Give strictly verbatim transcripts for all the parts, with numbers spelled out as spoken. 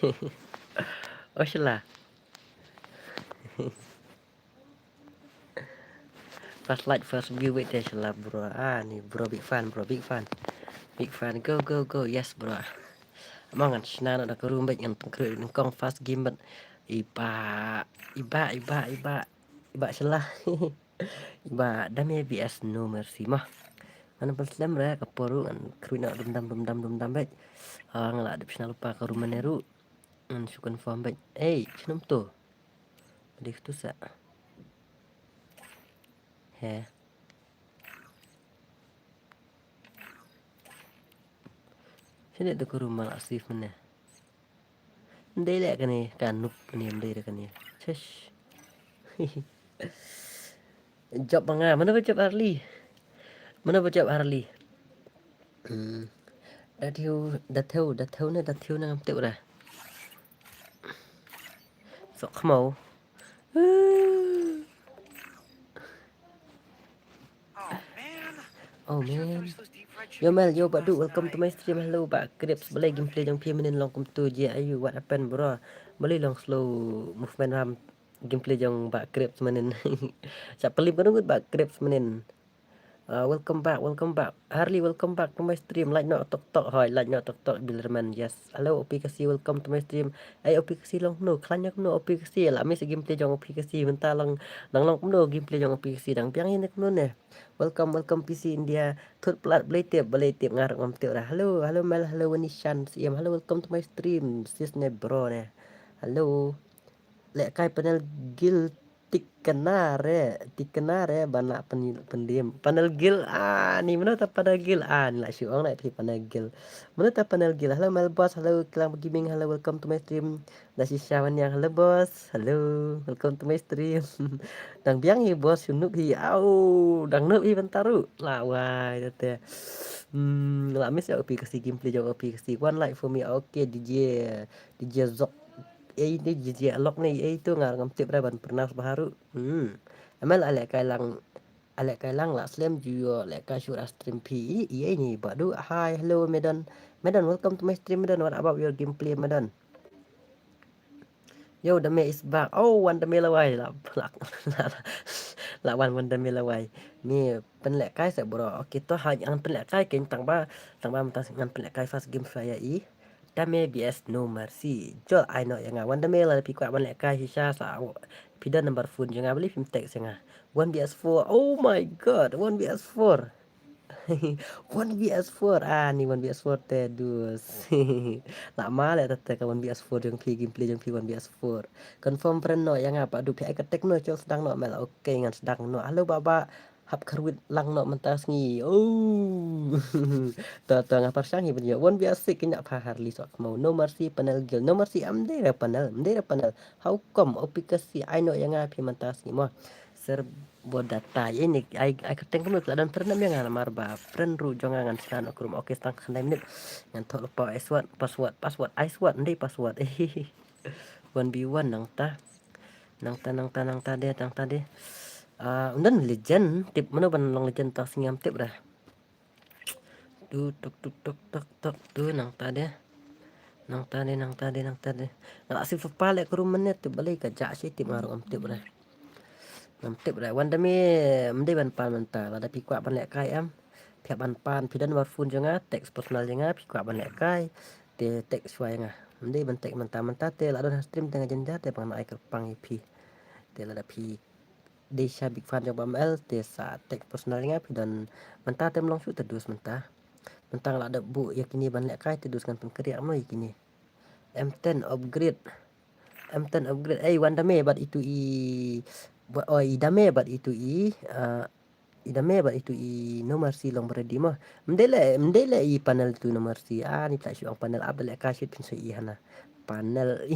Oh, shala. First like, first view, wait, eh, shala, bro. Ah, ni, bro, big fan, bro, big fan. Big fan, go, go, go, yes, bro. Amang ngan shna na da ka room bad ngan pengkru nyngkong first game bad. Iba, iba, iba, iba. Iba shala. Iba dame B S no mercy mah. Ngan pynslem re ka poru ngan kru na dum dam, dum dam, dum dam bad. Ah, nga la dep shna lypa ka room ne ru. Ngan shu confirm bad. Ei, shnum tu. Dei tu sa. He. Sini tu ka room ma la save mane. Ndei le kane, ka noob ne, ndei le kane. Shush. Job ba nga, mano ba job Harley? Mano ba job Harley? Hmm. Da thew, da thew, da thew ne, da thew ne ngam tip ra. Sok khmau. Oh man. Yo Mel, yo Bah Du, welcome to my stream. Hello Bah Crips, balei gameplay jong phi mynnin long kumtu, je ayu, what happened bro? Balei long slow movement ram gameplay jong Bah Crips mynnin. Sa pelim ka ngut Bah Crips mynnin. Uh, welcome back, welcome back. Harley, welcome back to my stream. Like noh tok tok, hoi, like noh tok tok, Bilderman, yes. Hello, O P K C, welcome to my stream. Ai, O P K C long kumno, khlaiñ noh kumno, O P K C, la miss gameplay jong O P K C, mynta long, dang long kumno, gameplay jong O P K C, dang biang ïa ne kumno ne. Welcome, welcome P C India. Thut plat, balei tip, balei tip, nga ruh ngam tip ra. Hello, hello Mel, hello Wanishan, Siem, hello, welcome to my stream, sis ne bro ne. Hello. Lehkai panel guild tikna re, tikna re, ban lah pen-, pendim. Panel guild, ah, ni mano ta panel guild, ah, ni lah shu ong lah phi panel guild. Mano ta panel guild, hello Mel Boss, hello Kilang Gaming, hello, welcome to my stream. Da shisha wan yang, hello Boss, hello, welcome to my stream. Dang biang hi Boss, shu noob hi, au, dang noob hi ban taru. Lah wai, tete. Hmm, lah miss ya O P K C gameplay jong O P K C. One like for me, okay, D J, D J Zok. Ei, ni ji ji alok ni, ei tu nga ngam tip ra ban pronounce bha ruh. Hmm. Amel ale kai lang, ale kai lang la slem ju yo le kai shura stream phi. I, i, ei ni Bah Du. Hi, hello Medon. Medon, welcome to my stream Medon. What about your gameplay Medon? Yo, Dame is back. Oh, Wan Dame lawai la, la, la, la wan Wan Dame lawai. Ni pynlehkai sa bro. Okay, to ha ngan pynlehkai kein tang ba, tang ba mynta ngan pynlehkai first game sa ïa i. Dame B S No Mercy. Jol ai noh ïa nga. Wan Dame lada phi kwah ban lehkai shisha sa phi don number phone jong nga, balei phim text ïa nga. One B S four. Oh my god, one B S four. One B S four. Ah, ni one B S four te dus. Lah ma leh te ka one B S four jong phi, gameplay jong phi one B S four. Confirm friend noh ïa nga Bah Du, phi ai ka tag noh, jol sdang noh Mel. Okay, ngan sdang noh. Hello Bah Bah. Hap kyrwit lang noh mynta sngi. Oh. To to nga pyrshang hi ban ïoh. One B S six kynjah pha Harley sok mo. No Mercy panel guild. No Mercy am dei re panel. Am dei re panel. How come? O P K C ai noh ïa nga phi mynta sngi mo. Serbo data. Ïa ini ai, ai kyrteng kumno la don friend ïa nga namar ba friend ruh jong nga ngan scan ok rum. Okay, tang khyndai minit. Ngan thoh lypa password, password, password, ai sword, ndei password. One v one nangta. Nangta, nangta, nangta de, nangta de. Ah, ym don legend, tip mano ban long legend ta sngi ngam tip dah. Tu, tuk, tuk, tuk, tuk, tuk, tu, nangta de. Nangta de, nangta de, nangta de. Nga la save pa leh ka room mynne, tip balei ka jah shi, tip nga ruh ngam tip dah. Ngam tip dah. Wan Dame, ym dei ban pan mynta, lada phi kwah ban lehkai em. Phi hap ban pan, phi don number phone jong nga, text personal jong nga, phi kwah ban lehkai. Te text shuwa ïa nga. Ym dei ban text mynta, mynta te la don ha stream te nga jynjar te ba ngan ai kyrpang ïa phi. Te lada phi dei sha big fan jong Bah Mel te sa text personal ïa nga, phi don mynta te ym long shuh te dus mynta. Mynta nga la dep buh ïa kine ban lehkai te dus ngan pynkynriah mo ïa kine. M ten upgrade. M ten upgrade. Ei, Wan Dame bad itu i, ba-, oh, i Dame bad itu i, ah, i Dame bad itu i No Mercy long ba ready mo. Ym dei leh, ym dei leh i panel tu No Mercy. Ah, ni pla shu ong panel up da lehkai shit phin shu i hana. Panel.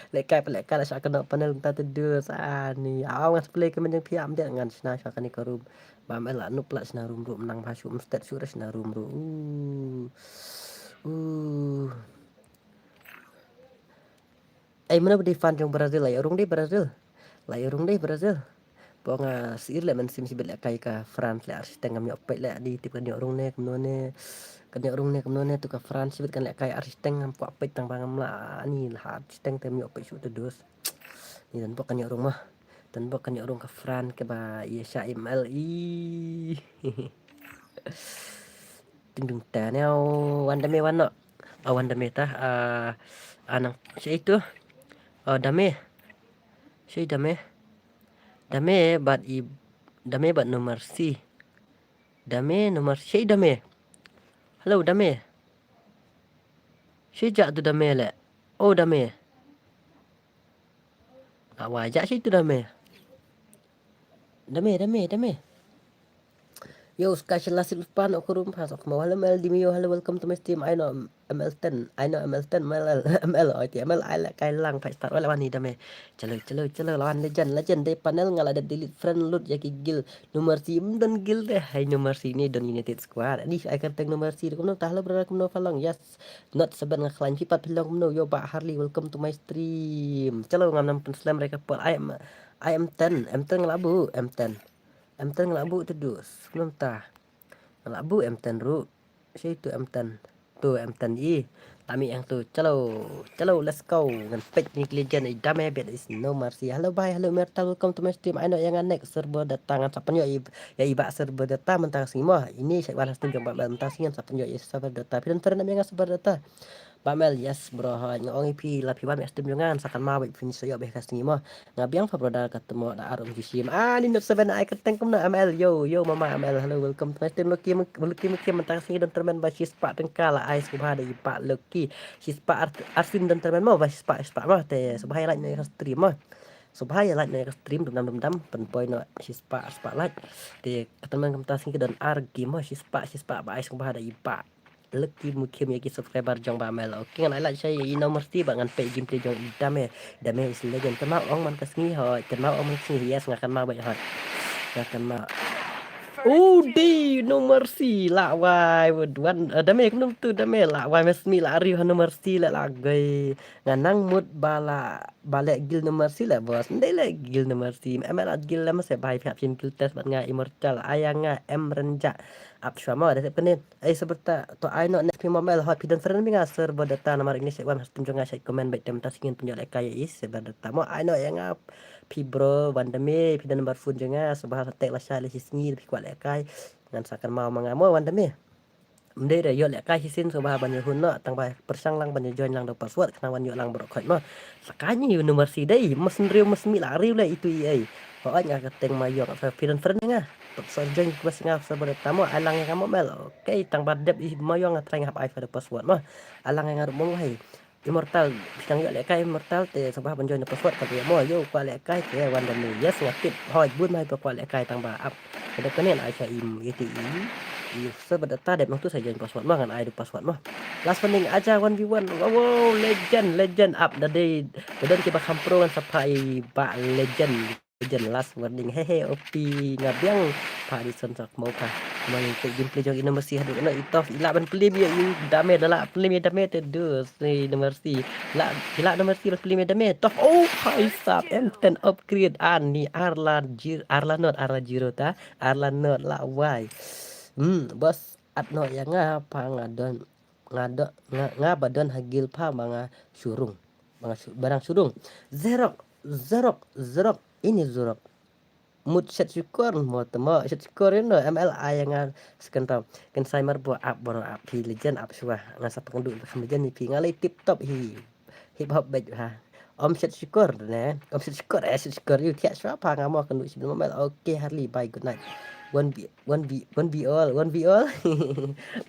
Lehkai pa lehkai la sha kano panel mynta te dus. Ah, ni. Aw ngan play ka men jong phi ym dei ngan shna sha kane ka room. Ba Mel la nup la shna room room nang ba shu ym stet shu ra shna room room. Uh. Uh. Ei, mano ba dei fan jong Brazil, la ïoh rung dei Brazil. La ïoh rung dei Brazil. Ba nga sir leh men sim sibit leh kai ka France leh ar shiteng ngam ïoh peit leh di tip kan ïoh rung ne kumno ne. Kan ïoh rung ne kumno ne tu ka Fran, shibit kan lehkai ar shiteng, ngam kwah peit tang ba ngam lah ni lah ar shiteng te ym ïoh peit shuh te dus. Ni don bok kan ïoh rung mah. Don bok kan ïoh rung ka Fran kaba ïa sha M L i. Ting dung ta ne, oh, wan da me wan noh. Ah, wan da me ta, ah, anang shi tu. Oh, da me. Shi da me. Da me bad i, da me bad number C. Da me number C, da me. Hello, da me. Shi ja tu da me le. Oh, da me. Awa ja shi tu da me. Da me, da me, da me. Yo, ska shi la sit pan ok rum pas ok mau. Hello, M L D M U, hello, welcome to my stream. I know M L ten, I know M L ten, M L, M L, oh, ti M L, I like, I lang, five star, wala wani da me. Chalo, chalo, chalo, lawan legend, legend, dei panel nga la da delete friend lut ya ki guild. Number C, ym don guild deh, hai number C ni don United Squad. Ni ai kyrteng number C, kumno ta, hello brother, kumno pha long, yes. Not seven nga khlaiñ phi pat phi long kumno, yo bah Harley, welcome to my stream. Chalo ngam nam pynslem re ka por, I am, I am ten, M ten nga la buh, M ten. M ten nga la buh tu dus, kumno ta. Nga la buh M ten ruh. Shi tu M ten. Tu M ten i. Lami yang tu. Chalo. Chalo, let's go. Ngan peit ni ki legend i da me bad is no mercy. Hello bhai, hello Merta, welcome to my stream. Ai noh ïa nga next server data ngan sa pynïoh i, ïa i bah server data mynta ka sngi mo. Ini shait wan ha stream jong bah Mel mynta ka sngi ngan sa pynïoh i server data. Phi don friend ïa nga server data. Bah Mel, yes bro, hooid nga ong ïa phi la phi wan ha stream jong nga ngan sa kynmaw bad phin sa ïoh bad ka sngi mo. Nga biang pha brother, ka tymok da ar um ju shim. Ah, ni not seven ai kyrteng kumno M L. Yo, yo mama M L. Hello, welcome to my stream. Lucky, Lucky, Lucky, mynta ka sngi don tournament ba shispah tyngka la ai sngewbha da i bah Lucky. Shispah ar, arsien don tournament mo ba shispah, shispah mo. Te sngewbha ïa like noh ïa ka stream mo. Sngewbha ïa like noh ïa ka stream, dum dam, dum dam. Pynpoi noh shispah, arspah like. Te ka tournament mynta ka sngi don ar game mo. Shispah, shispah ba ai sngewbha da i bah Lucky Mukim ïa ki subscriber jong bah Mel. Okay, ngan ai lad shai ïa i No Mercy bad ngan peit gameplay jong i Dame. Dame is legend. Kynmaw ong man ka sngi hooid. Kynmaw ong man ka sngi. Yes, nga kynmaw bad hooid. Nga kynmaw. Udi No Mercy la wai wad wan, eh, Dame kumno tu Dame la wai mes mi la riu ha No Mercy la la goi. Nga nang mut ba la ba leh guild No Mercy la boss. Ndei leh guild No Mercy. M L at guild la mase bai phi hap shin guild test bad nga Immortal. Aya nga em renja. Ap shwa mo da tep kene. Ai seberta to ai no next phi mo mel hot phi don friend mi nga server data namar ini sek wan hastum jong nga sek comment baik tem tas ngin pynjot ekai is server data mo ai no ya nga phi bro wan demi phi don number phone jong nga sebahal tek la sha le shisngi phi kwat ekai ngan sakan mau ma nga mo wan demi. Mdei da yo le kai shisien sebahal ban hun no tang bai persang lang ban join lang do password kena wan yo lang bro khot mo. Sakani number si dei mes nriu mes mi la riu le itu i ai. Hooid nga ka teng ma yo ka friend friend nga. Put sa join request nga sa bad tamo ai lang nga mo mel. Okay, tang ba dep i mo yo nga try nga hap ai fa password mo. Ai lang nga ruh mo hai. Immortal, bistang yo le kai Immortal te sabah ban join password ka mo yo kwa le kai te wan da ni yes nga tip. Hoi bun mai pa kwa le kai tang ba ap. Kada kane ai sa im yeti i. I sa bad ta dep nang tu sa join password mo ngan ai du password mo. Last funding aja one v one. Wow, wow, legend, legend up da dei. Da don ki ba kham pro ngan sa pha i ba legend. Jen last warning hehe O P nga biang. Pa di son sak mau ka. Mai te gameplay jong ina masih hadu ina itof ila ban pelim ya i dame dala pelim ya dame te dus ni number si. La ila number si ban pelim ya dame tof. Oh hai sap M ten upgrade ani arla jir arla not arla jiro ta arla not la wai. Hmm bos at no ya nga pa nga don nga do nga, nga ba don ha gil pa ma nga shurung. Ma nga shu, barang shurung. Zerok, zerok, zerok. Ini zerok. Mut shet syukur mo temo shet syukur you know M L I yang nga second round. Ken sai mar bo ap bo ap hi legend ap shwa. Nga sa pengendu kham legend ni phi nga lei tip top hi. Hip hop bej ha. Om shet syukur ne. Om shet syukur eh shet syukur you thiak shwa pa nga mo kendu sibin mo mel. Okay Harley bye good night. One v one v one v all one v all.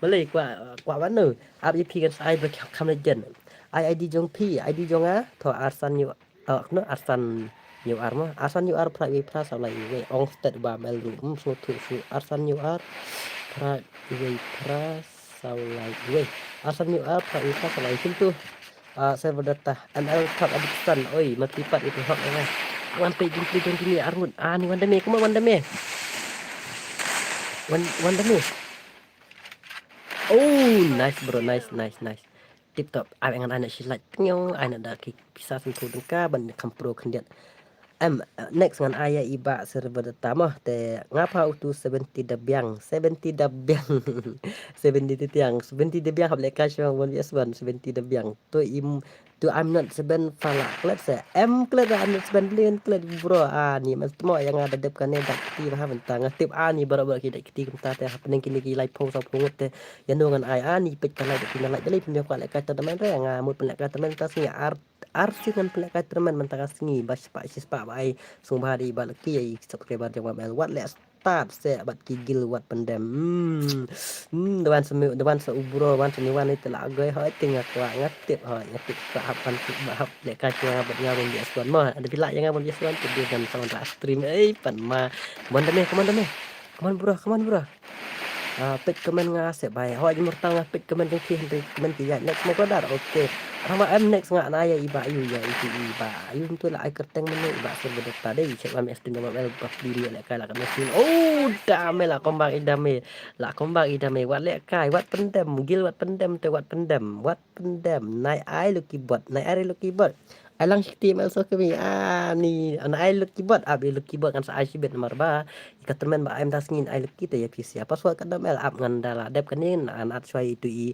Malay kwa kwa wanu. Ap i phi kan sai bek kham legend. Ai I D jong phi, I D jong nga. Tho arsan you. Oh no arsan you ar mo. Arsan you ar pra wei pra saw lai wei. Ong stet ba mel ru. Hmm sngewthuh shu arsan you ar. Pra wei pra saw lai wei. Arsan you ar pra wei pra saw lai. Sim tu. Ah server data M L top addiction. Oi mati pat itu hok ya. Wan pe jingkli jong kini arngut. Ah ni wan dame kuma wan dame. Wan wan dame. Oh nice bro, nice nice nice. Tip top. Ai ngan ai na shi like tengyo ai na da ki pisa singko dengka ban kham pro khyndiat. Em, next ngan ai ïa i Bah Server Data mo, te nga pha utu seventy da biang, seventy da biang. Seventy da biang, seventy da biang hap lehkai shuwa one V S one, seventy da biang. To im, to I'm not seven pha lah klet se. Em klet, I'm not seven, bli klet bro. Ani, mas tmo ïa nga da dep kane da kti ba ha bynta nga tip ani baroh baroh ki da kti kumta te hapdeng kine ki lai phew saw phew ngut te. Ïa no ngan ai ani peit ka lai da kti na lai da lai pynïoh kwah lehkai tournament re nga mut pynlehkai tournament ta sngi ar ar sien ngan pynlehkai tournament mynta ka sngi ba spah shi spah ba ai sngewbha da i Bah Lucky ïa i subscriber jong Bah Mel wat leh start se bad ki guild wat pyndem. Hmm. Hmm, da wan sa me, da wan sa u bro, wan sa ni wan ite la goi hoi te nga kwah nga tip hoi nga tip ka hap kan tip ba hap lehkai shuwa nga bad nga bun bias wan mo. Ada phi lah ïa nga bun bias wan te dei ban sa wan ra stream. Ei pan ma. Come on da me, come on da me. Come on bro, come on bro. Ah, peit comment nga se bai. Hoi immortal nga peit comment jong ki hynrei comment ki ïa next mo brother. Okay. Rama em next nga na ïa i Bah Ayu ïa i i Bah Ayu tu la ai kyrteng mane i Bah Server Data dei. Check lam stream jong Bah Mel ba pli ïa lehkai la ka machine. Oh, da me la comeback i da me. La comeback i da me. Wat lehkai, wat pyndem, guild wat pyndem te wat pyndem. Wat pyndem. Nai ai Lucky Bot, nai ai Lucky Bot. Ai lang shi kti M L Sokmi, ani, nai ai Lucky Bot, ap i Lucky Bot ngan sa ai shibit namar ba i ka tournament ba ai mynta sngi nai ai Lucky te ïa phi sia password ka dam el ap ngan da la dep kane ngan at shuwa itu i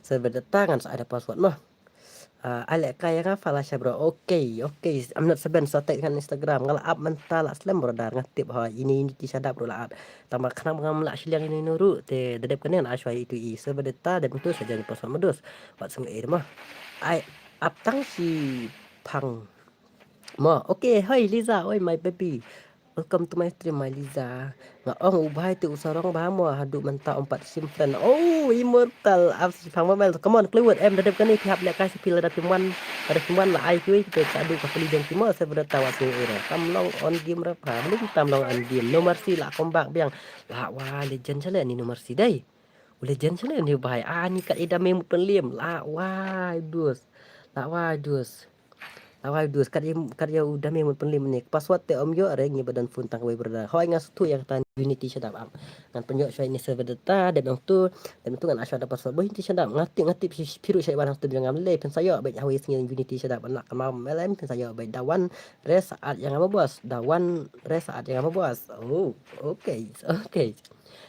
Server Data ngan sa ai da password mo. Ah, ai lehkai ïa nga pha la sha bro. Okay, okay. I'm not seven sa text ngan Instagram. Nga la ap mynta la slem bro dar nga tip ha ini ini ti shadap ruh la at. Tang ba khnang ba ngam lah shiliang ini nuru te da dep kane ngan ai shuwa itu i Server Data dep mynta sa join password modus. Wat sngewbha ïa mo. Ai ap tang shi phang. Mo, okay, hi Liza, oi my baby. Welcome to my stream, my Liza. Nga ong u bhai te u sarong ba mo haduh mynta um pat shim friend. Oh, immortal. Ap shi phang mo mel. Come on, Kleewut. Em da dep kane phi hap lehkai sa phi lada phim wan. Lada phim wan la ai kiwei te ka haduh ka pali jong ki mo Server Data wat sngewbha ïa. Tam long on game ra pha. Blim tam long on game. No Mercy la comeback biang. La wai legend shaleh ni No Mercy dei. U legend shaleh ni u bhai. Ani kat i da me mut pynliem. La wai dus. La wai dus. Awai dus kat ïa, kat ïa u da me mut pynliem ne. Password te ym ïoh re ngi ba don phone tang kawei brother. Hoi nga sngewthuh ïa kata Unity shadap ap. Ngan pynïoh shuwa ini Server Data dep nangtu, dep nangtu ngan ai shuwa da password ba Unity shadap. Nga tip, nga tip phi ruh shait wan hangtu biang ngam lei phin sa ïoh beit hawei sngi Unity shadap. Anak ka mam M L M phin sa ïoh beit da wan re sa at ïa nga ma boss. Da wan re sa at ïa nga ma boss. Oh, okay, okay.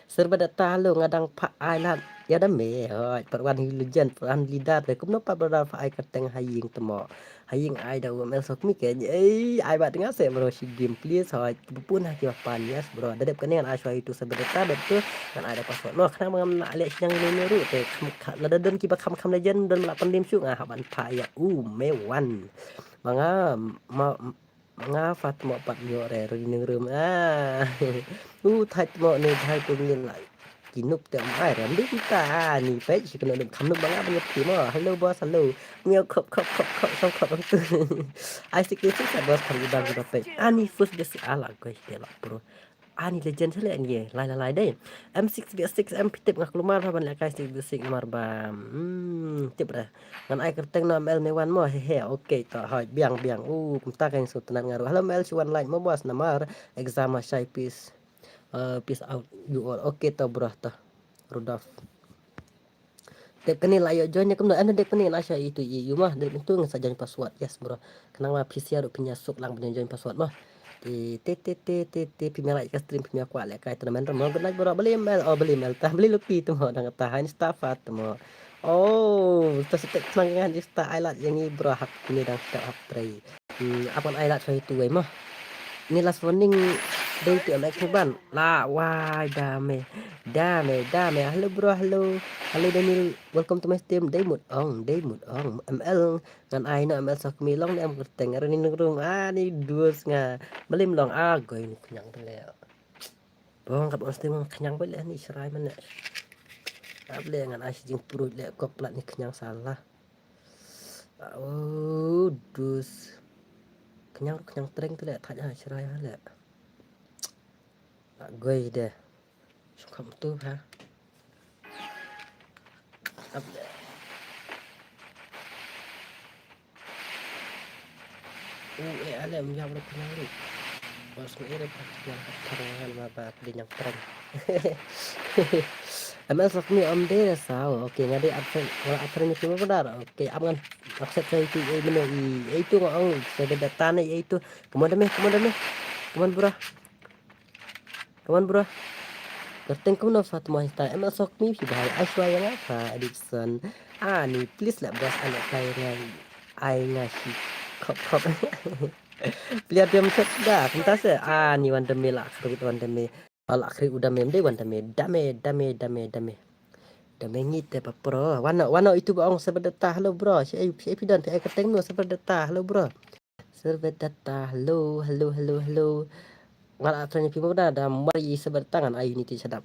Server Data lo nga dang pha ai lad ïa da me. Hoi, pat wan hi legend, pat wan leader de. Kumno pat brother pha ai kyrteng ha ïing tmo. Ha ïing ai da u M L Sokmi ke. Ei, ai bad nga se bro shi game please. Hoi, bupun ha ki ba pan yes bro. Da dep kane ngan ai shuwa itu Server Data dep tu ngan ai da password. No, khnang ba ngam lah leh shnang ïa ne ruh te. Lada don ki ba kham kham legend don ba lah pyndim shuh nga hap ban pha ïa u me wan. Ma nga ma Nga pha tmo pat ïoh re ri ningrum. Ah. U thait tmo ne thait tu ngin lai. Ki nup te mai ram dik ta ni peit shi kno nup kham nup ba nga ban ïa phi mo. Hello boss, hello. Ngi khop khop khop khop song khop tu. Ai sik sik sa boss kham ibang ba peit. Ani first basic ala goi te la pro. Ani legend shaleh ni lai lai lai dei. M six B six M P tip nga klumar ba ban lehkai six B six namar ba. Hmm, tip re. Ngan ai kyrteng na M L me wan mo he he. Okay to hoi biang biang. U kumta ka sngewtynnat nga ruh. Hello M L shi wan like mo boss namar exam ha shai peace. Uh, peace out you all. Okay to bro to. Rudolf. Dep kane la ïoh join ïa kumno em dep kane ngan ai shuwa itu i yu ma dep itu ngan sa join password. Yes bro. Khnang ma phi sia ruh phin ïa suk lang phin join password ma. Te te te te te te phi me like ka stream phi me kwah lehkai tournament mo good night bro. Beli M L oh beli M L ta beli Lucky tu mo dang ta ha Insta fat tu mo. Oh, ta setek khnang ngan Insta ai lad ïa ngi bro hap kine dang step hap trei. Hmm, ap ngan ai lad shuwa itu wei mo. Ni last warning dei tu M X ban. La wai da me. Da me da me. Hello bro, hello. Hello Daniel, welcome to my stream. Dei mut ong, dei mut ong. M L ngan ai no M L Sokmi long ne em kyrteng. Are ni nung rung. Ah ni dus nga. Beli mlong ah goi ni khñiang tu le. Bong kat on stream khñiang beli ni serai mana. Ap le ngan ai shi jingpruit le kop plat ni khñiang salah. Oh, dus. Khñiang khñiang treng tu le thaj ha shrai ha le. La goi de. Sngkam tu ha. Ap de. U e ale mjam le khñiang ri. Bos ngi ri khñiang khñiang ma ba khñiang treng. M S of me om de sa. Okay, nga dei absent, nga absent ni kimo benar. Okay, am ngan accept sa itu, eh, mene i, eh, itu nga ong, sa da data ne, eh, itu. Come on, dame, come on, dame. Come on, bro. Come on, bro. Kyrteng kumno sa tmo Insta. M S of me phi bahai. Aishwarya nga pha addiction. Ani, please lah, boss, anak kai ngai. Ai nga shi khop khop. Player dia mesti dah, kumta se. Ani, wan dame lah, krit wan dame. Ala krit u dame, mdei wan dame, dame, dame, dame, dame. Dame ngi te pa pro. Wano, wano itu ba ong server data, hello bro. Si ai, si ai phi don, phi ai kyrteng no server data, hello bro. Server data, hello, hello, hello, hello. Ngal atra ni phi mo da, da mari server data ngan ai Unity shadap.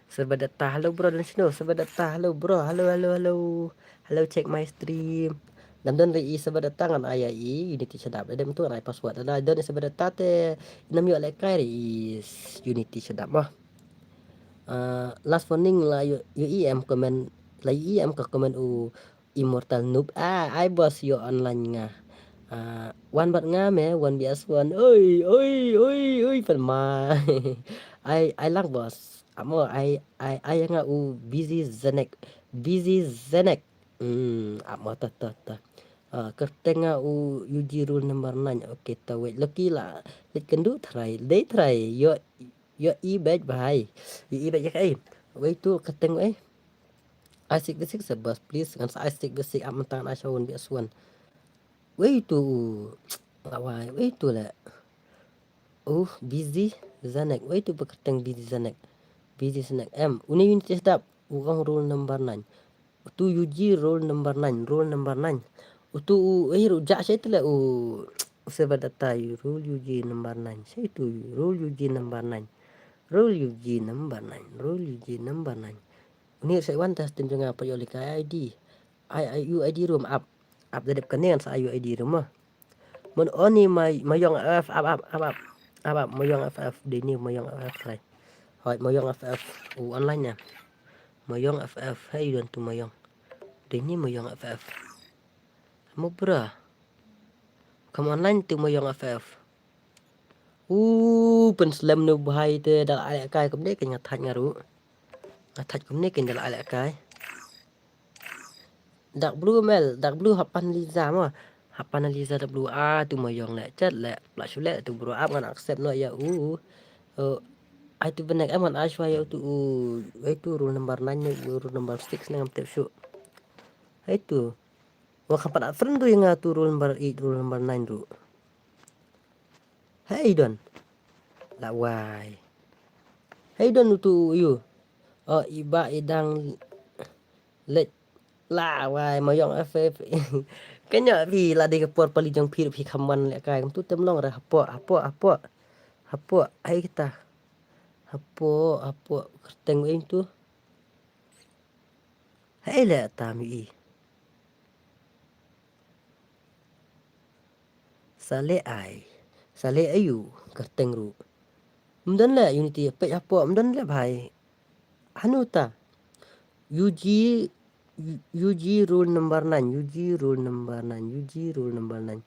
Server data, hello bro, don sino, server data, hello bro, hello, hello, hello. Hello, check my stream. Dam don ri i server data ngan ai i Unity shadap. Dam tu ngan ai password. Da don i server data te nam yo le kai ri i Unity shadap mo. Uh, last warning la yo, yo em comment, la yo em ka comment u Immortal Noob. Ah, ai boss yo online nga. Ah, wan bat nga me, wan bias wan. Oi, oi, oi, oi, pan ma. Ai, ai lang boss. Amo ai, ai, ai nga u busy zenek. Busy zenek. Hmm, amo ta, ta, ta. Ah, kyrteng nga u U G rule number nine. Okay, ta wait. Lucky la. Let kendu try. Dei try. Yo, yo i bet bahai. Yo i bet ya kai. Wait tu kyrteng eh. Ai sik besik sa boss, please. Ngan sa ai sik besik, am tang na shawun bias wan. Wei tu. Lawai, wei tu le. Uh, busy zanek. Wei tu ba kyrteng busy zanek. Busy zanek. Em, uni Unity shadap. U ong rule number nine. Tu U G rule number nine, rule number nine. U tu u, eh, ru ja shai tu le u server data u rule U G number nine. Shai tu rule U G number nine. Rule U G number nine. Rule U G number nine. Uni shai wan ta stream jong nga pa yo lika I D. Ai, ai, U I D room up. Up da dep kane ngan sa U I D room ah. Mon oni ma, Mayong F F, up, up, up, up. Up, up, Mayong F F, dei ni Mayong F F try. Hoi, Mayong F F, u online ya. Mayong F F, hey, don tu Mayong. Dei ni Mayong F F. Mo bra. Come online tu Mayong F F. U, pen slem nu bahai te da ai kai kumne ke nga thaj nga ru. Nga thaj kumne ke da ai kai. Dark blue mel, dark blue hapan Liza mo. Hapan Liza dark blue, ah, tu Mayong le, chat le, pla shu le, tu bro up ngan accept no ya u. Oh, ai tu benek em ngan ai shwa ya u tu u, ai tu rule number nine ne, u rule number six ne ngam tip shu. Ai tu. Wa kam pat friend tu ya nga tu rule number eight, rule number nine ru. Hey don. Lawai. Hey don u tu u. Oh, iba idang lech. Lawai, Mayong F F. Kanya phi la dei ka por pali jong phi, phi kham wan le kai. Kum tu tem long re hapoh, hapoh, hapoh. Hapoh, ai kita. Hapoh, hapoh. Kyrteng wei tu. Hai le tam i. Sa le ai. Sa le ayu kyrteng ru. Mdon le Unity pek hapoh, mdon le bhai. Hanu ta. U G, U G rule number nine, U G rule number nine, U G rule number nine.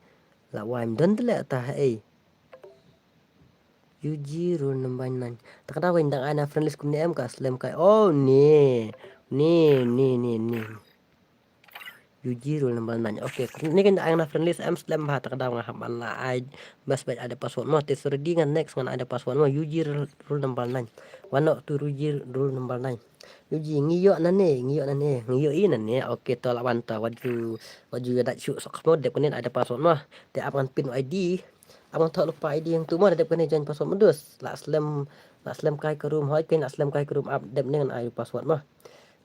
Lawai mdon le ta hai. U G rule number nine. Ta ka daw dang ai na friend list kumne em ka slem kai. Oh ne. Ne, ne, ne, ne. U G rule number nine. Okay, ni kan ai na friend list em slem bha, ta ka daw nga hap ban la ai. Bas bas ai da password mo. Te sorry di ngan next ngan ai da password mo. U G rule, rule number nine. Wano tu U G rule number nine. U G ngi yo na ne, ngi yo na ne, ngi yo i na ne. Okay, to la wan to. Waju, waju ya da shu sok mo dep kunin ai da password mo. Te ap ngan pin I D. Ap ngan thok lypa I D hangtu mo, da dep kane join password modus. La slem, la slem kai ka room, hoi kein la slem kai ka room ap dep ne ngan ai password mo.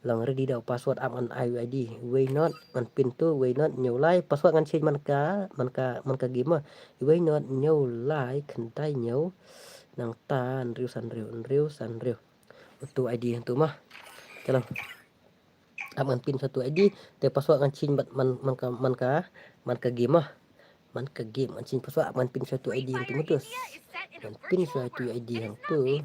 Long ready da password ap ngan ai I D. Wei not ngan pin tu, wei not ñiew lai, password ngan change man ka, man ka, man ka game mo. Wei not ñiew lai khyndai ñiew. Nangta hynriew san hynriew, hynriew san hynriew. Utu I D hangtu mo. Te long. Ap ngan pin satu I D, te password ngan change bad man, man ka, man ka, man ka game ah. Man ka game ngan change password, ap ngan pin satu I D ngan pin mutus. Ngan pin satu I D hangtu.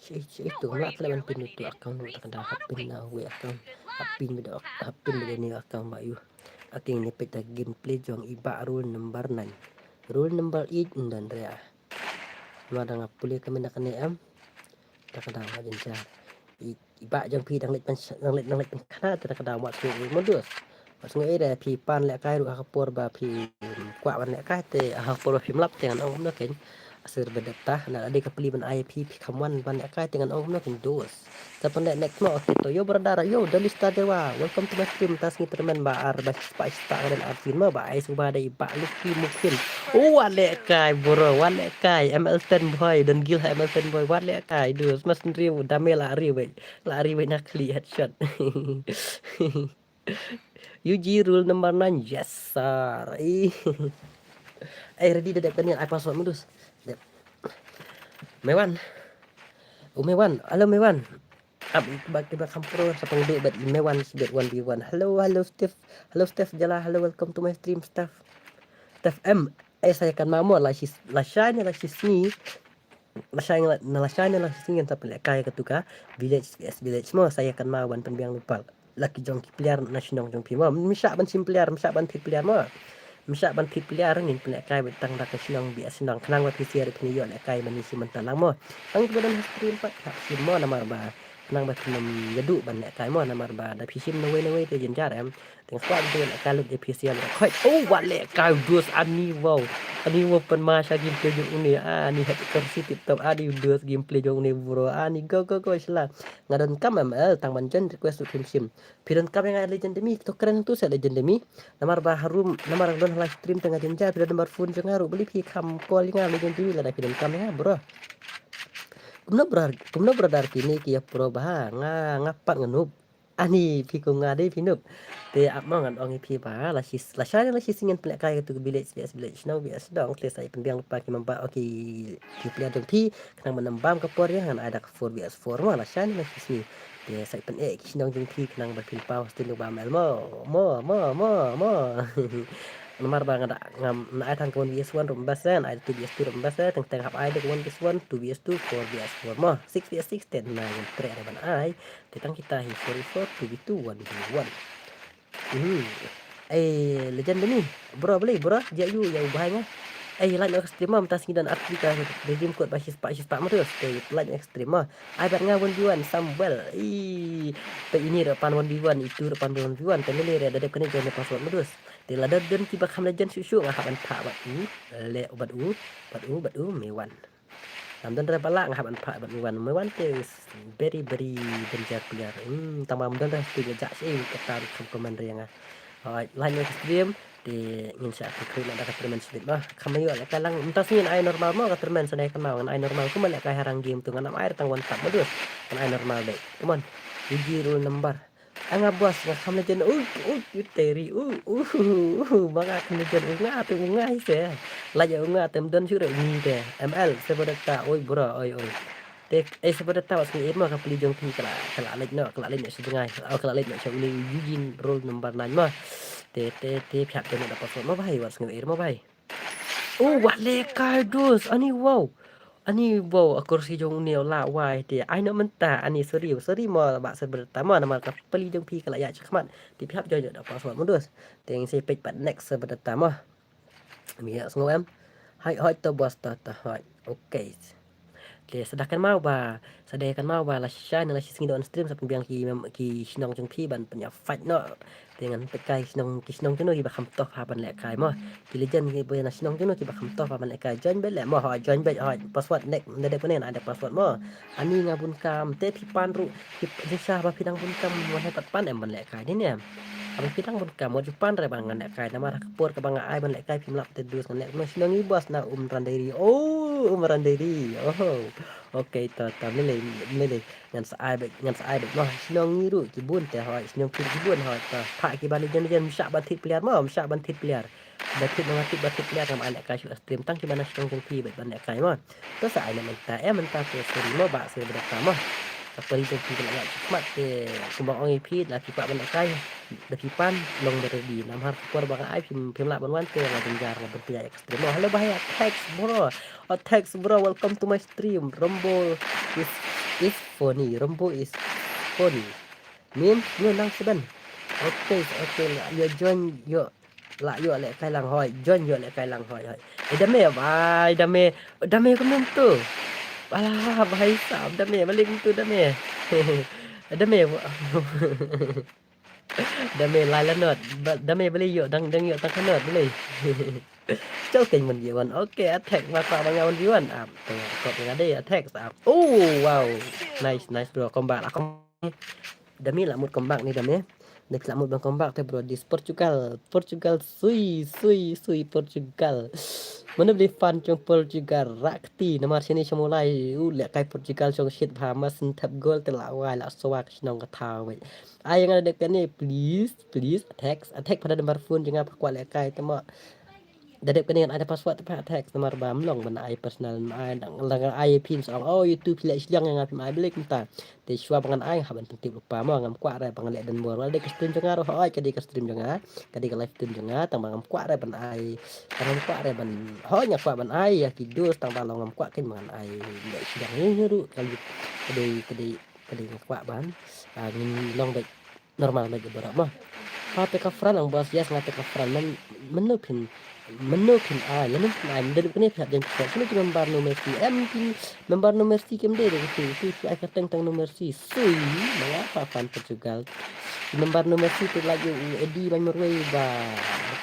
Shi, shi tu ngam lah khlem ngan pin tu account tu, ta ka daw hap pin na wei account. Hap pin bad, hap pin bad ni account ba yu. Aking ni peit ta gameplay jong i ba rule number nine. Rule number eight ndan ria. Ma dang ap pule kami na kane em. Ta ka daw ma jin cha. I i bah jong phi dang leit pyn, dang leit, dang leit pynkhana te da ka daw mat sngew ei mo dost. Mat sngew ei da phi pan lehkai ruh ha ka por ba phi kwah ban lehkai te ha ka por ba phim lap te ngan ong kumno kein. Sir Bedetta na dei ka pli ban ai phi, phi kham wan ban lehkai te ngan ong kumno kein dost. Sa pynleh next mo, okay to. Yo brother, yo Daily Star Dewa, welcome to my stream. Mynta sngi tyrmen ba ar ba shispah shispah ka don ar sien mo ba ai sngewbha da i bah Lucky Mukin. Oh, wat lehkai bro, wat lehkai. M L ten boy, don gil ha M L ten boy, wat lehkai dost. Mas nriew dame la riew wei. La riew wei na khlieh headshot. U G rule number nine, yes sir. Eh, ready da dep kane ai password mo dost. Dep. Mewan. Oh Mewan, hello Mewan. Ap ba kiba kham pro sa pang du bat Mewan sibet one v one. Hello, hello Steph. Hello Steph Jala. Hello, welcome to my stream Steph. Steph M. Eh, sa ïa kan ma mo la shi, la shai ne la shi sngi. La shai ne la, la shai ne la shi sngi ngan sa pynlehkai katu ka village V S village mo, sa ïa kan ma wan pynbiang lypa la ki jong ki player na shnong jong phi mo. Ym shah ban shim player, ym shah ban thied player mo. Ym shah ban thied player, ngin pynlehkai beit tang da ka shnong V S shnong khnang ba phi sngewthuh phin ïoh lehkai ban ïa shim mynta lang mo. Tang kiba don ha stream pat hap shim mo namar ba khnang ba phin ym ïa duh ban lehkai mo namar ba da phi shim nawei nawei te jynjar em. Teng kwah ban ïoh lehkai lut A P C M da khoi. Oh, wat lehkai dost, ani wow. Ani wow pynma sha gameplay jong une. Ani hep kursi tip top, ani dost gameplay jong une bro. Ani go go go shala. Nga donkam M L tang ban join request ruh phim shim. Phi donkam ïa nga Legend Demi, to kren tu sa Legend Demi. Namar ba harum, namar nga don ha live stream tang nga jynjar, phi don number phone jong nga ruh, balei phi kham call ïa nga Legend Demi lada phi donkam ïa nga bro. Kumno bro, kumno brother kine ki ïa pro ba ha, nga, nga pat nga noob. Ani phi kum nga dei phi noob. Te ap mo ngan ong ïa phi ba la shi, la shai ne la shi sngi ngan pynlehkai katu ka village V S village, shnong V S shnong, te sa ïa pynbiang lypa ki member, okay, ki player jong phi, khnang ban ym bam ka por ïa ngan ai da ka four V S four mo, la shai ne la shi sngi. Te sa ïa pyneh ki shnong jong phi khnang ba phin paw stin ba M L mo, mo, mo, mo, mo. Namar ba nga da ngam, nga ai tang ka one V S one ruh ym best eh, nga ai two V S two ruh ym best eh, teng teng hap ai da ka one V S one, two V S two, four V S four mo, six V S six te na ngam treh re ban ai. Te tang kita hi four V four, two V two, one V one. Hmm. Eh, Legend Demi, bro, balei bro, jia yu ïa u bhai nga. Eh, like noh ka stream mo, mynta sngi don arti ka redeem code ba shispah shispah mo tu. Te like noh ka stream mo. Ai bad nga one v one Samuel. Ih, te ini ruh pan one v one, itu ruh pan one v one. Te lele re da dep kane join password mo dost. Te lada don kiba kham Legend shuh shuh nga hap ban phah bad u. Le bad u, bad u, bad u Mewan. Lam don re ba lah nga hap ban phah bad Mewan. Mewan te is very very danger player. Hmm, tang ba ym don re tu ja shi kata ruh kham comment re nga. Alright, like noh ka stream. Te ngin sa ka create na da ka tournament sbit ba. Kham ïoh lehkai lang. Mynta sngi ngan ai normal mo ka tournament, sa dei kan ma ngan ai normal. Kumba lehkai harang game tu ngan ai tang one tap mo dost. Ngan ai normal dei. Come on. Uji rule number. Anga boss nga kham Legend. Uh, uh, you Terry. Uh, uh, uh, uh, ma nga kham Legend. Uh, nga te, uh, nga hi se. Like ïa u nga te ym don shuh re u ngi te. M L, Sir Bedetta, oi bro, oi, oi. Te, eh, Sir Bedetta, wat sngi eh mo ka pli jong phi ka la, ka la like noh, ka la like noh sha jngai. Oh, ka la like noh sha uni Eugene rule number nine mo. Te, te, te, phi hap te noh da password mo bhai, wat sngi eh mo bhai. Oh, wat lehkai dost, ani wow. Ani wow, a kursi jong uni la wai te. Ai noh mynta, ani sorry, sorry mo ba Sir Bedetta mo, namar ka pli jong phi ka la ïaid shakhmat. Te phi hap join noh da password mo dost. Te ngin sa peit pat next Sir Bedetta mo. Mi ïa sngew em. Hai, hoi to boss to, to, hoi. Okay. Te sa da kan mau ba, sa da kan mau ba la shai ne la shi sngi don stream sa pynbiang ki mem-, ki shnong jong phi ban pynïa fight noh. Te ngan peit kai ki shnong, ki shnong jong no kiba kham tough ha ban lehkai mo. Ki Legend kiba na shnong jong no kiba kham tough ha ban lehkai. Join beit leh mo, hoi, join beit, hoi. Password next, nda dep kane ngan ai da password mo. Ani nga bun kam, te phi pan ruh. Ki jingshisha ba phi dang bun kam, wan hei pat pan em ban lehkai ne em. Haba phi dang bun kam, wat ju pan re ba ngan lehkai, namar ha ka por kaba nga ai ban lehkai phim lap te dost, ngan leh kumno, shnong i boss na Umran Dairy. Oh, Umran Dairy. Oh. Okay, to, to, mlei, mlei. Ngan sa ai beit, ngan sa ai beit. Noh, shnong i ruh ki bun te hoi, shnong phi ruh ki bun hoi. To, phah ki ban Legend, Legend, ym shah ban thied player mo, ym shah ban thied player. Ba thied, ba thied, ba thied player ngam ai lehkai shuh stream, tang kiba na shnong jong phi beit ban lehkai mo. To sa ai na mynta, eh, mynta to sorry mo ba Sir Bedetta mo. Ka pli jong phi ka la ïaid shakhmat te, kumba ong ïa phi, la phi kwah ban lehkai, la phi pan, long ba ready. Namar ka por ba nga ai phim, phim lah ban wan te la jynjar, la ban pynïaid ka stream mo. Hello, bhai, thanks bro. Oh, thanks bro, welcome to my stream. Rombo is, is funny. Rombo is funny. Mim, you nang seben. Okay, okay, you join, you la ïoh lehkai lang hoi, join ïoh lehkai lang hoi, hoi. Eh, dame, bhai, dame, dame kumno tu. Alah, bhai sahab, dame, balei kumno tu, dame. Dame. Dame lai la not. Dame beli yo dang dang yo tang ka not beli. Chal keng man yo wan. Okay, attack ma pa bang wan yo wan. Am, tengok kop yang ada attack. Am. Oh, wow. Nice, nice bro. Comeback lah. Dame lah mut comeback ni dame. Next lah mut bang comeback te bro. This Portugal. Portugal sui, sui, sui Portugal. Mano beli fan jong Portugal rakti namar sini semulai u leh kai Portugal jong shit bha mas thep gol te la wai la swa ka shnong ka thaw wei. Ai nga dep kane please, please attack, attack pada number phone jong nga pa kwah leh kai te mo. Da dep kane ngan ai da password pa attack namar ba mlong ban ai personal ma ai dang lang ai pin song oh YouTube leh shliang nga pin ai blik mta. Te shwa ba ngan ai ha ban pyntip lupa mo ngam kwah re ba ngan leh dan bor. Wala dei ka stream jong nga ruh oi ka dei ka stream jong nga. Ka dei ka live stream jong nga tang ba ngam kwah re ban ai. Tang ngam kwah re ban hoi nga kwah ban ai ya ki dos tang ba long ngam kwah kin ba ngan ai. Leh shliang ni ruh ka dei ka dei ka dei ngam kwah ban. Ngin long bad normal bad bora mo. Ha te ka fran ang bos yes nga te ka fran man menu pin Mano phin ai, lano phin ai, mdar kane phin hap jan phin. Sino ki member No Mercy. Em phin member No Mercy kim de de tu tu tu ai kerteng tang No Mercy. Sui, manga pa fan Portugal. Ki member No Mercy tu lagi u Eddie ban merwei ba.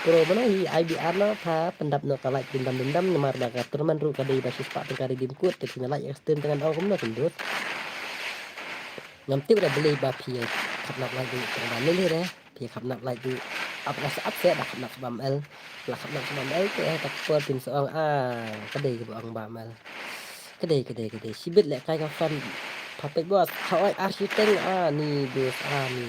Pro mano hi I B R no pa pendap no ka like dendam dendam namar ba ka terman ru ka dei ba sispa tengkari dim kut te phin like extend dengan au kumno kendut. Ngam tip da beli ba phi khap nak like dulu tang ba lele de. Phi khap nak like dulu. Ap rasa ap se da khap nak sebam el. La khap nak sebam el te eh tak por pin seong ah. Ka dei ki ba ong bam el. Ka dei ka dei ka dei. Sibit leh kai ka fan. Papet bos. Hawai arsiteng ah ni dus ah ni.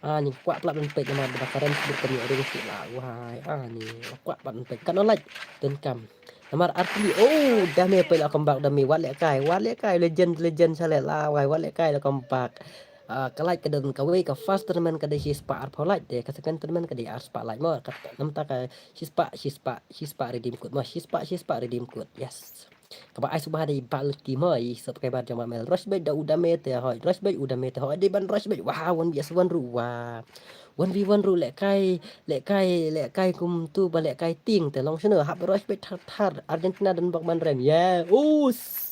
Ah ni kwah plap dan pet nama da karen sibit kami ring si la wahai ah ni. Kwah plap dan pet kan no like. Dan kam. Namar artli oh dame pela comeback dame wat leh kai wat leh kai legend legend sale la wai wat leh kai la comeback. Ah, ka like ka don ka wei ka first tournament ka dei shispa arphew like de ka second tournament ka dei arspah like mo ka namta ka shispa shispa shispa redeem code mo shispa shispa redeem code yes. Kaba ai suba dei ba luti mo i subscriber jong Mamel rush bait da u dame te hoi rush bait u dame te hoi dei ban rush bait wah one v one ru wah. One v one ru leh kai leh kai leh kai kum tu ba leh kai ting te long shano hap rush bait thar thar Argentina don bok ban rem yeah us.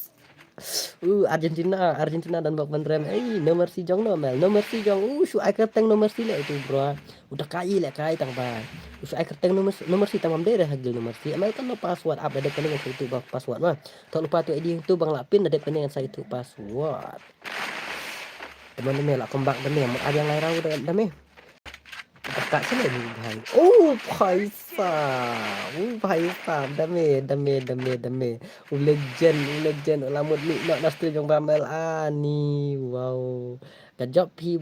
Uh, Argentina, Argentina don bok ban rem. Ei, No Mercy jong No Mel. No Mercy jong. Uh, shu ai kerteng No Mercy leh itu bro. Udah kai leh kai tang ba. Uh, shu ai kerteng No Mercy, No Mercy tang ba mdei re hagil No Mercy. Mel kan no password up da kane ngan itu ba password ma. Tak lupa tu I D tu bang lapin da kane ngan sa itu password. Teman dame lah comeback dame. Mau ada yang lain rau dame. Dekat sini ni bhai. Oh, bhai sahab. Oh, bhai sahab. Dame, dame, dame, dame. U legend, u legend. U lamut ni nak nastri jong Bamel ani. Wow. Ka job phi,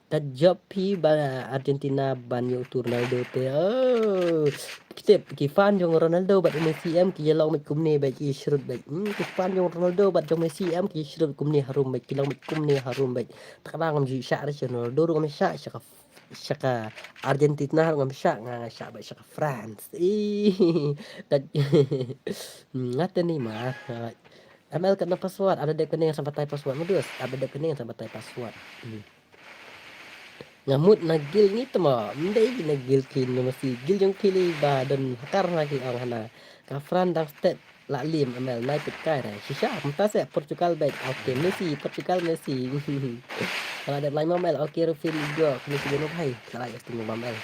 ka job phi ba Argentina ban ïoh tu Ronaldo te. Oh. Ki tip ki fan jong Ronaldo bad Messi em ki long met kumne bad ki shrut bad. Hmm, ki fan jong Ronaldo bad jong Messi em ki shrut kumne harum bad ki long met kumne harum bad. Takdang ngam ju shah re Ronaldo ruh ngam shah shah ka shah ka Argentina ruh ngam shah nga nga shah bad shah ka France. Ih. Kat ngate ni ma. M L kat na password ada dep kane sa batai password modus. Ada dep kane sa batai password. Hmm. Nga mut na gil ni tma mdei na gil kin na masi gil jong kili ba don hakar na ki ong hana ka fran dang step la lim amel nai pit kai rai shisha mta se Portugal bek okay Messi Portugal Messi. Kala dep lai mamel okay rufin go kini si gono bhai kala ya sting mamel.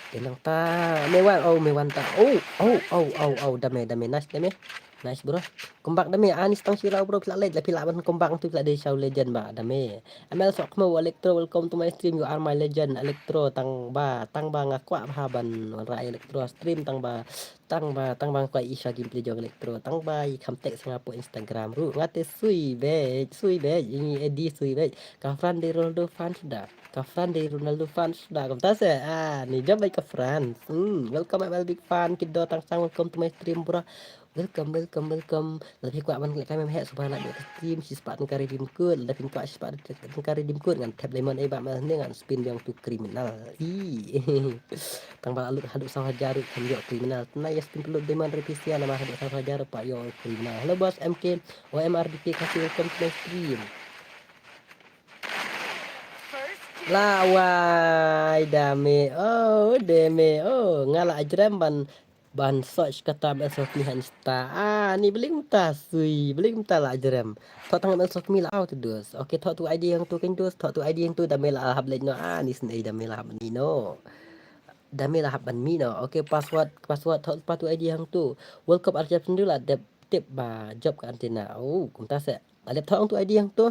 Kenang ta mewan oh mewan ta oh oh oh oh oh dame dame nice dame. Nice bro. Comeback dame ani stang sirau bro pila lej la pila ban comeback tu pila dei show legend ba dame. Amel sok mo Electro welcome to my stream you are my legend Electro tang ba tang ba nga kwah ba ban wan rai Electro stream tang ba tang ba tang ba nga kwah isha gameplay jong Electro tang ba i kham tek Singapore Instagram ru ngate sui bej sui bej ini edi sui bej ka fran dei Ronaldo fan suda ka fran dei Ronaldo fan suda ka btase ah ni jam bej ka fran hmm welcome Amel big fan kido tang sang welcome to my stream bro. Welcome welcome welcome. Lada phi kwah ban klik kai mem heh suba like ka stream shi spah tengkari dim kut. Lada phi kwah shi spah tengkari dim kut ngan tap diamond ei ba mel ne ngan spin biang tu criminal. Ih. Tang ba lut haduh saw hajar ruh kan ïoh criminal. Tena ya spin pelut diamond ruh phi sia nama haduh saw hajar ruh pa ïoh criminal. Hello bos M K O M R D K kasi welcome to my stream. Lawai dame oh deme oh ngala ajrem ban Ban search kata M L Sokmi ha Insta. Ah, ni bling mynta sui, bling mynta la jrem. Thoh tang M L Sokmi la aw tu dos. Okay, thoh tu I D hangtu kan dos, thoh tu I D hangtu da me la hap leit noh. Ah, ni snei da me la hap ni noh. Da me la hap ban mih noh. Okay, password, password thoh pa tu I D hangtu. World Cup arjap sendu la dep tip ba job ka antenna. Oh, kumta se. La dep thoh hangtu I D hangtu.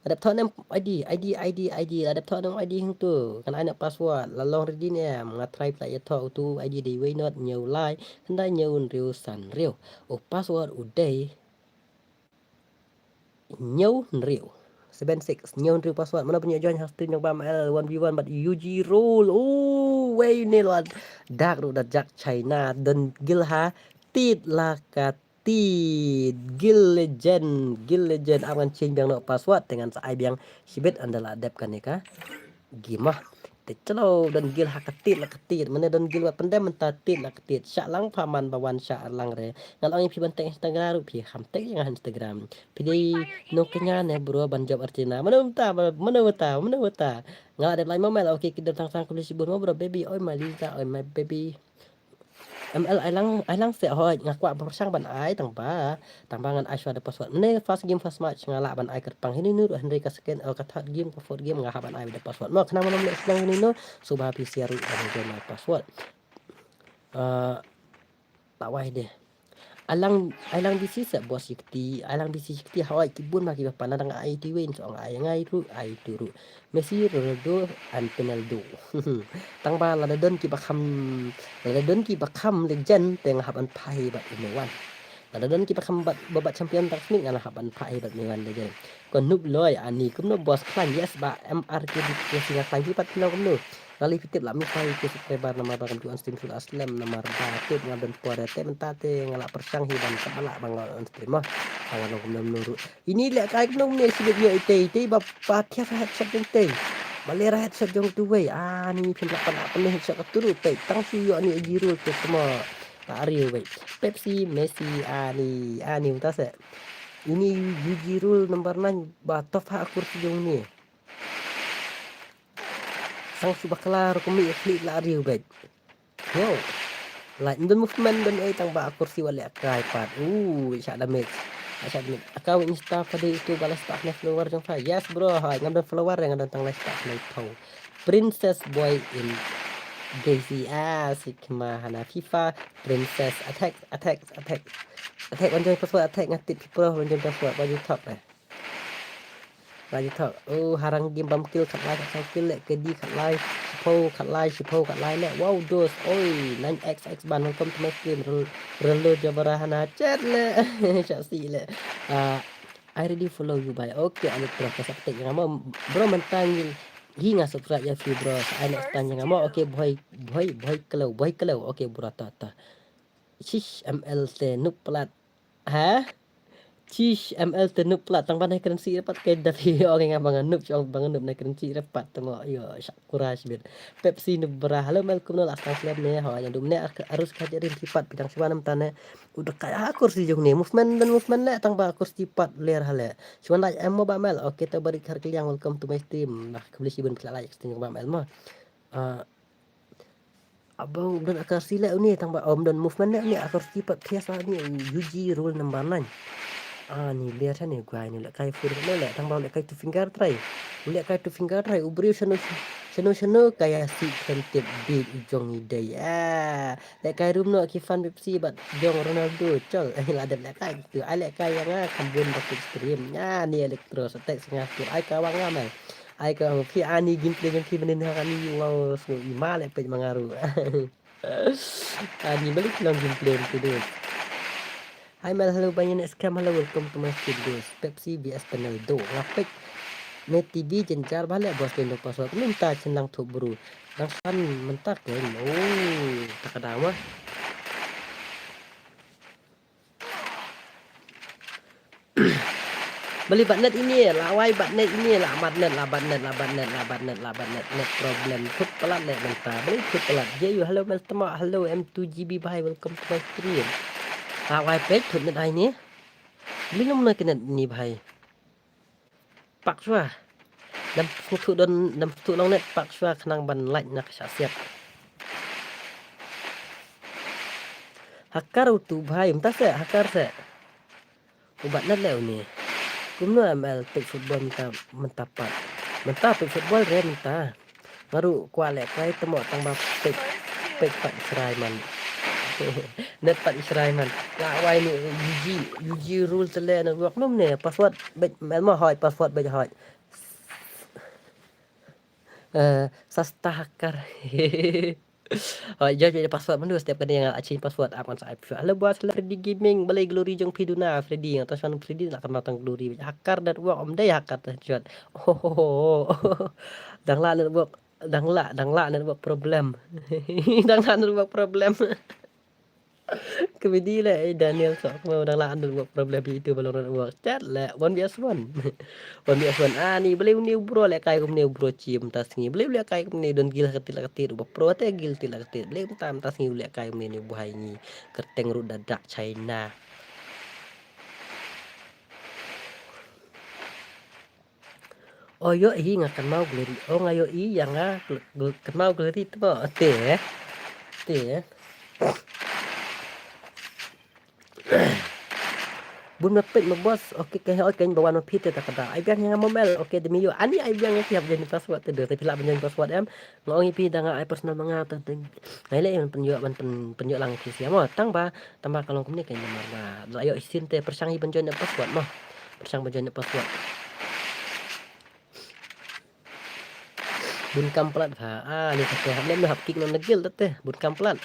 La dep thoh nem I D, I D, I D, I D. La dep thoh nem I D hangtu. Kan ai ne password. La long ready ne em. Nga try pla ïa thoh tu I D dei wei not hynñiew lai. Hynda hynñiew hynriew san hynriew. Oh, password u dei hynñiew hynriew. Seven six, hynñiew hynriew password. Mano ban ïa join ha stream jong Bam L one v one bad U G Rule. Oh, wei ne lwan. Dak ruh da jak China. Don gil ha. Tit la ka tit. Gil legend. Gil legend. Am ngan change biang noh password. Te ngan sa ai biang shibit ynda la dep kane ka game ah. Te chalo don gil ha ka tit la ka tit. Mane don gil wat pyndem mynta tit la ka tit. Shah lang pha man ba wan shah lang re. Nga la ong ïa phi ban tag Instagram ruh phi kham tag ïa nga Instagram. Phi dei nongkñia ne bro ban job arjina. Mano mynta, mano mynta, mano mynta. Nga la dep lai mo mel, okay, ki don tang tang kuli shibun mo bro, baby, oi my Lisa, oi my baby. M L ai lang, ai lang se hoi, nga kwah pyrshang ban ai tang ba. Tang ba ngan ai shuwa da password. Mane first game first match nga lah ban ai kyrpang hini nu ruh hynrei ka second, oh, ka third game, ka fourth game nga hap ban ai da password. Mo khnang mano mel sdang hini nu, suba phi share ruh ban join my password. Ah, la wai de. Ai lang, ai lang bisi se boss shikti, ai lang bisi shikti hawai ki bun ma ki ba pana dang ai ti wen so ai ngai ru, ai tu ru. Messi, Ronaldo, and Penaldo. Tang ba lada don ki ba kham, lada don ki ba kham legend te nga hap ban phai bad ine wan. Lada don ki ba kham bad, ba bad champion tak smit nga hap ban phai bad ine wan legend. Ko noob loi ani kumno boss klan yes ba M R K D K singa klan ki pat pino kumno. Lali pitip la mi phai ki subscriber namar ba kam tu on stream sul aslem namar ba tip nga don por te mynta te nga la pyrshang hi ban ka la ba nga on stream ma. Ka nga long kumno kumno ru. Ini le kai kumno kumno si yo ite ite ba pa thias headshot jong te. Ba le ra headshot jong tu wei. Ani phin la pan apa ni headshot ka tu ru te. Tang si yo ni ejirul te semua. Ta ari wei. Pepsi, Messi, ani, ani mynta se. Ini U G Rule number nine ba tough ha kursi jong ni. Sang suba kala rukom ni khlieh la riu bad. Yo. Like, don movement don ei tang ba kursi wale kai pat. Uh, shah damage. Shah damage. Account Insta pada itu ba la start na follower jong fa. Yes bro, hai ngam don follower ngam don tang la start na itu. Princess boy in Daisy. Ah, si kema hana FIFA. Princess attack, attack, attack. Attack wan jong password, attack ngatip pro wan jong password, wan jong top eh. Raja thok. Oh, harang game bam kill khat lai khat kill le kedi khat lai. Shiphew khat lai, shiphew khat lai le. Wow, dos. Oi, nine X X ban welcome to my stream. Rel-, relo jabara hana chat le. Shah si le. Ah, I already follow you by. Okay, alik terus ka sap tek ngam. Bro, mentang hi nga subscribe ya fi bro. Sa ai next time ngam. Okay, boy, boy, boy kelo, boy kelo. Okay, bro, ta ta. Chish M L te noob palat. Ha? Chish M L te noob palat tang ban ai currency repat ke da phi ong nga bang noob ong bang noob na currency repat tamo yo shakura shibit. Pepsi noob bra. Hello Mel kumno la stang slem ne ha yang dum ne arus ka jerin tipat pidang siwan em tane. Udah kaya ha kursi jong ne movement dan movement ne tang ba kursi pat ler hale. Siwan lai em mo ba Mel. Okay ta bari khar kliang welcome to my stream. Bah kebeli sibun pila lai stream ba Mel mo. Ah, Abang um don akar sila uni tang ba um don movement ne uni akar sipat thias la ni U G rule number nine. Ah, ni ler than ni guai ni le kai fur ne le tang ba le kai two finger try. Le kai two finger try u briew shano shano shano kaya si kren tip bit u jong ni dei. Ah, le kai rum no ki fan Pepsi bat jong Ronaldo chol. Eh, la dep le kai tu ai le kai yang ah kambun bakit stream. Ah, ni electro setek sengah tu ai ka wang amai. Ai ka phi ani gameplay jong phi mynnin ha kani wow sngew i ma le peit ma nga ruh. Ani balik long gameplay tu dus. Hi Mel, hello Banyan Scam, hello, welcome to my stream dus. Pepsi V S Penaldo. Nga peit ne T V jenjar ba le bos le no password mynta chen lang thup bru. Dang san mynta ken. Oh, tak ada mah. Beli bat net ini, la wai bat net ini, la bat net, la bat net, la bat net, la bat net, la bat net, net problem. Thut palat net mynta, beli thut palat. J U, hello Mel Tama, hello M two G B bhai, welcome to my stream. La wai pek thut net ai ni. Beli lum na ke net ni bhai. Pak shuwa. Dam sngewthuh don, dam sngewthuh long net pak shuwa khnang ban like na ka shah siat. Hakar utu bhai, mynta se, hakar se. U bat nat le uni. Kumno M L peit football mynta, mynta pat. Mynta peit football re mynta. Nga ruh kwah lehkai te mo tang ba peit, peit pat shrai man. Net pat shrai man. La wai ni U G, U G rule te le network num ne password beit M L mo hoi password beit hoi. Eh, sasta hakar. Hoi, judge beit password mynta step kane nga change password app ngan sa app. Hello boss, hello Freddy Gaming, balei glory jong phi duna Freddy, nga ta shan Freddy la kena tang glory. Hakar network om dei hakar te shot. Oh, dang la network, dang la, dang la network problem. Dang la network problem. Comedy le, eh, Daniel sok mo dang la network problem itu balong network. Chat le, one V S one. One V S one. Ah, ni beli ni bro lehkai kum ni bro chim tas ngi. Beli lehkai kum ni don gil kati la kati ba pro te gil ti la kati. Beli tam tas ngi lehkai kum ni buhai ngi. Kerteng ruh da dak China. O ïohi nga kynmaw Glory. O nga ïohi ïa nga kynmaw Glory te mo. Te. Te. Bun ma peit ma boss. Okay, ka hoi kan ba wan ma phi te ta ka da. Ai biang ïa nga mo M L. Okay, demi ïoh ani ai biang ïa phi hap jani password te de. Te phi lah ban jani password em. Nga ong ïa phi da nga ai personal ma nga te. Ngai le ban pynïoh ban pynïoh lang phi sia mo. Tang ba Tang ba ka long kumne ka namar ba la ïoh shisien te pyrshang hi ban join password mo. Pyrshang ban join password. Bun kam plat ha. Ah, ni te hap lem hap kick non guild te. Bun kam plat.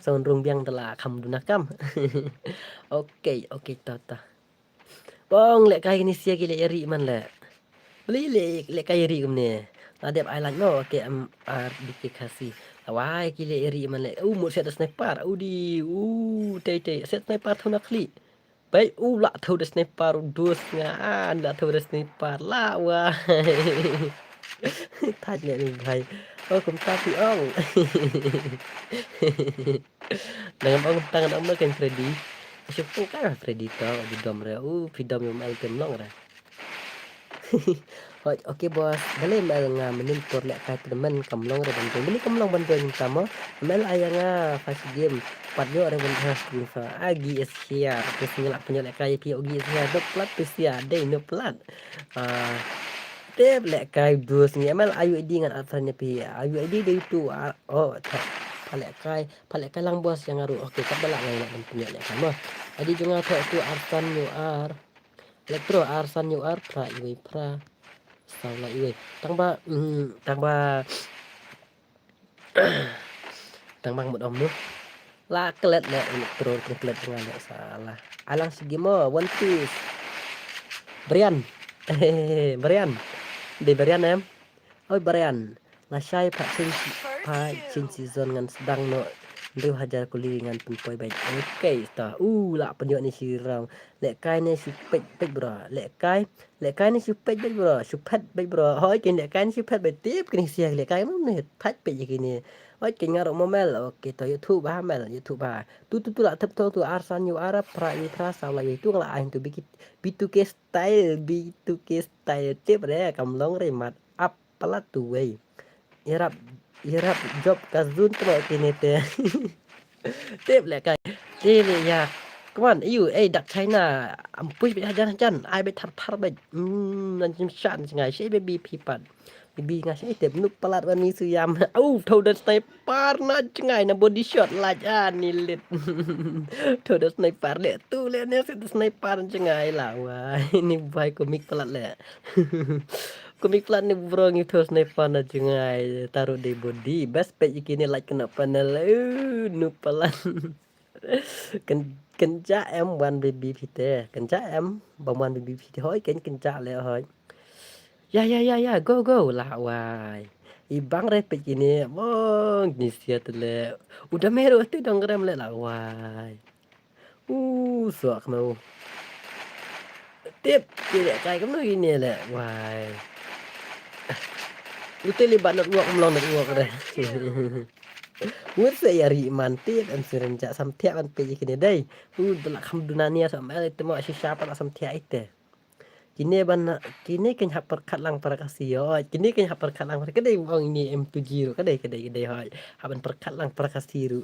Sound rung biang te la kham duna kam. Okay, okay ta ta. Bong lehkai kine sia ki leh ïa ri man leh. Beli leh lehkai ïa ri kumne. La dep ai lait mo ke M R D K Khasi. Lawai ki leh ïa ri man leh. U mut siat da sniper. U di u tei tei siat sniper thaw na khlieh. Bai u la thaw da sniper u dus nga an la thaw da sniper la wai. Thaj leh ni bai. O kumta phi ong. Ngan ong tang ngan ong ma kan Freddy. Shu pung ka Freddy to di dom re. U phi dom ïa M L te mlong re. Hoi, okay boss. Balei M L nga mynnin por lehkai te men kam long re ban join. Balei kam long ban join mynta mo. M L ai ïa nga first game. Pat ïoh re ban ha screen sa. Agi is here. Te sngi lah pynïoh lehkai phi agi is here. Dok plat phi sia dei no plat. Ah, te lehkai dus ngi M L ayu I D ngan atan ïa phi. Ayu I D dei tu. Oh, pha lehkai. Pha lehkai lang boss ïa nga ruh. Okay, kat ba lah ngai lah ban pynïoh lehkai mo. Adi jong nga thoh tu arsan yu ar. Electro arsan yu ar phra iwei phra. Saw la iwei. Tang ba, mm, tang ba. Tang ba mut om nu. La klet le Electro klet nga le salah. Alang sigi mo One Piece. Brian. Brian. Dei Brian em. Oi Brian, lashai pha chin pha chin season ngan sdang noh hynriew hajar kuli ngan pynpoi beit. Okay, ta u la pynïoh ni shi round. Lehkai ne shu peit beit bro. Lehkai, lehkai ne shu peit beit bro. Shu peit beit bro. Hoi kin lehkai ne shu peit beit tip kini sia lehkai mo ne thait beit kini. Hoi kin nga ruh mo M L. Okay, to YouTube ha M L, YouTube ha. Tu tu tu la tep to tu arsan yu arab pra yu pra saw la yu tu la ain tu biki B two K style, B two K style tip re kam long re mat. Ap palat tu wei. Irap, irap job ka zun tro kine te. Tip lehkai. Te le ya. Come on, you, eh, dak China. Am push bit hajan hajan. Ai bit thar thar bit. Hmm, nan jim shan jngai. Shi baby pi pat. Baby nga shi tip nup palat wan mi su yam. Au, thaw da sniper na jngai na body shot laj ah ni lit. Thaw da sniper le tu le ne sniper jngai la wai. Ni bai komik palat le. Komik plan ni bro ngi thos ne pan na jngai taru de body best page iki ni like kena panel. Uh, nu palan. Ken kenja em wan baby pite. Kenja em bam wan baby pite hoi ken kenja le hoi. Ya ya ya ya go go la wai. Ibang re page ini bong ni sia tele. Udah meru tu dong rem le la wai. U suak mau. Tip ki lehkai kumno kine le wai. U te li ba network mlong network re. Ngut se ya ri man tip em siren ja sam thiak ban pe kine dei. U dela kham duna nia sam el te mo shisha pa la sam thiak ite. Kine ban kine ken hap perkat lang para kasi yo. Kine ken hap perkat lang para kedei bong ini em tuji ru kedei kedei kedei hoi. Hap ban perkat lang para kasi ru.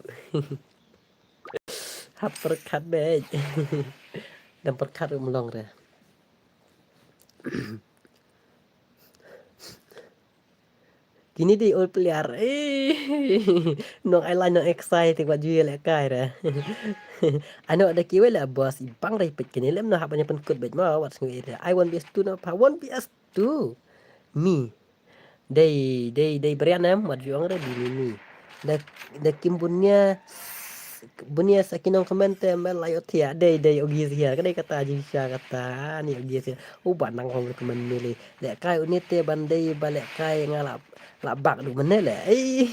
Hap pyrkhat beit. Dang pyrkhat ruh mlong re. Kine dei old player. Eh. Nong ai lai nong excite wat ju ïalehkai re. Ano da kiwei le boss i bang re peit kine lem no hap ban pynkut beit ma wat sngew ire. I want B S two no pa want B S two. Mi. Dei dei dei Brian em wat ju ong re di mi mi. Da da kim bunia bunia sa ki nong comment te mel la ïoh thiah dei dei ogi sia ka dei kata jingshisha kata ni ogi sia. U ba nang hong recommend mili. Lehkai une te ban dei ba lehkai nga la la bak du mene le. Ei.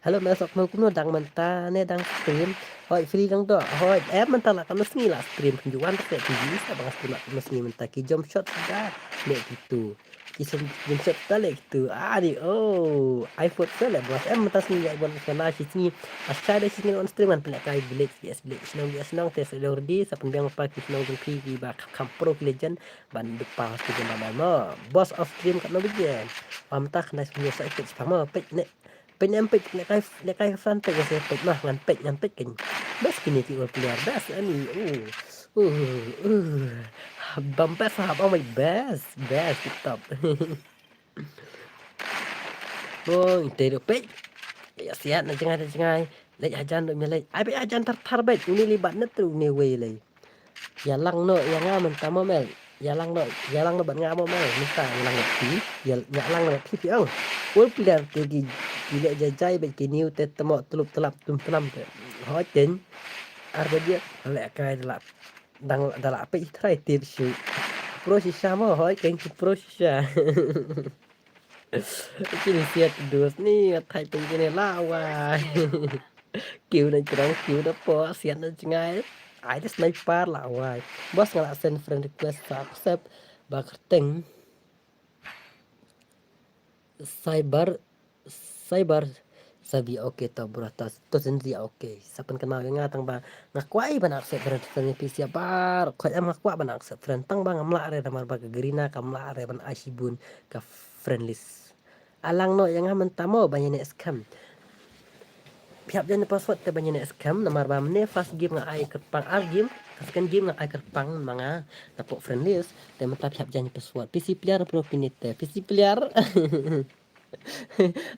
Hello mel sok mo kumno dang mynta ne dang stream. Hoi free dang do. Hoi eh mynta la kam sngi la stream pynjuan te ti ji sa bang stream la kam sngi mynta ki jump shot da. Ne kitu. Ki jump shot da le kitu. Ah ni oh. I vote so le boss. Em mynta sngi ya bon sana shi sngi. Asha de shi sngi on stream kan pynlehkai village yes village. Shnong yes shnong te sa le ordi sa pynbiang pa ki shnong jong phi ki ba kam pro ki legend. Ban duk pa host ki jam ba mo. Boss of stream kat no bije. Pam ta khna sini sa ikut sepang mo pek ne. Pek ne pek ne kai ne kai fan pek ne pek mah ngan pek ngan pek kan. Bas kini ki ul player bas ani. Uh. Uh. Uh. Bam bas ha bam bas bas tip top. Bong ite do pek. Ya siat na jengai na jengai. Lej hajan do mi lej. Ai pek hajan tar tar bek. Uni libat na tu uni wei lej. Ïalang noh ïa nga mynta mo mel. Ïalang noh ïalang noh bad nga mo mel mynta ïalang noh phi. Ïalang noh phi phi ong. Ul player te ki ki leh jajai bad ki niu te temo tlup tlap tum tlam te. Hoi ten. Ar baje leh kai da la dang da la peit trai tip shu. Pro shisha mo hoi ken ki pro shisha. Kini siat dus ni athai pun kini lawai. Kiu na jrong kiu na po siat na jngai. Ai da sniper lawai. Bos nga la send friend request sa accept ba kyrteng. Cyber cyber sabi okay to bro to to sendiri okay. Sa pynkynmaw ïa nga tang ba nga kwah ban accept friend friend ïa phi sia bar. Kwah em nga kwah ban accept friend tang ba ngam lah re namar ba ka Garena kam lah re ban ai shibun ka friend list. Alang noh ïa nga mynta mo ban ïa ne scam. Phi hap jan password te ban ïa ne scam namar ba mne first game nga ai kyrpang ar game ka second game nga ai kyrpang ma nga na pok friend list te mynta phi hap jan password P C player bro kine te P C player.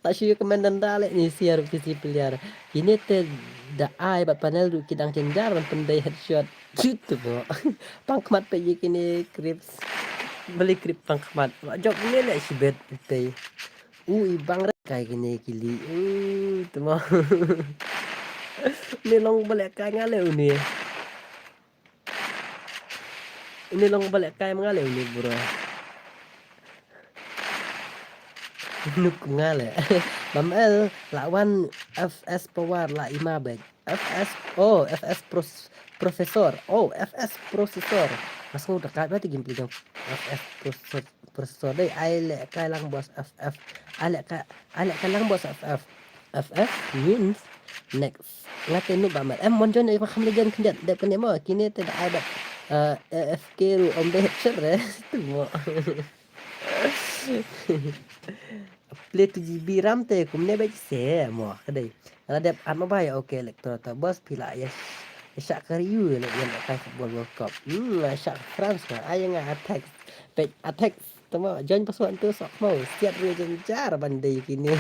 La shu ïa kmen dang da leh ni siar P C player. Kine te da ai bad panel ruh ki dang jynjar ban pyndei headshot. Chut tu bo. Pang khmat peit ïa kine creeps. Beli creep pang khmat. Wa jop ne leh shibet te. U i bang re kai kine kili. U tu mo. Ne long ba leh kai nga leh une. Une long ba leh kai ma nga leh une bro. Nuk nga leh. Bam el la wan F S power la ima bek. F S oh F S pros, professor. Oh F S processor. Mas ngu da kai ba ti game play jong F S processor. Processor dei ai leh kai lang bos F F. Ai leh kai ai leh kai lang bos F F. F F means next. Nga te nu ba mer. Em mon jon e ma kham le jon khyndiat dep kane mo kine te da ai ba. Eh, F K ru om de chere tu mo. Play two G B RAM te kumne ba se mo kadai. Nga dep at ma ba ya okay electro ta bos pila ya. Ya sha kariu le ya kai football World Cup. Hmm, ya sha France ma ai nga attack. Pek attack. Tama join password tu sok mau siat ru jynjar ban dei kini.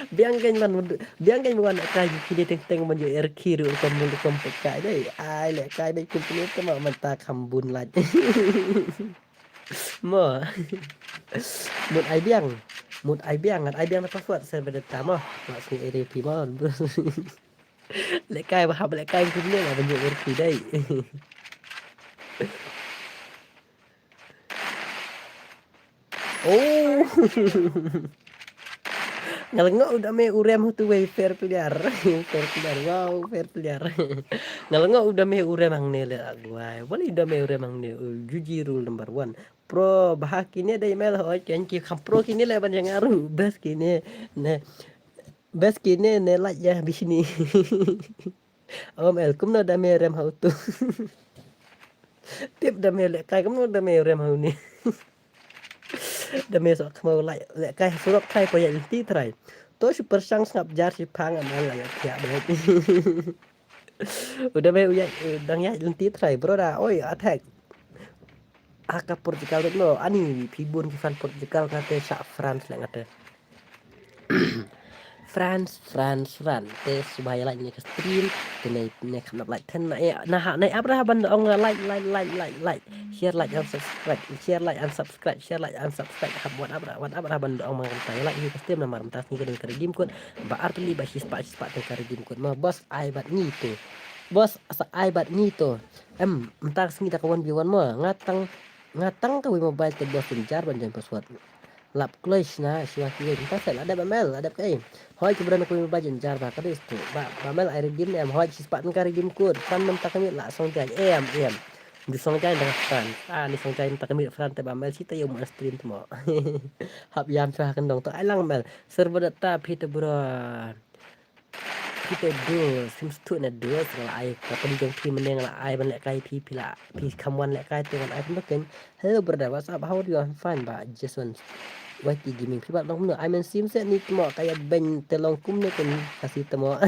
Biang kan ban biang kan ban kai kini teng teng ban jo R Q ru kom mun kom pek kai dei. Ai le kai dei kum kini tama man ta kham bun laj. Mo. Mut ai biang. Mut ai biang ngat ai biang na password server data mo. Mak sini R P mo. Le kai ba hab le kai kum ni la ban jo R P dei. Oh. Nga la ngoh u da me u rem tu wei fair player. Fair player. Wow, fair player. Nga la ngoh u da me u rem hangne le aguai. Wali da me u rem hangne. Juji rule number one. Pro bah kine dei mel hoi ken ki kham pro kine le ban jang aru best kine ne best kine ne laj ya bishni. Om el kumno da me rem hau tu. Tip da me le kai kumno da me rem hau ni. Da me sok khmau lai le kai surok kai ko ya ti trai. To super sang sngap jar si phang am la ya tia ba. Udah me uya dang ya lenti try bro da. Oi, attack. Aka Portugal no, ani phi bun ki fan Portugal kate sa France le ngate. France, France, France. Te suba ïa like ne ka stream. Te ne ne kham like ten na e na ha ne abra ban ong like, like, like, like, like. Share, like and subscribe. Share, like and subscribe. Share, like and subscribe. Hap wan abra, wan abra ban ong mang ta like ni ka stream namar mynta sngi ka don ka redeem code. Ba artylli ba shispah, shispah teng ka redeem code. Ma boss ai bad ngi tu. Boss sa ai bad ngi tu. Em, mynta sngi da ka one v one mo. Nga tang, nga tang ka wi mobile te boss jar ban jan password. Lap close na shiwa ki mynta sa la dep ba mel, la dep kai. Hoi ki bran ku ba jin jar ba ka dis tu. Ba ba mel ai redeem em hoi shispah ka redeem code. Kan mynta kami la song jai em em. Di song jai da kan. Ah, ni song jai mynta kami France te ba mel sita yo mo stream tu mo. Hap yam sa kan dong tu ai lang mel. Server data phi te bro. Kita dos, sim stu na dos, la ai ka pun jong phi mynne la ai ban lehkai phi phi la phi kham wan lehkai te wan ai pun ken. Hello brother, what's up? How are you? I'm fine ba Jason. Wati gaming phi ba long no. I mean sim set ni tmo kaya ben te long kum ne ken kasi tmo.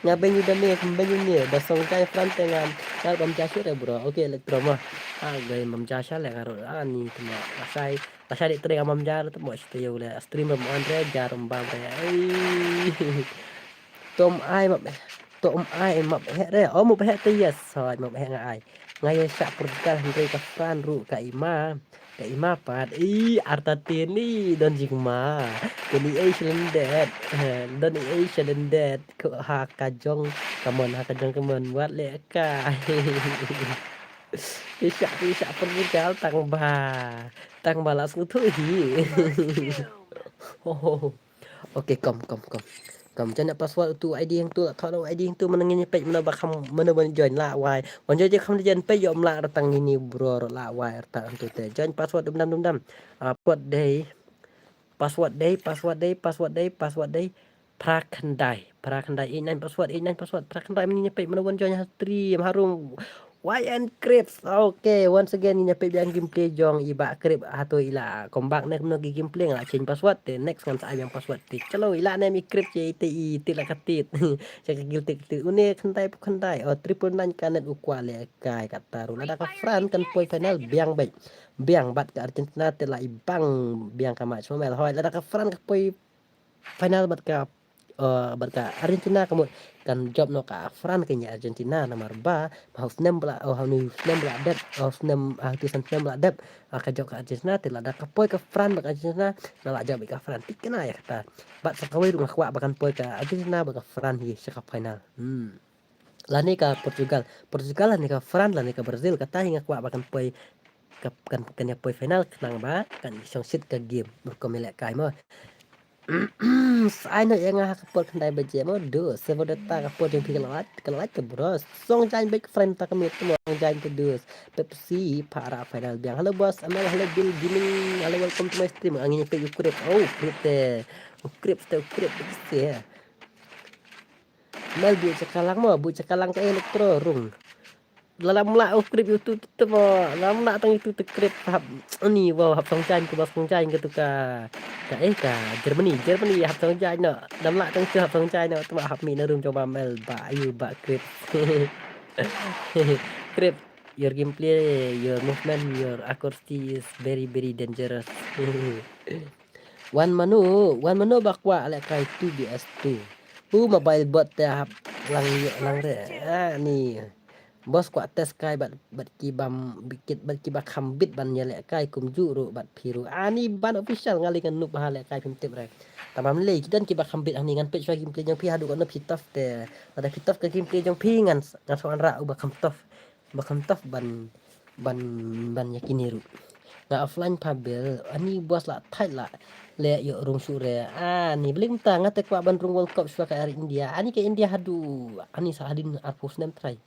Nga ben ni da me kum ben ni da song kai France te ngam. Ngal bam jashu re bro. Okay, electro ma. Ah, gai bam jasha le karo. Ah, ni tmo. Asai Tasha dik tring amam jar tu mo shita yo le stream ram on re jar ram bam re. Ei. Tom ai map eh. Tom ai map eh re. Oh map eh te yes. Soi map eh nga ai. Nga ye sha Portugal hynrei ka France ru ka ima. Ka ima pat. Ei arta tin ni don jing ma. Kini ei shlendet. Don ei shlendet. Ko ha ka jong kamon ha ka jong kamon wat le ka. Isha isha Portugal tang ba tang ba la sngewthuh hi. Okay, kom kom kom. Kom jan password tu I D hang tu la thon I D hang tu mana ngin page mana ba kham mana ban join la wai. Wan join je kham join page yo mla ra tang ini bro la wai ra tang tu te join password dum dam dum dam. Ah, password dei. Password dei, password dei, password dei, password dei. Phra khyndai, phra khyndai, eight nine password, eight nine password, phra khyndai mynta peit mynta wan join ha stream harum. Y N Crips. Okay, once again ngin ïa peit biang gameplay jong i Bah Crips hato i la comeback ne kumno ki gameplay nga la change password te next ngan sa ai biang password te. Chalo i la ne mi Crips ïa ite i tit la ka tit. Ïa ka guilty tit une khyndai pu khyndai. Oh, triple nine ka net u kwah le kai kata ruh. Lada ka France kan poi final biang beit. Biang bad ka Argentina te la i bang biang ka match ma mel hoi. Lada ka France ka poi final bad ka, eh, bad ka Argentina ka mut kan jop noh ka France ka ïa Argentina namar ba ma ha u snem ba la, oh, ha u snem ba la dep, oh, snem, ah, tu san snem ba la dep, ah, ka jop ka Argentina te lada ka poi ka France bad ka Argentina na la jop ka France. Thikna ïa kata. Bad sa kawei ruh nga kwah ba kan poi ka Argentina bad ka France hi sha ka final. Hmm. Lane ka Portugal, Portugal lane ka France lane ka Brazil kata hi nga kwah ba kan poi ka kan kan ïa poi final khnang ba kan shong shit ka game. Rukom ïa lehkai mo. Sa ai noh ïa nga ha ka por khyndai baje mo. Do server data ka por jong phi ka la lait ka la lait ka bro. Song jan bad ka friend ta ka mit mo song jan ka dus. Pepsi para final biang. Hello boss, Amel, hello Bill Gaming. Hello, welcome to my stream. Angin peit u Crips. Oh, Crips te. U Crips te, u Crips te. Mel bu cakalang mo, bu cakalang ka electro rung. Lalam la u Crips YouTube tu mo, lam la tang YouTube tu Crips hap ni wow hap song jan ke bas song jan ke tu ka ka eh ka Germany, Germany hap song jan no. Lam la tang tu hap song jan no tu hap mi na room jong ba Mel ba ayu ba Crips. Crips, your gameplay, your movement, your accuracy is very very dangerous. Wan mano, wan mano ba kwah lehkai two V S two. U mobile bot te hap lang ïoh lang re. Ah, ni. Boss kwah test kai bad bad ki bam bikit bad ki ba kham bit ban ïa lehkai kumjuh ruh bad phi ruh. Ah, ni ban official nga lei ngan noob ha lehkai phim tip re. Tamam lei ki don ki ba kham bit hangne ngan peit shwa gameplay jong phi haduh katno phi tough te. Lada phi tough ka gameplay jong phi ngan ngan sa wanrah u ba kham tough. Ba kham tough ban ban ban ïa kine ruh. Nga offline pa bel ani boss la thait la leh ïoh rung shuh re. Ani bling ta nga te kwah ban rung World Cup shwa ka ar India. Ani ka India haduh ani sa hadien arphew snem trai.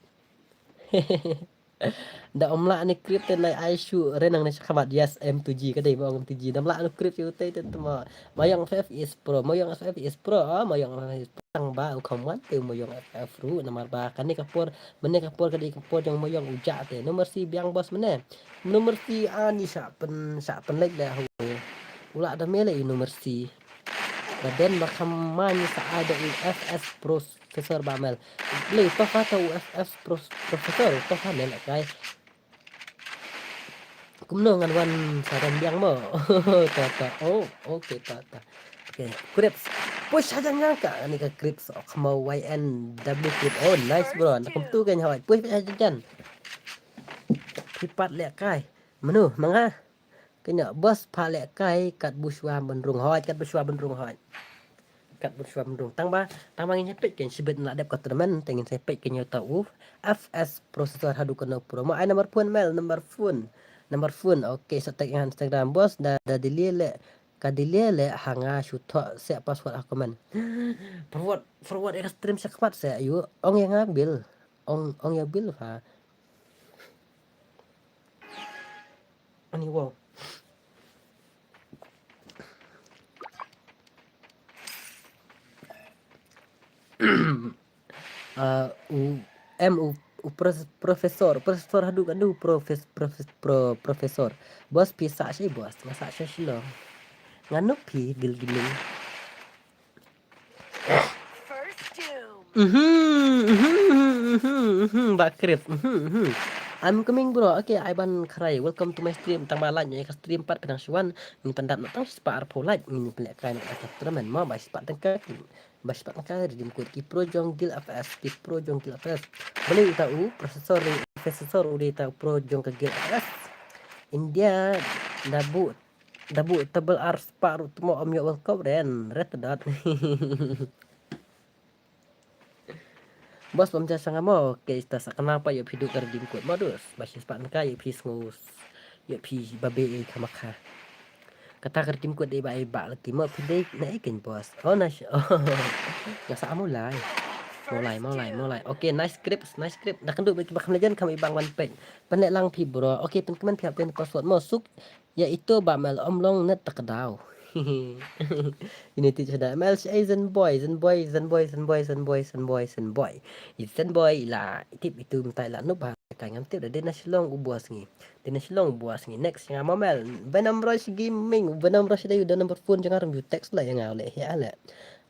Da ym lah ne Crips te nai ai shuh re nangne sha khmat. Yes, M two G ka dei ba ong M two G. Da ym lah ne Crips ïa utei te tma. Mayong F F is pro, Mayong F F is pro, ah, Mayong F F is pro. Tang ba u kham wan te Mayong F F ruh namar ba kane ka por, mynne ka por ka dei ka por jong Mayong u jah te. No mercy biang boss mynne. No mercy ani sa pen sa pen lek da hu. U lah da me le i no mercy. Ba den ba kham man sa ai da u F S Professor ba mel. Lei to ka to u F S Pros-, Professor to ka mel kai. Kumno ngan wan sa ran biang mo. Ta ta. Oh, okay ta ta. Okay, Crips. Push hajan nga ka ni ka Crips. Oh, khamo Y N W Crips. Oh, nice bro. Na kum tu kan hoi. Push hajan. Pipat lek kai. Menu manga. Kena bos pha lek kai kat bushwa benrung hoi, kat bushwa benrung hoi. Kat bushwa benrung. Tang ba, tang ba ngin pek ken sibet na dep ka tournament, tang ngin pek ken yo ta u. F S Processor hadu kena promo. Ai number phone mel, number phone. Number phone. Okay, sa tag Instagram bos da da delete le. Ka delete le hanga shu tho se password ha comment. Forward, forward ya ka stream sa khmat se ayu. Ong ya nga bil. Ong ong ya bil ha. Ani wow. Ah, u em u u pres-, profesor, profesor hadu kadu profes-, profes-, pro-, profesor. Bos pisa shi bos, nga sa shi lo. Nganu pi gil giling. Mhm, mhm, mhm, mhm, mhm, ba krip. Mhm, mhm. I'm coming bro. Okay, ai ban khrai. Welcome to my stream. Tang ba like nya ka stream pat pedang shuan. Ni pandap na tang spa arpo like. Ni pelek kai na ka tournament mo ba spa tengka. Ba spa tengka redeem code ki pro jong Guild F S, ki pro jong Guild F S. Beli uta u processor ni processor u di ta pro jong ka Guild F S. India dabu dabu table ar spa ru tmo om yo welcome ren ret dot. Bos bam ja sanga mo ke sta sa kana pa yo phi du ka redeem code modus ba shi spa nka yo phi sngus yo phi ba be e kama kha. Kata ka redeem code dei ba e ba laki mo phi dei na e ken bos. Oh nice. Oh. Nga sa mo lai. Mo lai mo lai mo lai. Okay, nice script, nice script. Dak ndu ba ki ba kham legend kam i bang wan pek. Pen le lang phi bro. Okay, pen kemen phi hap pen password mo suk. Ya itu ba mel om long net tak daw. Ini ti sudah mel si Zen boy, Zen boy, Zen boy, Zen boy, Zen boy, Zen boy, Zen boy. Zen boy la tip itu mentai la nup ha kai ngam tip dah dia na Shillong u bos ngi. Dia na Shillong u bos ngi. Next yang ama mel Venom Rush Gaming, Venom Rush dei udah number phone jangan rum text lah yang ngau le ya le.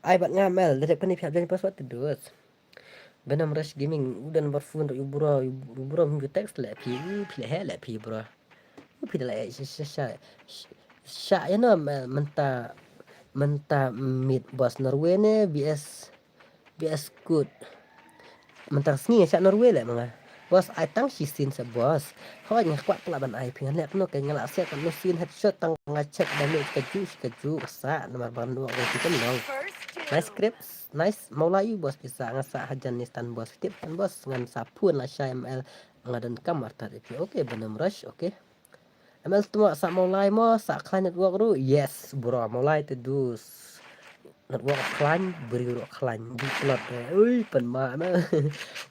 Ai bat ngamel dari pani pihak jangan password terus. Venom Rush Gaming udah number phone ru bro, bro mun text le phi, phi le he le phi bro. Phi le sha sha sha ya no menta menta mid bos Norway ne V S V S good. Mentang sngi sha Norway le manga. Bos ai tang shi sin sa bos. Hoi nga kwat pla ban ai phi ngan le no ke nga la set no sin headshot tang nga check damage ka ju shi ka ju sa namar ban no ka kan long. Nice scripts. Nice, maulai bos pisa nga sa hajan ni stan bos tip kan bos ngan sa phone la shai M L nga dan kamar tat ipi. Okay, Venom Rush, okay. M L tmo sa maulai mo sa klan network ru. Yes, bro, maulai te dus. Network klan, beri ru klan di plot re. Ui, pen ma na.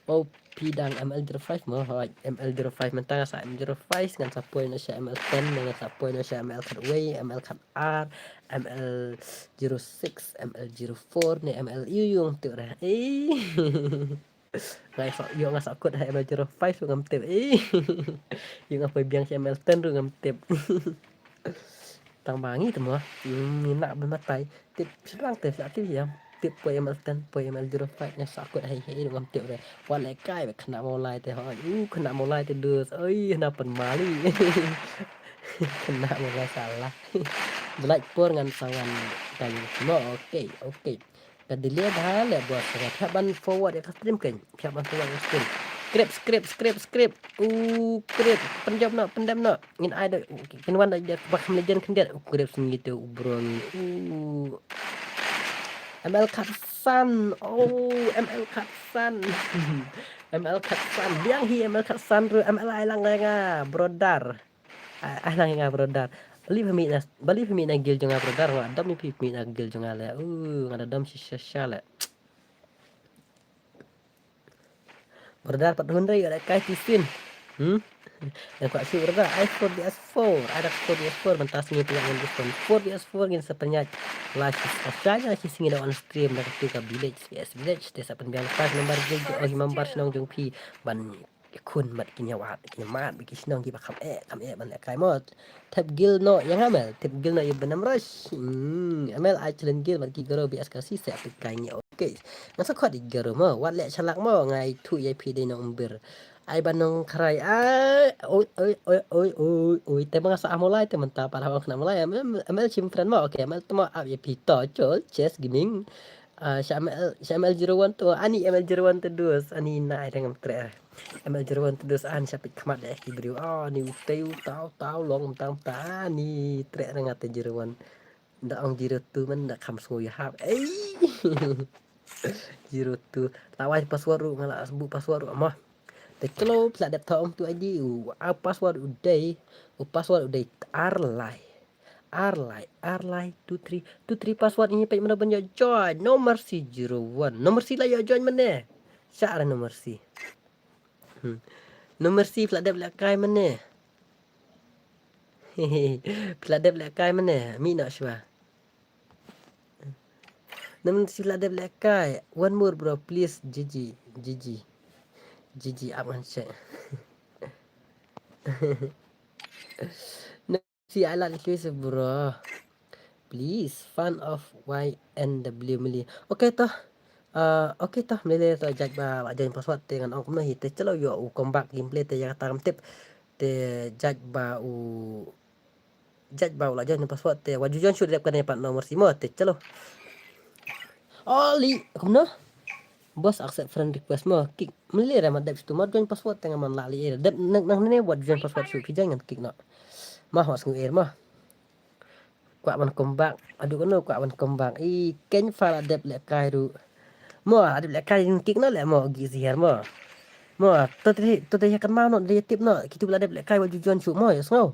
Oh, pidang M L zero five mo, hoi, M L zero five mentang sa M zero five ngan sa point na sha M L ten ngan sa point na sha M L kat way, M L kat R, M L zero six, M L zero four ne M L yu yung tu re. Eh. Ngai sa yo nga sa kut ha M L zero five tu ngam tip. Eh. Yo nga poi biang si M L ten tu ngam tip. Tang bangi tu mo. Hmm, ni nak bermatai. Tip selang tip sa tip ya. Tip poi M L ten, poi M L zero five nga sa kut hai hai ngam tip re. Wan le kai kena maulai te hoi. Uh, kena maulai te dus. Oi, kena pen mali. Kena maulai salah. Belaj por ngan sawan kai mo. Okay, okay. Ka delay bha le bos ka phi ban forward ya ka stream kan. Phi ban forward ya ka stream. Script, script, script, script. Uh, script. Pendem no, pendem no. Ngin ai da kin wan da ba kham legend khyndiat. Uh, script sngi te u bro ngi. Uh. M L Katsan. Oh, M L Katsan. M L Katsan. Biang hi M L Katsan ru M L ai lang nga brother. Ah, ah, lang nga brother. Bali phi mih na, bali phi mih na guild jong nga brother. Nga dom phi mih na guild jong nga le. Uh, nga dom shisha sha le. Brother pat hun dei ga kai tisin. Hmm? Yang kuat su brother, ai four V S four, ai dak four V S four, mentas ni pula ngan diskon four V S four ngin sa penyat. Lah si sa sha nya si singi da on stream da katu ka village V S village te sa pen biang lepas nomor guild jong oh member shnong jong phi ban Ki khun mat ki ñiaw at, ki ñiaw mat, ki shnong kiba kham eh, kham eh ban lehkai mo. Thep guild noh ïa nga Mel, thep guild noh ïa Benam Rush. Hmm, Mel ai challenge guild bad ki guru B S K C se pynkai ñi. Okay. Nga sa khot ïa ki guru mo, wat leh shalak mo, nga ithuh ïa phi dei nongbyr. Ai ban nongkhrai ai. Oi oi oi oi oi oi. Te ma nga sa ah molai te mynta pat haba ong kane molai. Mel, Mel shim friend mo. Okay, Mel te mo ap ïa phi to chol chess gaming. Ah, sha Mel, sha Mel zero one to, ani Mel zero one to dus, ani na ai reng am tre. Mel zero one to dus an sha pit khmat eh ki briew. Ah, ni utei utau tau long tang ta ni tre reng ate zero one. Da ong zero two man da kham sngew ïahap. Ei. Zero two. La wai password ruh nga la bu password ruh mo. Te klo pla dep tha ong tu I D u. Ah, password u dei. U password u dei ar lai. Ar lai, ar lai, two three, two three password ini peit mano ban ïoh join. No Mercy zero one. No Mercy la ïoh join mane. Sha are No Mercy. Hmm. No Mercy pla dep lehkai mane. Pla dep lehkai mane. Mi no shwa. No Mercy pla dep lehkai. One more bro, please. G G, G G. G G up ngan check. No Mercy, I like you bro. Please, fan of Y N W Mili. Okay to. Ah, okay to, Mili to judge ba la join password te ngan ong kumno hi te chalo ïoh u comeback gameplay te ïa kata kam tip. Te judge ba u judge ba u la join password te wat ju join shoot rep kane pat No Mercy mo te chalo. Oli, kumno? Boss accept friend request mo, kick. Mele re ma dep stu ma join password te nga man la li er. Dep nang nang ne wat join password shu ki join ngan kick no. Ma hos ngu er mo. Kwah ban comeback. Aduh kano kwah ban comeback. I ken fa la dep lehkai ruh. Mo, la dep lehkai ngan kick no le mo gi zihar mo. Mo, to te to te ya kan ma no de tip no. Kitu la dep lehkai wat ju join shu mo ya sngo.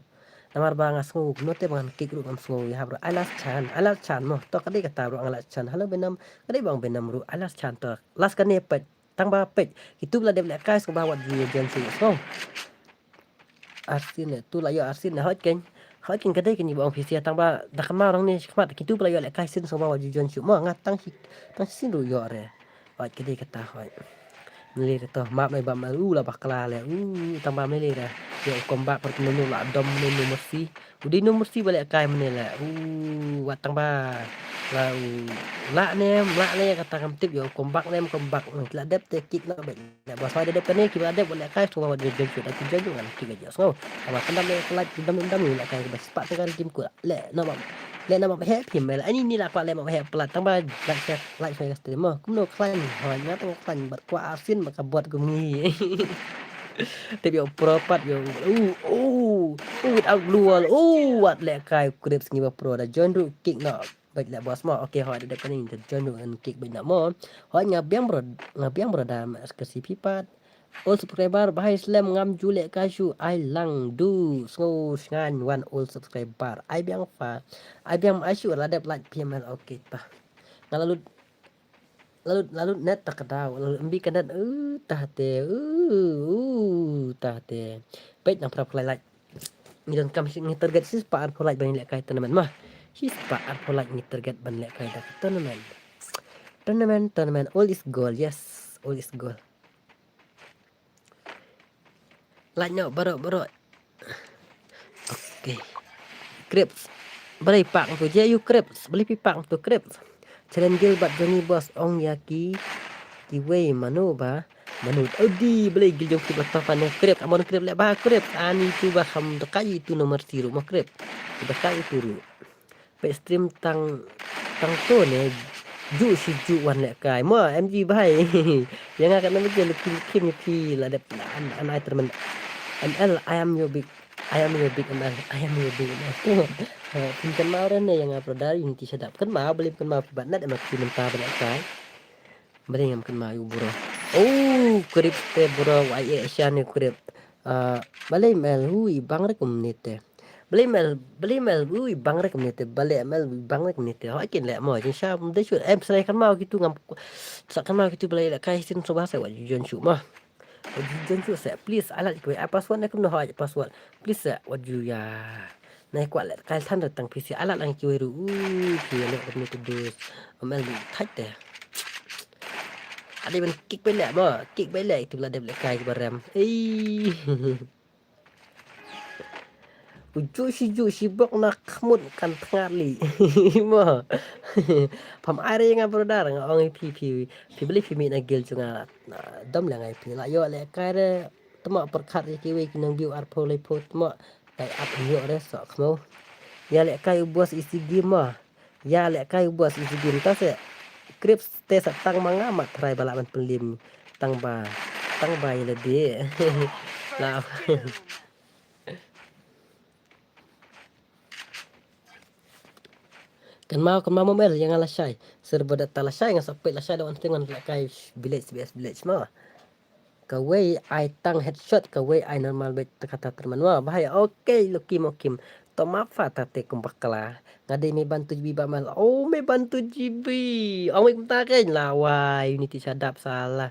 Namar ba nga sngew, kumno te ba ngan kick ruh ngam sngew ïahap ruh. Ai last chance, ai last chance mo. To ka dei kata ruh nga last chance. Hello Benam, ka dei ba ong Benam ruh. Ai last chance to. Last kane peit, tang ba peit. Kitu ba la dep lehkai sngewbha wat ju join shu sngew. Arsin ne, tu la ïoh arsin ne, hoi keiñ. Hoi keiñ ka dei keiñ ba ong phi sia tang ba da kan ma rong ne shi khmat. Kitu ba la ïoh lehkai sien sngewbha wat ju join shu mo. Nga tang shi, tang shisien ruh ïoh re. Hoi ka dei kata hoi. Ngi to map nai bam u la bakla le u tang ba mele da. Yo comeback per kino la dom ne No Mercy. U dei No Mercy ba lehkai mene le u wat tang ba la u la ne la ne kata kam tip yo comeback ne comeback la dep te kick na ba le ba sa dep kane ki ba dep lehkai so ba dep jump da ki jump ngan ki ga jo so. Ba kan dam le like dam dam lehkai ba spa te kan tim ku le na ba le na ba he phim le ani ni la kwa le ma he plat tang ba like share like share stream mo kumno klan ho nga tang klan bat kwa arsin ba ka bot kum ngi. Te bio pro pat bio u u u without blue wall u wat lehkai Crips ngi ba pro da join ruh kick no. Bait le boss mo. Okay ho da dep kane da join ruh ngan kick bait na mo. Ho nga biang bro nga biang bro da ma ka C P pat. All subscriber bahai slem ngam ju lehkai shu ai lang du sngew sngan wan all subscriber ai biang fa ai biang ai shu la dep like P M L okay ta. Nga la lut la lut la lut net ta ka daw la lut M B ka net u ta te u u ta te. Peit nang prap lai like. Ngi don kam shi ngi target shi spah arphew like ban lehkai tournament ma. Shi spah arphew like ngi target ban lehkai da tournament. Tournament tournament all is goal yes all is goal. Like no bro bro. Okay. Crips. Balei pak tu je you Crips. Balei pi pak tu Crips. Challenge Guild bad Johnny Boss ong ya ki ki wei mano ba mano odi balei gil jong ki ba topan ne Crips amon Crips le ba Crips ani tu ba kham dekai tu nomor siru mo Crips. Dekai tu ru. Peit stream tang tang to ne ju shi ju wan lehkai mo M G bhai. Ya nga ka number je lukim kim ni phi la dep an an ai termen M L I am your big I am your big M L I am your big M L. Phin kan mau ren ne ya nga brother unity shadap kan mau beli kan mau bat nat em ki menta ban lehkai. Beli ngam kan mau bro. Oh Crips te bro wai e shan ni Crips. Beli M L hui bang re kum ni te. Beli M L beli M L ui bang rek mene te bale M L ui bang rek mene te hoi kin le mo jin sha de shu em srai kan mau kitu ngam sa kan mau kitu bale le kai sin so ba se wa jon shu mo. Wa jon shu se please alat ku ai password ne kum no hoi password please se wa ju ya. Nai kwa le kai than tang P C alat lang ki ru u ki le ko mene te dus M L ui thai te. Ade ban kick beit leh mo, kick beit leh, itu la dep leh kai ba rem. Ei. Uju shi ju shi bok na khmut kan tngat li. Mo. Pham ai re nga brother, nga ong phi phi phi beli phi mi na gil jong nga. Dom leh ngai phi la ïoh leh kai re. Tma pyrkhat ïa kiwei ki nong view arphew laiphew tma. Dei ap ïoh re sok khmo. Ïa leh kai u boss isi game mo. Ïa leh kai u boss isi game ta se. Crips te sa tang ma nga ma trai ba lah ban pynlim. Tang ba, tang ba ïa lade. Lah. Kan mau, kan mau mo Mel, ïa nga lashai. Ser ba da ta lashai, nga sa peit lashai da wan teng wan leh kai village, village, village mo. Kawei ai tang headshot, kawei ai normal beit, ta kata terman mo. Bahai, okay, lucky mo kim. To ma fa ta te kum bakla. Nga dei me ban tu G B ba Mel. Oh, me ban tu G B. Ong wei kumta kein la wai, Unity shadap salah.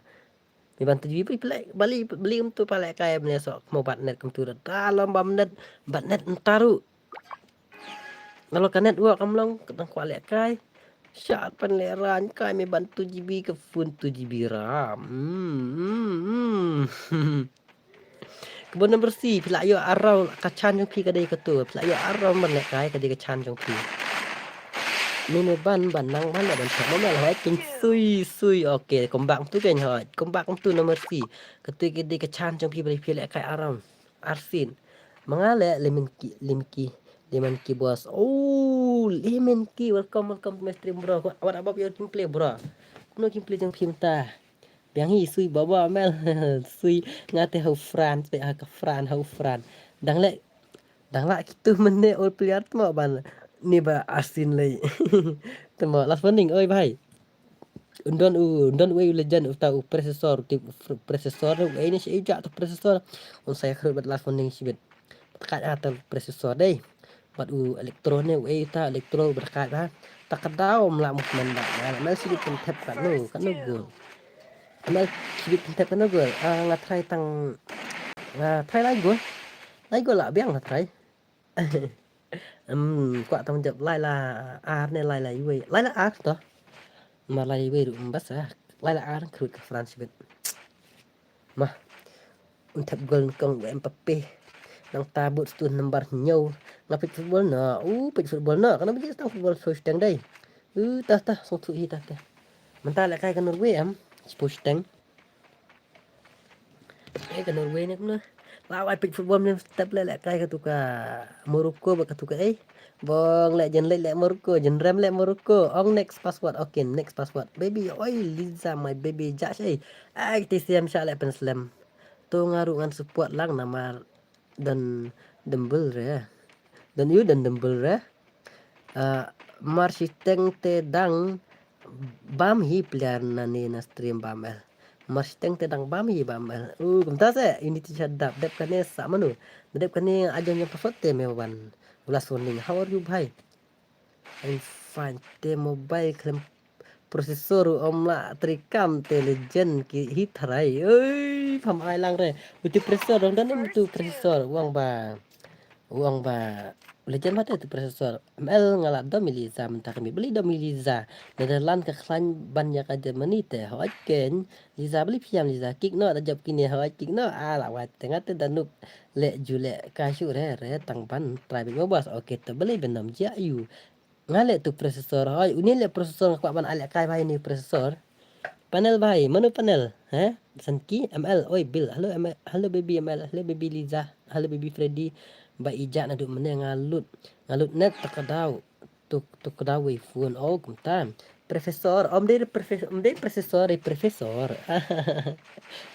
Me ban tu G B phi leh, bali, beli kumtu phi leh kai mene sok mo bad net kumtu da. Da lom bam net, bad net ynta ruh. Nalor ka network kam long, ka dang kwah leh kai. Shat pan leh ran kai me ban tu G B ka phone tu G B RAM. Hmm, hmm, hmm. Kaba number C, phi la ïoh arrow ka chan jong phi ka dei katu. Phi la ïoh arrow ban leh kai ka dei ka chan jong phi. Ni me ban, ban nang ban leh ban thok mo Mel hoi kin sui, sui. Okay, come back tu kein hoi. Come back tu number C. Katu ka dei ka chan jong phi ba phi leh kai arrow. Arsin. Ma nga leh lemon ki, lemon ki, lemon ki boss. Oh, lemon ki. Welcome, welcome to my stream, bro. What about your gameplay, bro? Kumno gameplay jong phi mynta? Biang hi sui baba Mel. Sui nga te hau Fran, te ha ka Fran, hau Fran. Dang leh, dang lah kitu mene all player tma ban ni ba asin lei. Tma last warning, oi bhai. Undon u, undon u legend uta u processor, ti processor u ei ne shi ja tu processor. Un saya khrut bat last warning shibit. Kat ata processor dei. Bat u electro ne u ei ta electro berkat ha. Tak daw mla movement ba. Mel shibit kan tep kan no, kan no gol. Mel shibit kan tep kan no gol. Ah, nga try tang, nga try lai gol. Lai gol la biang nga try. Hmm, kwah tang jap lai la ar ne lai la iwei. Lai la ar to. Ma lai iwei ru mbas ah. Lai la ar khrut ka France bit. Ma. Un thep gol kong Mbappe. Nang ta but stu number hynñiew. Nga peit football na. U peit football na. Kana biji tang football first teng dei. U tah tah song tu hi tah tah. Mynta leh kai ka Norway am. First teng. Eh, ka Norway ne kumno. La wai peit football ne step leh leh kai katu ka Morocco ba katu ka eh. Bong leh jen leh leh Morocco, jen rem leh Morocco. Ong next password. Okay, next password. Baby, oi Liza my baby ja shei. Ai ti siam sha leh pen slem. To nga ruh ngan support lang namar don dumble re. Don yu don dumble re. Ah, mar shiteng te dang bam hi player na ne na stream bam el. Mar shiteng te dang bam hi bam el. U kumta se ini ti shadap dep kane sa manu. Dep kane ajong yang pasot te me wan. Last warning. How are you bhai? I'm fine. Te mobile klem processor u om la trikam te legend ki hi tharai. Oi, pham ai lang re. Utu processor dong dan utu processor uang ba. Uang ba legend mate tu processor. M L nga la dom i Liza mynta kami beli dom i Liza. Netherlands ka khlaiñ ban ïa ka Germany te hoi ken. Liza beli phiam Liza kick no da jop kine hoi kick no. Ah la wai te nga te da nuk le ju le ka shu re re tang ban try bit mo boss. Okay te beli ben dom jia yu. Nga leh tu processor hoi, uni leh processor nga kwah ban ai leh kai bhai ni processor. Panel bhai, manu panel, he? Sanki, M L, oi Bill, hello M L, hello baby M L, hello baby Liza, hello baby Freddy. Ba ija naduh mane nga lut, nga lut net tak ka daw. Tuk tuk ka daw wei phone, oh kumta. Professor, om dei professor, om dei processor, dei professor.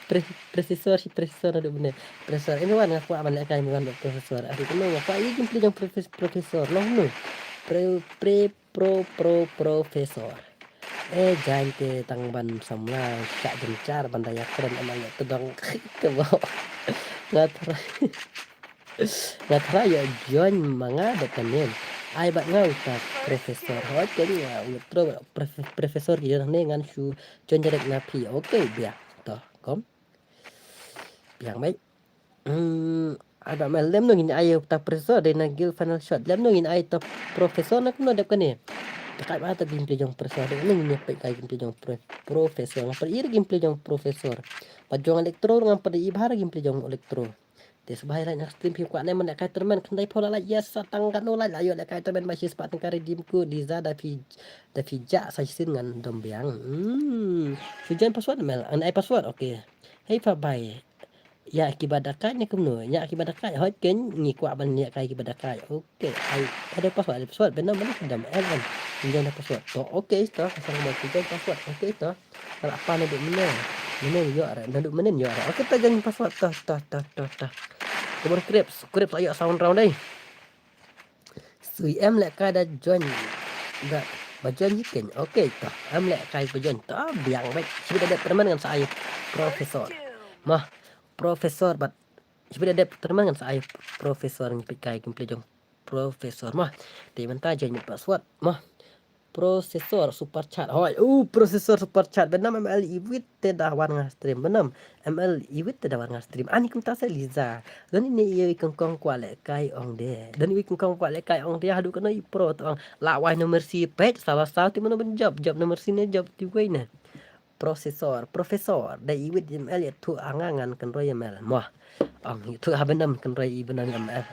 Pre- Processor shi processor naduh mane. Processor, anyone nga kwah ban leh kai anyone ba professor. Aduh kumno nga kwah i jingpli jong profes- professor. Long no. Pre pre pro pro professor. Eh jan te tang ban samla ka jynjar ban da ïa kren amal ïa tdong. Te bo. Nga try. Nga try ïa join ma nga da ka name. Ai bad nga uta professor. Hoi ken nga u tro prof- professor ki jong ne ngan shu join direct na phi. Okay biang. To kom. Biang mai. Hmm, ai ba mel lem no ngin ai ta professor de na guild final shot. Lem no ngin ai ta professor na kumno dep kane. Kai ba ta gameplay jong Professor. Ni ni pek kai gameplay jong Pro-, Professor. Ngam pat i gameplay jong Professor. Ba jong Electro ngam pat i ba gameplay jong Electro. Te sbah ïa lait na stream phi kwah ne man lehkai tournament khyndai phew la lait, yes, sa tang katno lait la ïoh lehkai tournament ba shi spah tyngka redeem code Liza da phi, da phi jah sa shisien ngan dom biang. Hmm. Shu join password mel, an ai password, okay. Hei pa bai. Ïa kiba da kai ne kumno, ïa kiba da kai, hoi ken ngi kwah ban ïa kai kiba da kai. Okay, ai, ada password, ada password, benar benar dam, em em. Shu join password. To, okay, to, pasang mo shu join password, okay, to. Kala pa naduh mynne. Mynne ïoh re, naduh mynne ïoh re. Okay, ta join password, ta, ta, ta, ta, ta. Kebun Crips, Crips la ïoh sound round dei. Sui em lehkai da join. Da, ba join hi ken. Okay, ta. Em lehkai ba join. Ta, biang bait. Shi da dep permen ngan sa ai Professor. Mah, Professor, but shi da dep permen ngan sa ai Professor ngi pek kai gameplay jong Professor. Mah, te mynta join mit password. Mah. Processor super chat. Hoi, uh, processor super chat. Benam M L iwit te da wan nga stream. Benam M L iwit te da wan nga stream. Ani kumta sa Liza. Don ini iwit kongkong kwah lehkai ong de. Don iwit kongkong kwah lehkai ong de. Haduh kano i pro tu ong. La wai no mercy pet. Salah satu mano ben job. Job no mercy ne job tu wai ne. Processor, professor. Da iwit M L ya tu angangan kenroi M L. Moh. Ong tu ha benam kenroi i benam M L.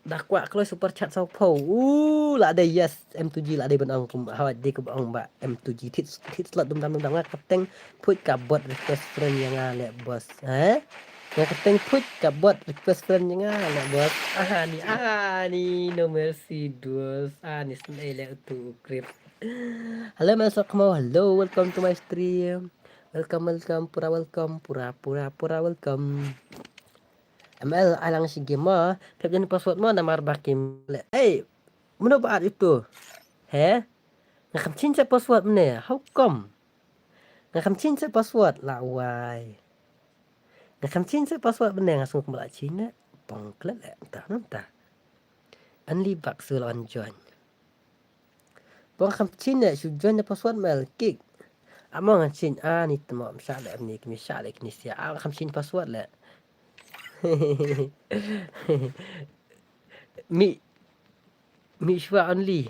Da kwah kloi super chat saw phew. Uh, la dei yes, M two G la dei ban ong kum, ha, dei kum ong ba M two G thit, thit slot dum dam dum dam nga kyrteng phuit ka bot request friend ïa nga leh boss. Eh? Nga kyrteng phuit ka bot request friend ïa nga leh boss. Aha ni, aha ni, no mercy duels. Ah, ni snei leh utu u Crips. Hello, Mel Sokmo. Hello, welcome to my stream. Welcome, welcome, pura welcome, pura, pura, pura welcome. M L ai lang shi game mo. Klep jan password mo namar ba kim le. Ei, mano ba at itu? He? Nga kham change sa password mene. How come? Nga kham change sa password la wai. Nga kham change sa password mene, nga sngewkmen la change ne. Pong klet le. Entah, entah. Only back so la join. Pong kham change ne, shu join ne password mel kick. Amo nga change, ah, ni temo, msha le, ni kini sha le, kini sia. Ah, kham change password le. Mi, mi shwa only.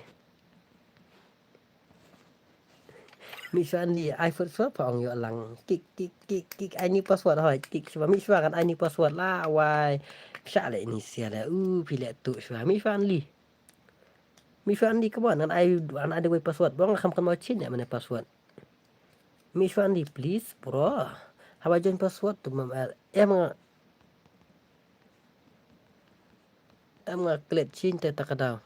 Mi shwa only, ai fut shwa pa ong yo lang. Kick, kick, kick, kick, ai ni password hoi, kick shwa, mi shwa kan ai ni password la, wai. Msha le, ni sia le, uh, pi le tu shwa, mi shwa only. Mi shwa only, come on, ngan ai, ngan ai dawai password. Bong kham kan mau change ne mane password. Mi shwa only, please, bro. Haba join password tu mam el. Em nga. Em nga klet change te ta ka daw.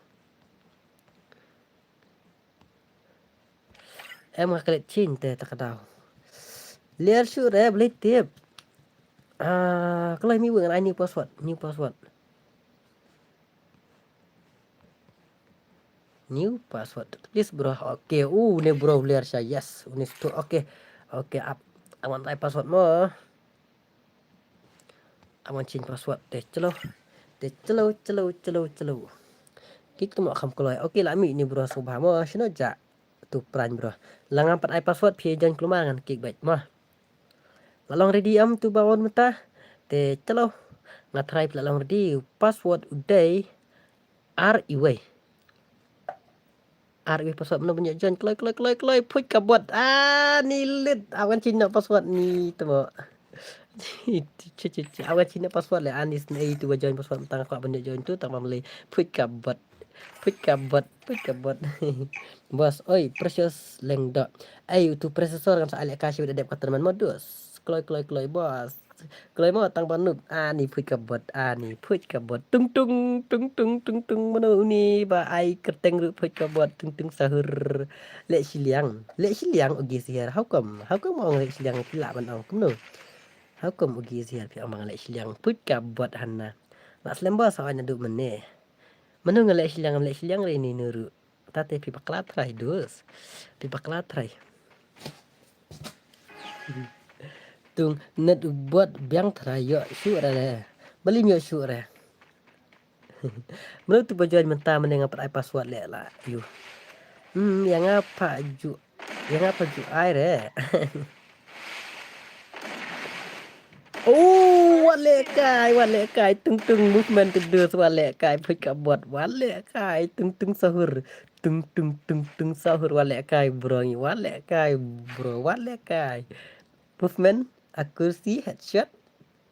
Em nga klet change te ta ka daw. Ler shu re beli tip. Ah, kalau mi weng ai new password, new password. New password. Please, bro. Okay. Uh, ne bro ler sha. Yes. Une stu. Okay. Okay, ap. Awan ai password mo. Awan change password. Te chalo. Te chalo, chalo, chalo, chalo. Kik tu mo kham kloi. Okay, la mi ni bro subha mo. Shino ja. Tu pran bro. Langa pat ai password phi jan kluma ngan kik bait mo. La long ready am tu ba wan mynta. Te chalo. Nga try pla long ready. Password u dei ar iwei. Ar iwei password mano ban join kloi kloi kloi kloi phuit ka bot. Ah, ni lit. Awan change na password ni temo. Awan change na password le ani snei tu ba join password mynta nga kwah ban join tu tang mam le phuit ka bot. Phuit ka bot, phuit ka bot. Boss, oi, Precious Lengdok. Ai, tu processor kan sa alek ka shi dep ka terman modus. Kloi, kloi, kloi, boss. Kloi mo tang ba nup. Ani phuit ka bot, ani phuit ka bot. Tung, tung, tung, tung, tung, tung. Mano uni ba ai kerteng ru phuit ka bot. Tung, tung sahur. Lek shiliang. Lek shiliang ugi sihir. How come? How come ong lek shiliang pila ban ong kumno? How come ugi sihir pila ong lek shiliang? Phuit ka bot hana. Lak slem boss, awan adu mene. Mano nga lek shiliang, lek shiliang re ni nuru. Tate phi bakla trai dus. Phi bakla trai. Tung net u bot biang trai yo shu re le. Balim yo shu re. Mano tu ba join mynta mane nga pat ai password le la yu. Hmm, ya nga pa ju, ya nga pa ju ai re. Oh, Wat lehkai, wat lehkai, tung tung movement to dos, wat lehkai, phuit ka bot, wat lehkai, tung tung sahur, tung tung tung tung sahur, wat lehkai, bro ngi, wat lehkai, bro, wat lehkai. Movement, accuracy, headshot,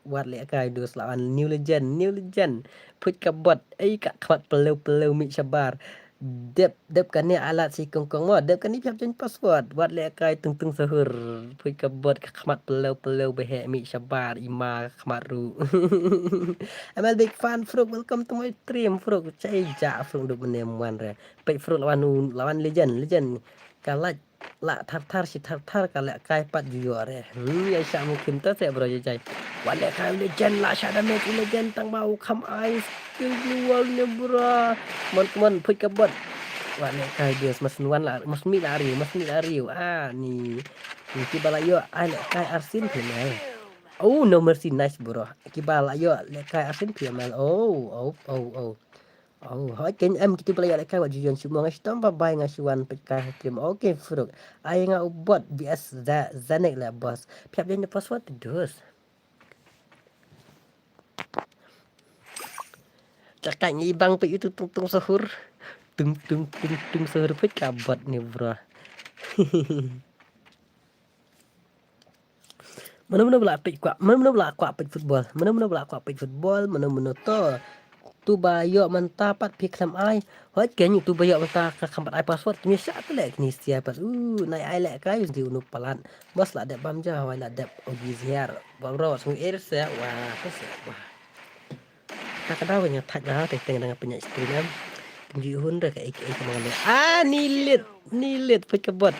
wat lehkai, dos la wan, new legend, new legend, phuit ka bot, ei ka khmat pelew pelew mih shabar. Dep, dep kane alat si kongkong mo, dep kane phi hap join password. Wat lehkai tung tung sahur. Phuit ka bot ka khmat pelew pelew behek mih shabar ima ka khmat ruh. I'm a big fan, Fruk. Welcome to my stream, Fruk. Chai ja, Fruk, duk mene mwan re. Peit, Fruk, lawan, lawan legend, legend. Ka lait la thar thar shi thar thar, ka lehkai pat ju ïoh re. Hmm, ïa sha mu kim ta se bro, ïa jai. Wat lehkai u legend, la sha damage u legend, tang ba u kham ai skill global ne bro. Mon mon, phuit ka bot. Wat lehkai, dos, mas wan la, mas mih la riu, mas mih la riu. Ah, ni. Ni ki ba la ïoh, ai lehkai arsien phi mel. Oh, no mercy, nice bro. Ki ba la ïoh lehkai arsien phi mel. Oh, oh, oh, oh. Oh, hoi ken em, kitu pala ïa lehkai wat ju join shu mo, nga shu tam ba bai, nga shu wan peit ka stream. Okay, Fruk. Ai nga u bot B S Za-, Zanek la boss. Phi hap join the password to dos. Cakap ngi bang peit itu tung tung sahur. Tung tung tung tung sahur, peit ka bot ni, bro. Mano mano ba la peit kwah, mano mano ba la kwah peit football, mano mano ba la kwah peit football, mano mano to. Tu ba ïoh mynta pat phi khlem ai. Hoi ken, tu ba ïoh mynta ka kham pat ai password, tu ïa sha te leh kini sia pat. Uh, nai ai lehkai, undi unu palat. Bos la dep bam ja, hoi la dep ogi ziar. Ba bro, sung air se, wah, tu se, wah. Ka ka daw nya thak da, teng teng dang pynyak stream em. Tunji hun da ka ek ek mangale. Ah, ni lit, ni lit, peit ka bot.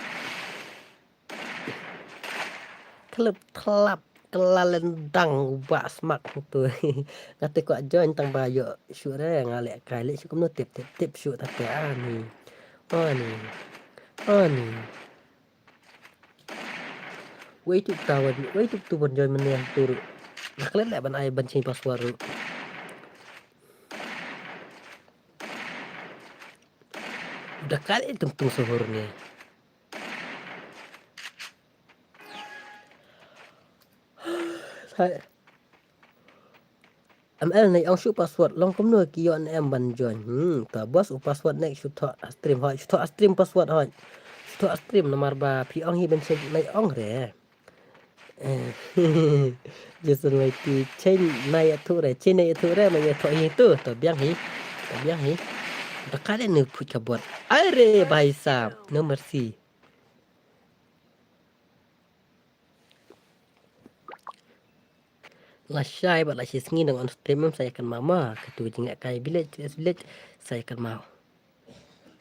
Thlep thlap, kylla lendang, ba smak tu. Nga te kwah join tang ba ïoh shu re, nga lehkai leh shu kumno, tip tip tip shu ta te ani. Ani. Ani. Wei tu ta wan, wei tu tu ban join mane tu ruh. Nga klet leh ban ai ban change password ruh. Da kali tung tung sahur ni. Hai. M L, nai ong shu password, long kumno ki ïoh ne em ban join. Hmm, ta boss, u password ne shu thoh ha stream, hoi, shu thoh ha stream password, hoi. Shu thoh ha stream namar ba phi ong hi ban change, nai ong re. Eh, Jason Mighty, change nai ïathuh re, change nai ïathuh re, ma ïathuh hi tu, ta biang hi. Ta biang hi. Ta kali ne phuit ka bot. Are bhai sahab, no mercy. Lashai bad lashisngi nang on stream em, sa ïa kynmaw ma, katu jingïalehkai village to village, sa ïa kynmaw.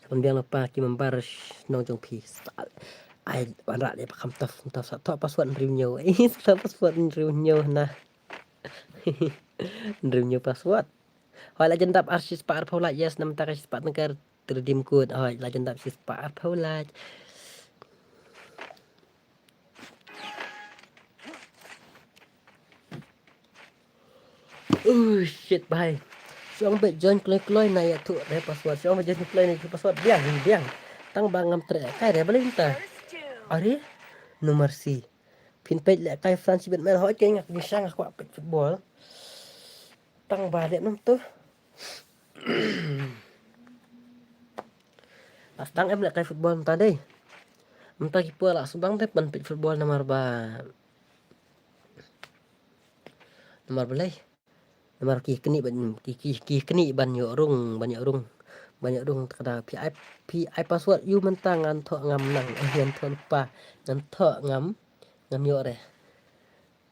Sa pynbiang lypa ki member shnong jong phi. Sa ai wanrah ïa ba kham tough, tough, sa thoh password hynriew hynñiew. Sa thoh password hynriew hynñiew na. Hynriew hynñiew password. Hoi la jan dap ar shispah arphew lak, yes, namar ka shispah tyngka redeem code. Hoi la jan dap shispah arphew lak. Oh shit bhai. Shu ong beit join kloi kloi na ïathuh re password. Shu ong beit join kloi na ïathuh password. Biang, biang. Tang ba ngam treh kai re balei ta. Are? No mercy. Phin peit lehkai France bad Mel, hoi ke nga kynshang nga kwah peit football. Tang ba leh num tu. Pas tang em lehkai football mynta dei. Mynta ki por la shu bang dei ban peit football namar ba, namar balei? Namar ki knieh ban, ki, ki, ki knieh ban ïoh rung, ban ïoh rung, ban ïoh rung. Te ka da phi ai, phi ai password ïa u mynta ngan thoh ngam nang, eh, ngan thoh lypa, ngan thoh ngam, ngam ïoh re.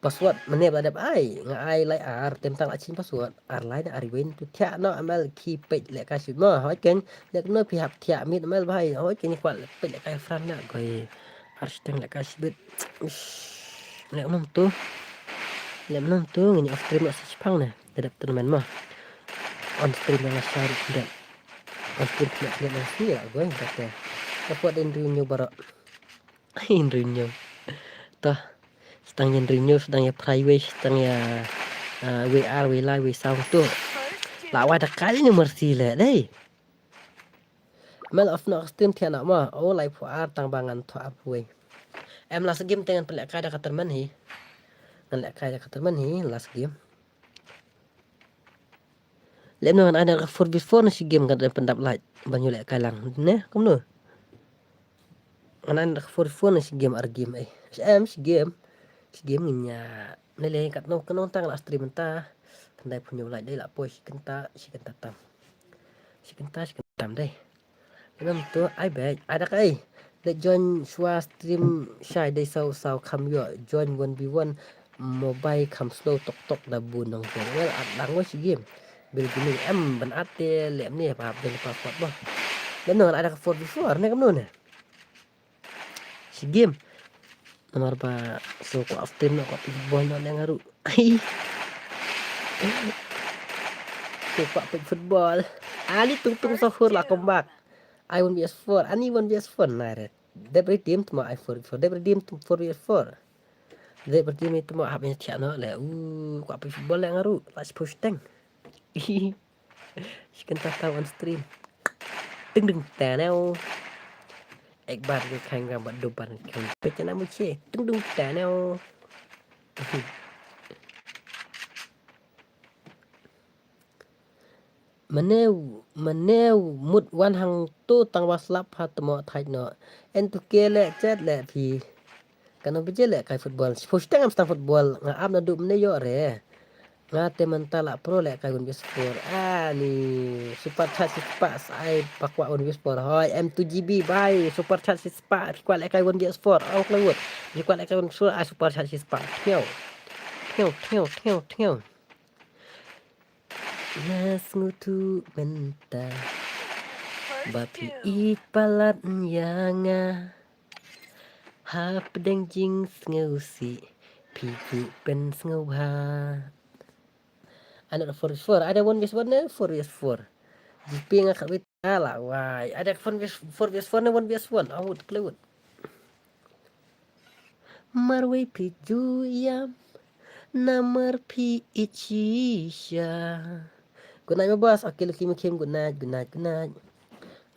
Password mynne ba dep ai, nga ai lai ar, te mynta la change password, ar lai na ar win tu thiah noh. M L ki peit lehkai shibit mo, hoi ken, leh kumno phi hap thiah miet M L bhai, hoi ken kwah peit lehkai France na goi. Ar shiteng lehkai shibit. Ish. Leh mynno tu. Leh mynno tu, ngin off stream sa shipang ne. Te dep tournament mo. On stream na sa ruh dep. On stream kena kena na sini lah goi, dep te. Ka kuat hynriew hynñiew baroh. Hynriew hynñiew. Toh. Sdang ïa hynriew hynñiew, sdang ïa prai wei, sdang ïa, ah, wei ar, wei lai, wei saw tu. La wai da kali ni mercy leh dei. Mel of no stream thiah na ma. Oh, laiphew ar tang ba ngan thoh arphew wei. Em last game te ngan pynlehkai da ka tournament hi. Ngan lehkai da ka tournament hi, last game. Lem no ngan ai na ka four v four na shi game kan pyndap light. Ban ïoh leh kai lang. Ne, kumno? Ngan ai na ka four v four na shi game ar game ai. Shi em shi game. Shi game ngin ïa. Ne le kat no ka nong tang la stream mynta. Tang dai pun ïoh light dei la poi shi kynta shi kynta tam. Shi kynta shi kynta tam dei. Ngam tu ai bek ai dak ai. Leh join shuwa stream shai dei saw saw kham ïoh join one v one. Mobile kham slow tok tok da bu nong jong. Well at dang wei shi game. Bil gini em ban at te leh ni ba ben password ba. Dan nong ada ka four v four ne kamno ne. Shi game. Namar ba so ko after no ko football no ne ngaru. So ko football. Ali tung tung sahur la comeback. I one v four. Ani one v four na red. Dep redeem tuma I four v four. Dep redeem tuma four v four. Dep redeem tuma hap ni tiak no le. Uh, ko football le ngaru. Let's push teng. Shi kynta tang on stream. Ding ding tanau. Ek bar ke khang ga bad do bar khang. Pechana muche. Ding ding tanau. Manew manew mut wan hang tu tang wa slap ha tmo thait no. En tu ke le chet le phi. Kano bije le kai football. Sipos tang am stang football nga am na du mene yo re. Nga te menta la pro le kai gun bis four. Ani super chat si spa sai pakwa gun bis four. Hoi M two G B bai super chat si spa. Pakwa le kai gun bis four. Ong klewut. Pakwa le kai gun four ai super chat si spa. Tngew. Tngew tngew tngew tngew. Nga sngewthuh mynta ba phi ïeit palat ïa nga. Hapdeng jingsngewsih phi ju pynsngewbha. Ano da four v four, ada one vs one ne four vs four. Jipi nga khat wita la wai. Ada four vs four ne one vs one. Awut klewut. Marwei phi ju ïam namar phi ïeit shisha. Good night my boss. Okay, Lucky Mukim, good night, good night, good night.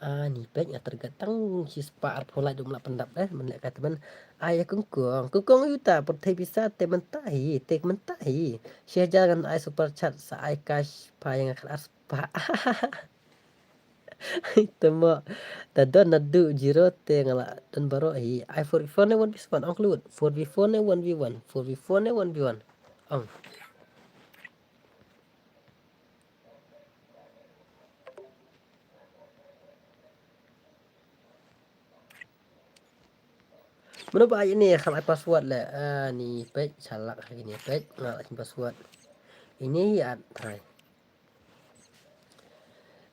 Ani pek nga tergat tang shispa arphew lai dum la pyndap eh men lek ka temen. Ai kungkong kungkong yuta pyrthei bisa te mentahi te mentahi. Shi hajar ngan ai super chat sa ai cash pa yang akan arspa. Temo da don na du zero te nga la don baroh hi. Ai four v four ne one v one ong klut. Four v four ne one v one. Four v four ne one v one. Ong. Mano ba ai ini kham ai password le. Ani pek chalak ini pek nga la password. Ini ya try.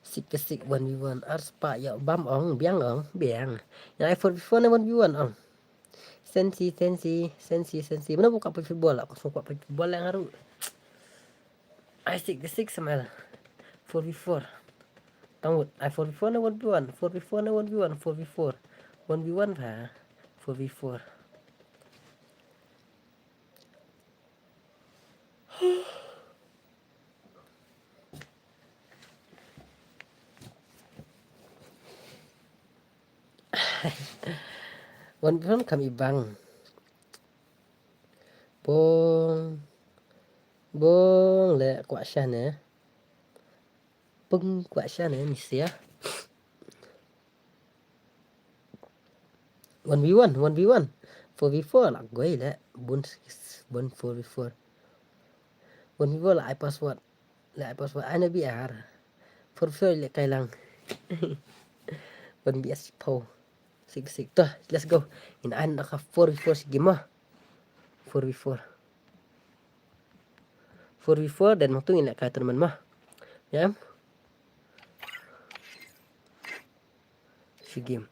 Sik ke sik one v one ar spah ïa bam ong biang ong biang. Ïa ai four v four ne one v one ong. Sensi sensi sensi sensi. Mano buka pui football aku semua kuat pui football yang haru. Ai sik ke sik semal. Four v four. Tanggut ai four v four ne one v one. Four v four ne one v one. Four v four. One v one ha. Four v four. Wan bang kam i bang. Bong bong le kwah sha ne. Bong kwah sha ne ni sia. One v one, one v one. Four v four la goi le. Bun bun four v four. One v four la ai password. La ai password ai na biar. Four v four le kai lang. One v S po. Sik sik to. Let's go. In ai na ka four v four sigi ma. Four v four. Four v four dan mangtung in le kai tournament ma. Ya. Shi game.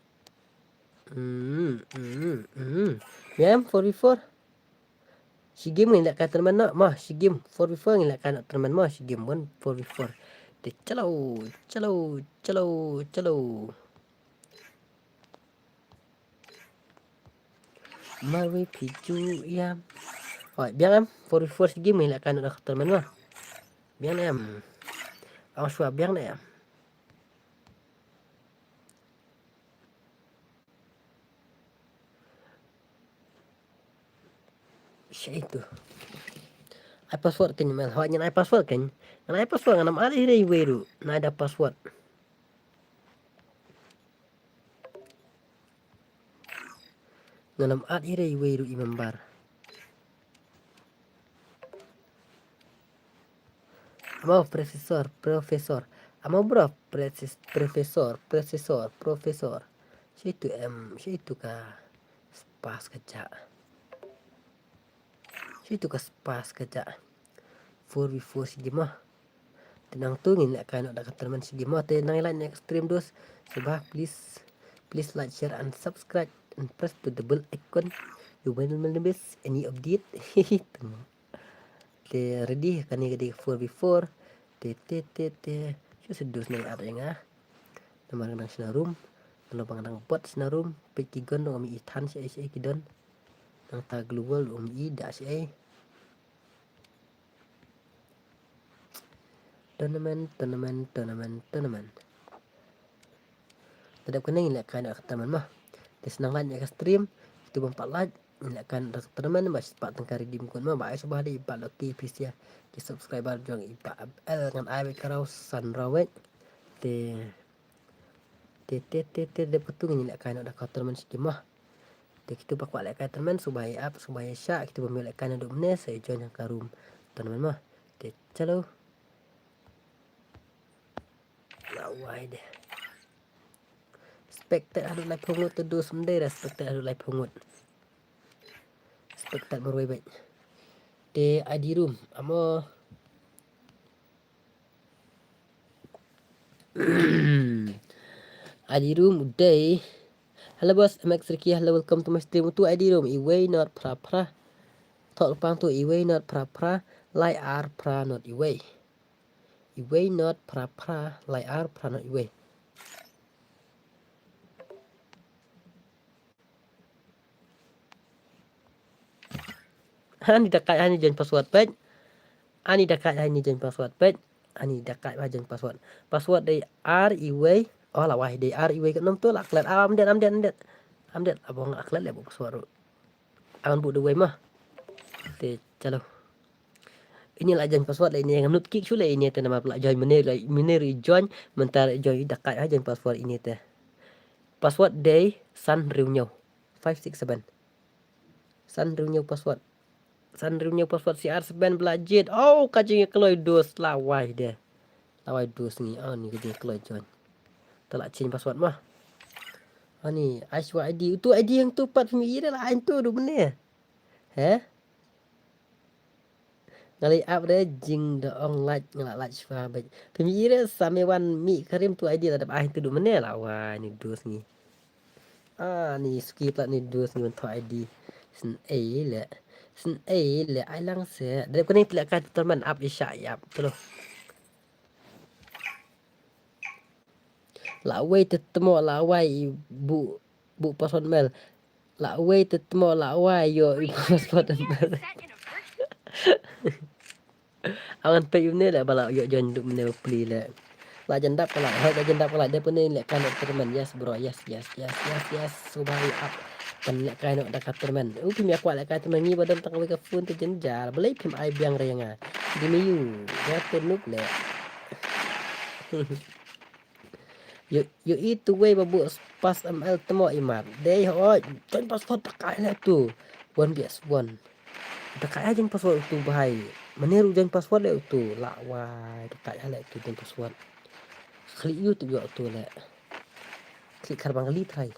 Hmm, hmm, hmm. Mem four v four. Shi game ngin lek kai tournament no. Ma, shi game four v four ngin lek kai tournament ma. Shi game one four v four. Te chalo, chalo, chalo, chalo. Marwei phi ju ïam. Oi, biang em. Four v four shi game ngin lek kai tournament ma. Biang em. Awas wa biang em. Sha itu. Ai password kein, Mel Hoi, ngan ai password kein. Ngan ai password, ngan ym ai hi re iwei ruh. Ngan ai da password. Ngan ym ai hi re iwei ruh i member. Amo professor, professor. Amo bro, presis-, professor, professor, professor. Shi tu em, shi tu ka spas ka ja. Shi tu ka spas ka ja. Four v four shi game mo. Te nangtu ngin leh kai noh da ka tournament shi game mo. Te nang ïa like ne ka stream dus. Sngewbha please, please like, share and subscribe and press to the bell icon. You will never miss any update. Te ready kane ka dei four v four. Te, te, te, te. Shu seduh sne ap ïa nga. Namar nga dang shna room. Namar nga dang bot shna room. Peit ki gun dang ym i than shaei shaei ki don. Nangta global dang ym i da shaei. Tournament, tournament, tournament, tournament. Te dep kane ngin leh kai noh ka tournament mo. Te shu nang like ïa ka stream, kito bym pat like, ngin leh kai noh ka tournament ba shu pat tang ka redeem code mo, ba ai shu ba dei ba lucky pisa ki subscriber jong i ba el ngan ai beit ka raw san raw beit. Te, te, te, te, te, dep katu ngin leh kai noh da ka tournament shi game mo. Te kito ba kwah leh kai tournament, shu ba ïa ap, shu ba ïa shah, kito bym ïoh leh kai noh duh mynne, sa ïa join ha ka room tournament mo. Te, chalo. Lawai de. Spectate haduh laiphew ngut te dus, ym dei re spectate haduh laiphew ngut. Spectate marwei beit. Te I D room, amo. I D room u dei. Hello boss, M X Ricky, hello, welcome to my stream. Utu I D room, iwei not phra phra. Thok pang tu iwei not phra phra, lai ar phra not iwei. Iwei not phra phra, lai ar phra not iwei. Ani da kai ani join password peit. Ani da kai ani join password peit. Ani da kai ba join password. Password dei ar iwei. Oh, lawai dei ar iwei ka nom tu la klet. Ah, am det, am det, am det. Am det, abong la klet le bu password ruh. Awan bu dei wei mah. Te chalo. Ini la join password la ini, ngam nud kick shu la ini te namar la join mynne la mynne ri join mynta ri join da kai ha join password ini te. Password dei san hynriew hynñiew. Five six seven. San hynriew hynñiew password. San hynriew hynñiew password C R seven bla jit. Oh, ka jingïakloi dos lawai de. Lawai dos ngi, oh, ni ka jingïakloi join. Te la change password mah. Ani, ai shuwa I D. Utu I D hangtu pat phim i re la ai tu du mynne. He? Nga leit ap re jingdon lait, nga la lait shuwa beit. Phim i re sa me wan mih karim tu I D la dep ai tu du mynne lawai ni dos ngi. Ah, ni suki plat ni dos ngi wan tu I D. Sn ei le. Sn ei le ai lang se. Dep kane tlek ka tournament ap i sha i ap. Tu lo. La wei te tmo la wai i bu, bu password mel. La wei te tmo la wai ïoh i bu password mel. Angan pe yu ne le ba la ïoh join du ne pli le. La jan dap ka la, la jan dap ka la de pune le kan tournament. Yes bro, yes, yes, yes, yes, yes. Subai ap. Kan le kan da ka tournament. U phim ïa kwah le ka tournament ngi ba dam tang wei ka phone te jan jar. Balei phim ai biang re nga. Di me yu. Ya te nuk le. Yo, yo i tu wei ba bu pas M L tmo i mar. Dei hoi, join password ta kai le tu. One B S one. Ta kai ha join password tu bahai. Mane ru join password le tu. La wai, ta kai ha le tu join password. Klik yu tu yo tu le. Klik kar bang klik try.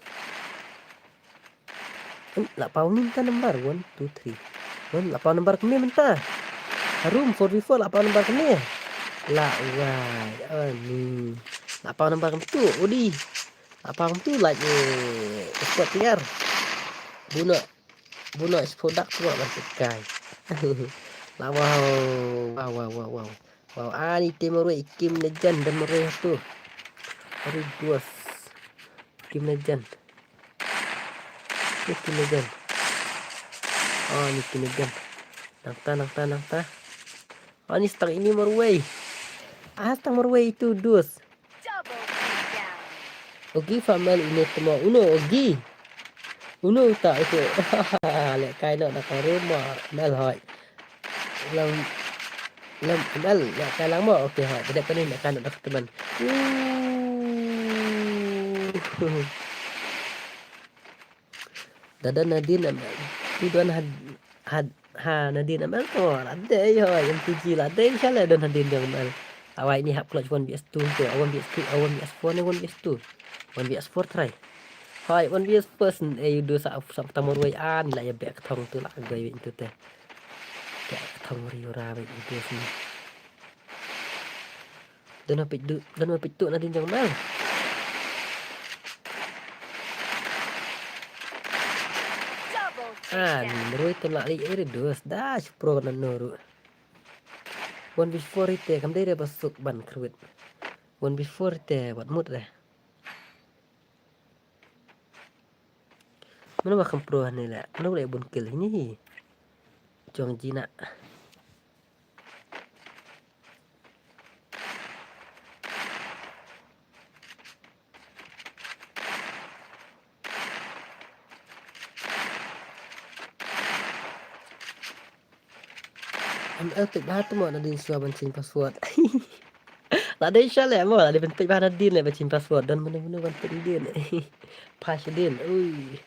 Hmm, la paw mynta number one, two, three. Hmm, la paw number kmie mynta. Harum four v four la paw number kmie. La wai, ani. La paw number kmie tu, odi. La paw kmie tu like eh, sport tiar. Buno, buno sport dak tu ban tekai. La wow, wow, wow, wow, wow. Wow, ani te marwei Kim Legend dan marwei tu. Aduh, duas. Kim Legend. Ni Kim Legend. Oh, ni Kim Legend. Nangta, nangta, nangta. Oh, ni stang ini marwei. Ah, stang marwei itu dus. Ogi family ini temo uno ogi. Uno uta itu. Lek kai no da ka rumah mel hoi. Lang Lem, lem, lem, ka lang mo. Okay, ha, dep kane, lem, ka na dak teman. Da don Nadine M L. Tu don had, had, ha, Nadine M L tu. La dei, hoi, M T G, la dei, sha la don Nadine jong M L. Awai ni hap clutch one V S two tu, one V S two, one V S four ne one V S two. One V S four try. Hoi, one V S four sen, eh, yudo sa, sa tamor wei an, la ya bek thong tu la, goi wei tu te. Bek thong ri ura wei tu sen. Don ma peit tu, don ma peit tu Nadine jong Mel. Ah, ni mroi tu la li eri dus. Da, si pro na noru. One before ite, kam dei re basuk ban kruit. One before ite, wat mut re. Mano ba kham pro hangne le? Mano ba le bun kill hini hi? Jong Jina. M L peit bha tu mo Nadine shuwa ban change password. La dei sha leh mo, la dei ban peit bha Nadine leh ban change password. Don mano mano ban peit Nadine. Pass Nadine. Ui.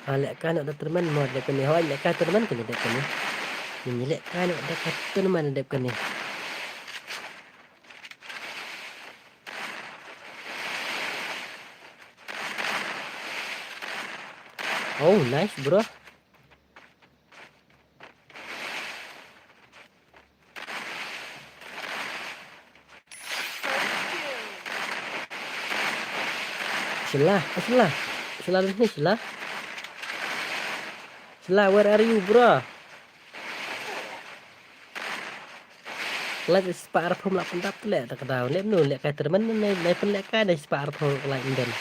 Ah, leh kai noh da tournament mo dep kane. Hoi, leh kai tournament kane dep kane. Ni leh kai noh da ka tournament dep kane. Oh, nice, bro. Sheila, eh, Sheila. Sheila, don't hit Sheila. Sheila, where are you, bro? Like spah arphew la pyndap leh ta ka daw. Leh mano leh kai tournament ne, ne pynleh kai ne spah arphew like ndon.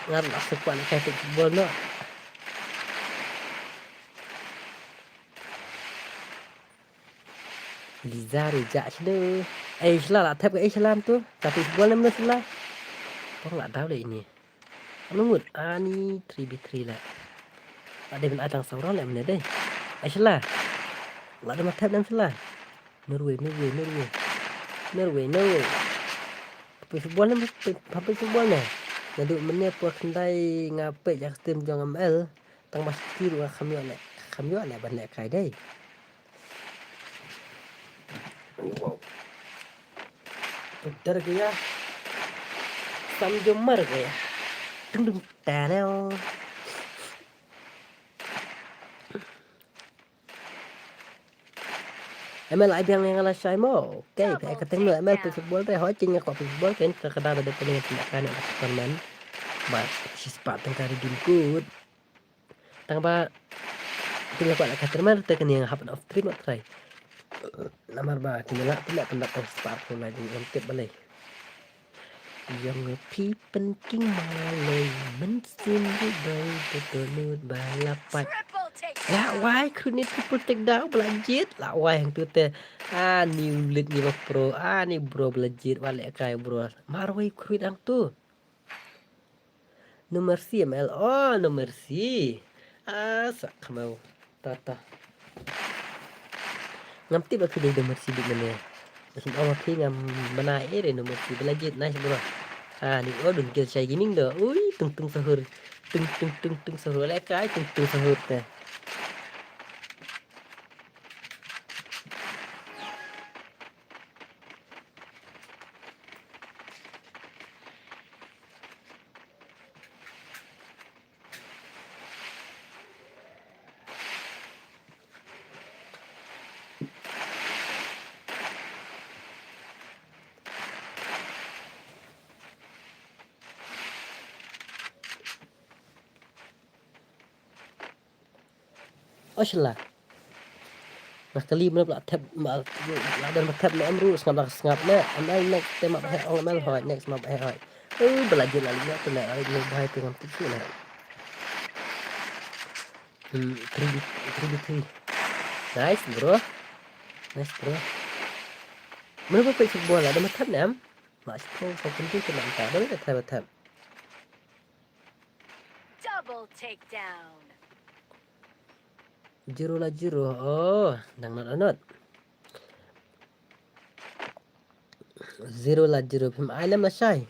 Ngar la suk kwah leh kai football noh. Liza ri ja shinu. Ei Sheila la thep ka ei Sheila tu. Ka football ne mano Sheila. Pong la daw leh ini. Ano ngut ani three v three la. Ade ben adang saurang la mene dei. Ai Sheila. La de ma thep nem Sheila. Norway, Norway, Norway. Norway, Norway. Pui football ne, pui football ne. Nadu mene por kendai ngape jak stim jong M L. Tang mas kiru kham yo le. Kham yo le ban le kai dei. Wow. Putar gaya. Sam jomar gaya. Tung tung tanel. M L ai biang yang ala shai mo. Okay, phe ka teng no M L pui football te ho ching ko football ken ka kada da de pening ka kan ka man. Ba shi spah tang ka redeem code. Tang ba kine kwah la ka termal te kane hap of three not try. Namar ba kine la pynleh pyndap tang spah ko la ding em tip balei. Yong phi pynking malei mynsiem ri doi te tonut ba la pat. La wai khruni triple take down ba la jied la wai hangtu te. Ah, ni ulit ni ba pro. Ah, ni bro ba la jied ba leh kai bro. Marwei khrui dang tu. No mercy M L. Oh, no mercy. Ah, sa khmau. Ta ta. Ngam tip ba phi dei no mercy dik mane. Sum ong ba phi ngam mana ere no mercy. Ba la jied nice bro. Ah, ni oh dun kill shai gaming do. Ui, tung tung sahur. Tung tung tung tung sahur. Leh kai tung tung sahur te. Oshla. Nga kali mene la thep ma la don ma thep ne em ru sngap la sngap ne. Em el next te ma bhe ong em el hoi next ma bhe hoi. Eh bala jil la li ne te le la li ne bhai te ngam tip su ne. Hmm, three v three. Nice bro. Nice bro. Mene ba peit football la don ma thep ne em. Ma sito so kunti te ma ta don ma thep ma thep. Double takedown. Zero la zero. Oh, dang not anot. Zero la zero, phim ai lem lashai.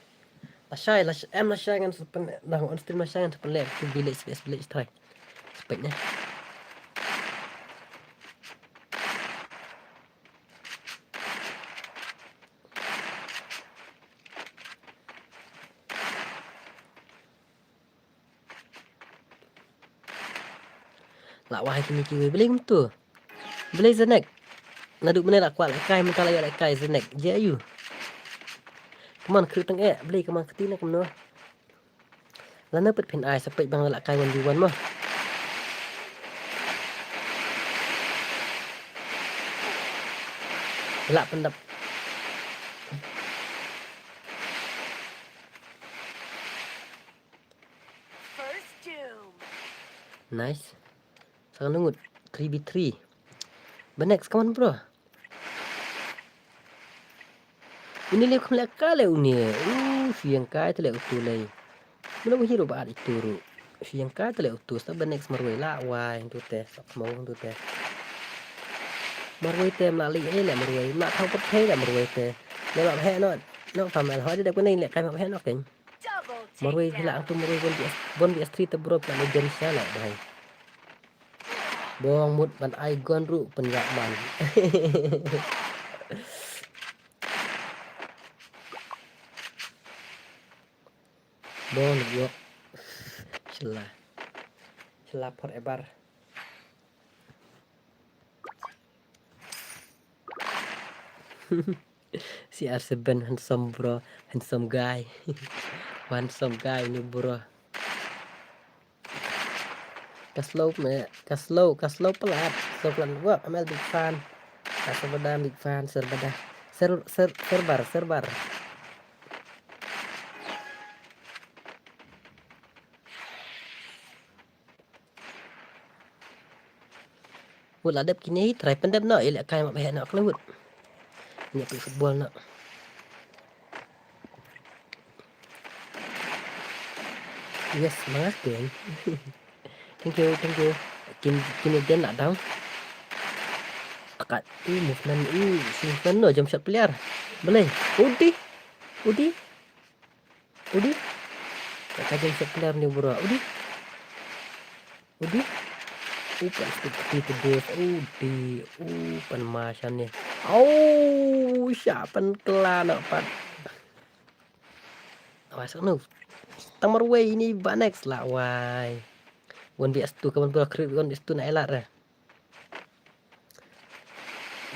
Lashai, lash-, em lashai ngan sa pyn, nang on stream lashai ngan sa pynleh. Tu village, village, village thai. Spek ne. La wai kini kiwi, balei kumtu? Balei Zenek? Naduh mynne la kwah lehkai, mynta la ïoh lehkai Zenek. Je ayu. Come on, khruh tang eh, balei, come on, kti na kumno. Lane peit phin ai, sa peit bang lehkai one v one mo. La pyndap. First doom. Nice. Sa ngut three v three. Ba next, come on, bro. Uni le kham lehkai le uni. Uh, shu ïeng kai te le utu le. Mula ba hero ba at itu ru. Shu ïeng kai te le utu. Sa ba next marwei la wai tu te. Sok mo tu te. Marwei te mla li eh le marwei. Mla thau pat thei le marwei te. Le ba he no. No pam el ho de dep kene lehkai ba he no ken. Marwei hila ang tu marwei bon bi bon bi street te bro pla le jen sha le bai. Bong mut ban ai gon ru pynjak man. Bong yok. Sila. Sila forever. C R seven handsome bro, handsome guy. Handsome guy ni bro. Ka slow me, ka slow, ka slow pelat, slow pelat. Wah, M L big fan. Ka Serbada big fan, Serbada. Ser, ser, Serbar, Serbar. Wut la dep kine, try pyndep noh, ïa lehkai map heh noh khlem wut. Ïa play football noh. Yes, mangah ken. Thank you, thank you. Kin, kin again nak down. Takat, uh, movement, uh, movement noh, jump shot player. Boleh. Udi. Udi. Udi. Ka jump shot player ni bro. Udi. Udi. Upan stick ti tu bos. Udi. Upan masha ni. Au, sha pan kela nak pat. Awas anu. Tang marwei ini ba next lah wai. One v two kaman bro, create one v two na elat re.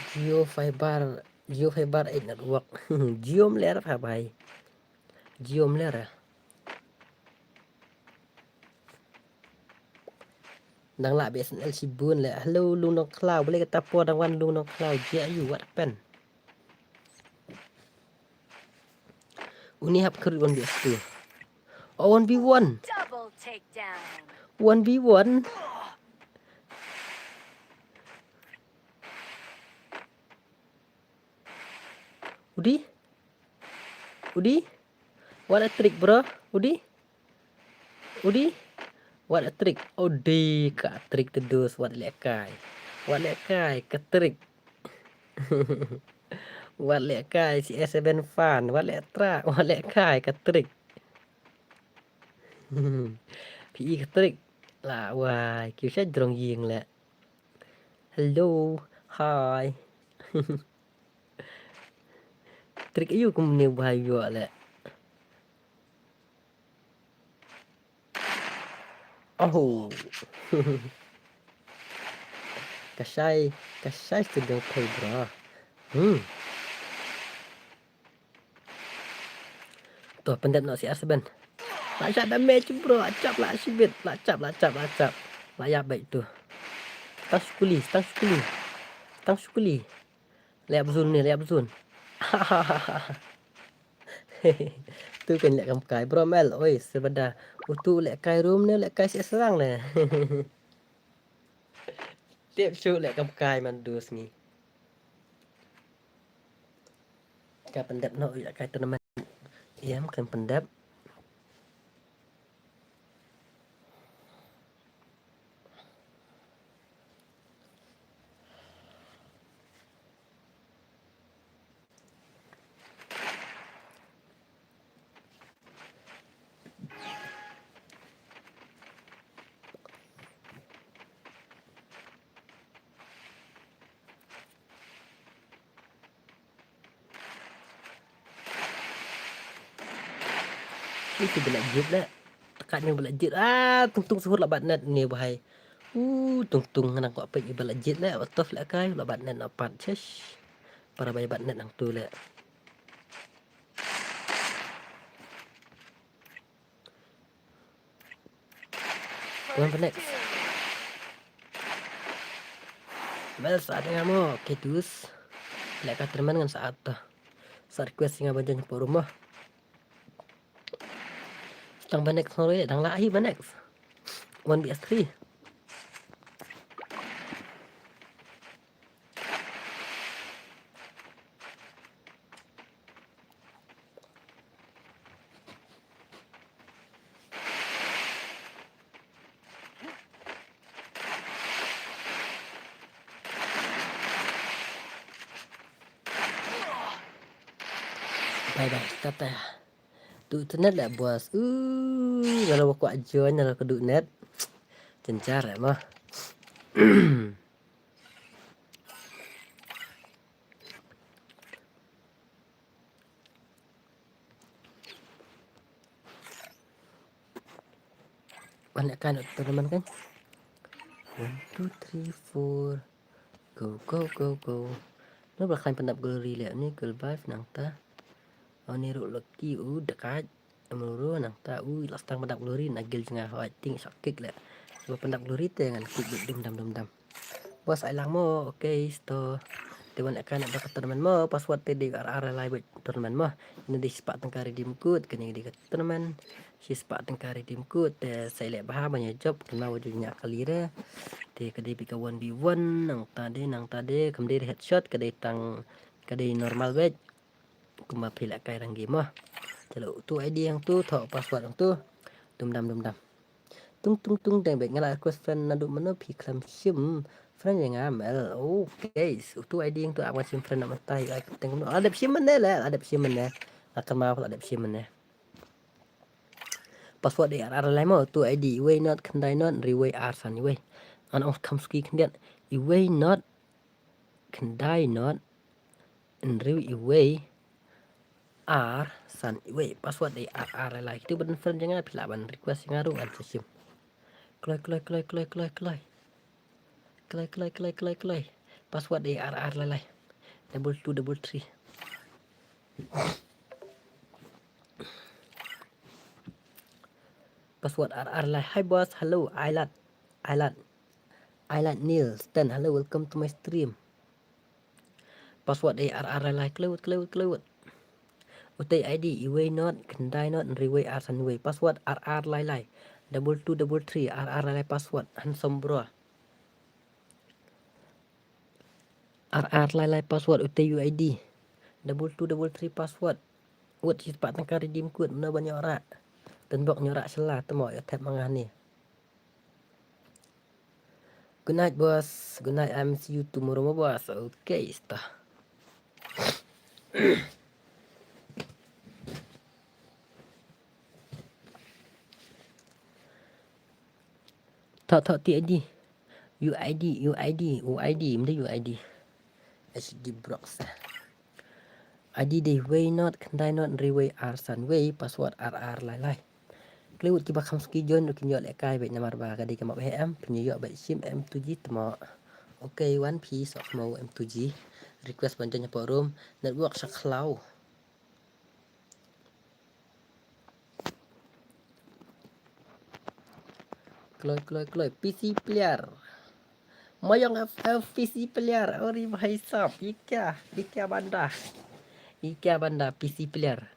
Jio Fiber, Jio Fiber eight network. Jio mler fa bai. Jio mler. Nang lah B S N L shibun le. Hello Lung Nongkhlaw, boleh kata por dang wan Lung Nongkhlaw. Jia you, what happened? Uni hap khrut one v two. Oh, one v one. Double takedown. One v one. Udi? Udi? What a trick, bro. Udi? Udi? What a trick. Udi ka trick tedus, wat lehkai. Wat lehkai ka trick. Wat lehkai C S seven fan, wat leh tra, wat lehkai ka trick. Pi ka trick. La wai, kiu sha jrong ying le. Hello, hi. Trick ayu kum ni bhai yo le. Oh. Kashai, kashai tu dong thai bro. Hmm. To pyndep noh C R seven. La shah damage bro, la chap la shibit, la chap, la chap, la chap. La ïap beit tu. Tang shukuli, tang shukuli. Tang shukuli. Leh bzun ni, leh bzun. Tu kan leh kam kai bro mel, oi Serbada. Utu leh kai room ne, leh kai C S rang ne. Tip shu leh kam kai man dus ngi. Ka pyndep noh ïa kai tournament. Ïam kan pyndep. Ni ki ba la jied le. Tang kat ni ba la jied. Ah, tung tung suhur la bat net ni ba hai. Uh, tung tung ngan kwah peit i ba la jied le. Wat tof le kai la bat net na pat. Chesh. Para bai bat net nang tu le. Wan ba next. Mel sa ada mo, okay dus. Leh ka tournament ngan sa ata. Sa request nga ba jan por rumah. Tang ba next hore, dang lah hi ba next. One V S three. Bye bye, tata. Tu internet lah bos. Uh, kalau aku aja nyala ke net. Cencar ya mah. Wan leh kai na tournament kan. One, two, three, four. Go, go, go, go. Naba khlaiñ pyndap glory leh ni, gold vibe nangta. Ani ruh lucky u da kai. Em ruh nangta u la stang pyndap glory na gil jnga hoi ting shot kick leh. Ba pyndap glory te ngan kick dum dum dum dum. Bos ai lang mo, okay, sto. Te wan leh kai na ba ka tournament mo, password te dei ar ar lai bad tournament mo. Ina dei shispah tyngka redeem code, kane dei ka tournament. Shispah tyngka redeem code, te sa leh bha ban ïa jop, kynmaw ba ju ïa kali re. Te ka dei beit ka one v one, nangta dei, nangta dei, kam dei headshot, ka dei tang, ka dei normal beit. Kumba phi leh kai rang game mo. Chalo, utu I D yang tu, thoh password yang tu. Dum dam, dum dam. Tung tung tung dang beit nga la request friend naduh mano phi khlem shim friend ïa nga mel. Okay, utu I D yang tu ap ngan shim friend na mynta ïa ai kyrteng kumno. La dep shim mynne le, la dep shim mynne. La kynmaw la dep shim mynne. Password dei ar ar lai mo, utu I D iwei not khyndai not hynriew wei ar san iwei. Ngan ong kham suki khyndiat iwei not khyndai not hynriew iwei ar san iwei. Password dei ar ar lai lai. Kitu ban friend jong nga phi lah ban request jong nga ruh ngan sa shim. Kloi kloi kloi kloi kloi kloi. Kloi kloi kloi kloi kloi. Password dei ar ar lai lai. Double two double three. Password ar ar lai. Hi boss, hello, Ailat. Ailat. Ailat Neil Stan, hello, welcome to my stream. Password dei ar ar lai lai, kloi wut, kloi wut, kloi wut. Utei I D iwei not khyndai not hynriew wei ar san iwei. Password ar ar lai lai. Double two double three ar ar lai lai password. Handsome bro. Ar ar lai lai password utei U I D. Double two double three password. Wut shispah tyngka redeem code, mano ban ïoh rah. Tynbok ïoh rah shala, tymok ïoh thep ma nga hangne. Good night, boss. Good night. I'm see you tomorrow, my boss. Okay, sto. Thoh thoh ti I D. U I D, U I D, U I D, mdei U I D. H D Brox. I D dei wei not khyndai not hynriew wei ar san wei, password ar ar lai lai. Khlem wut kiba kham suki join ruh kin ïoh lehkai beit namar ba ka dei ka map he em, phin ïoh beit shim M two G tmo. Okay, wan phi sok mo M two G. Request ban join hapoh room. Network sha khlaw. Kloi kloi kloi P C player. Mayong F F P C player. Ori bhai sab. Ye kya, ye kya banda? Ye kya banda P C player?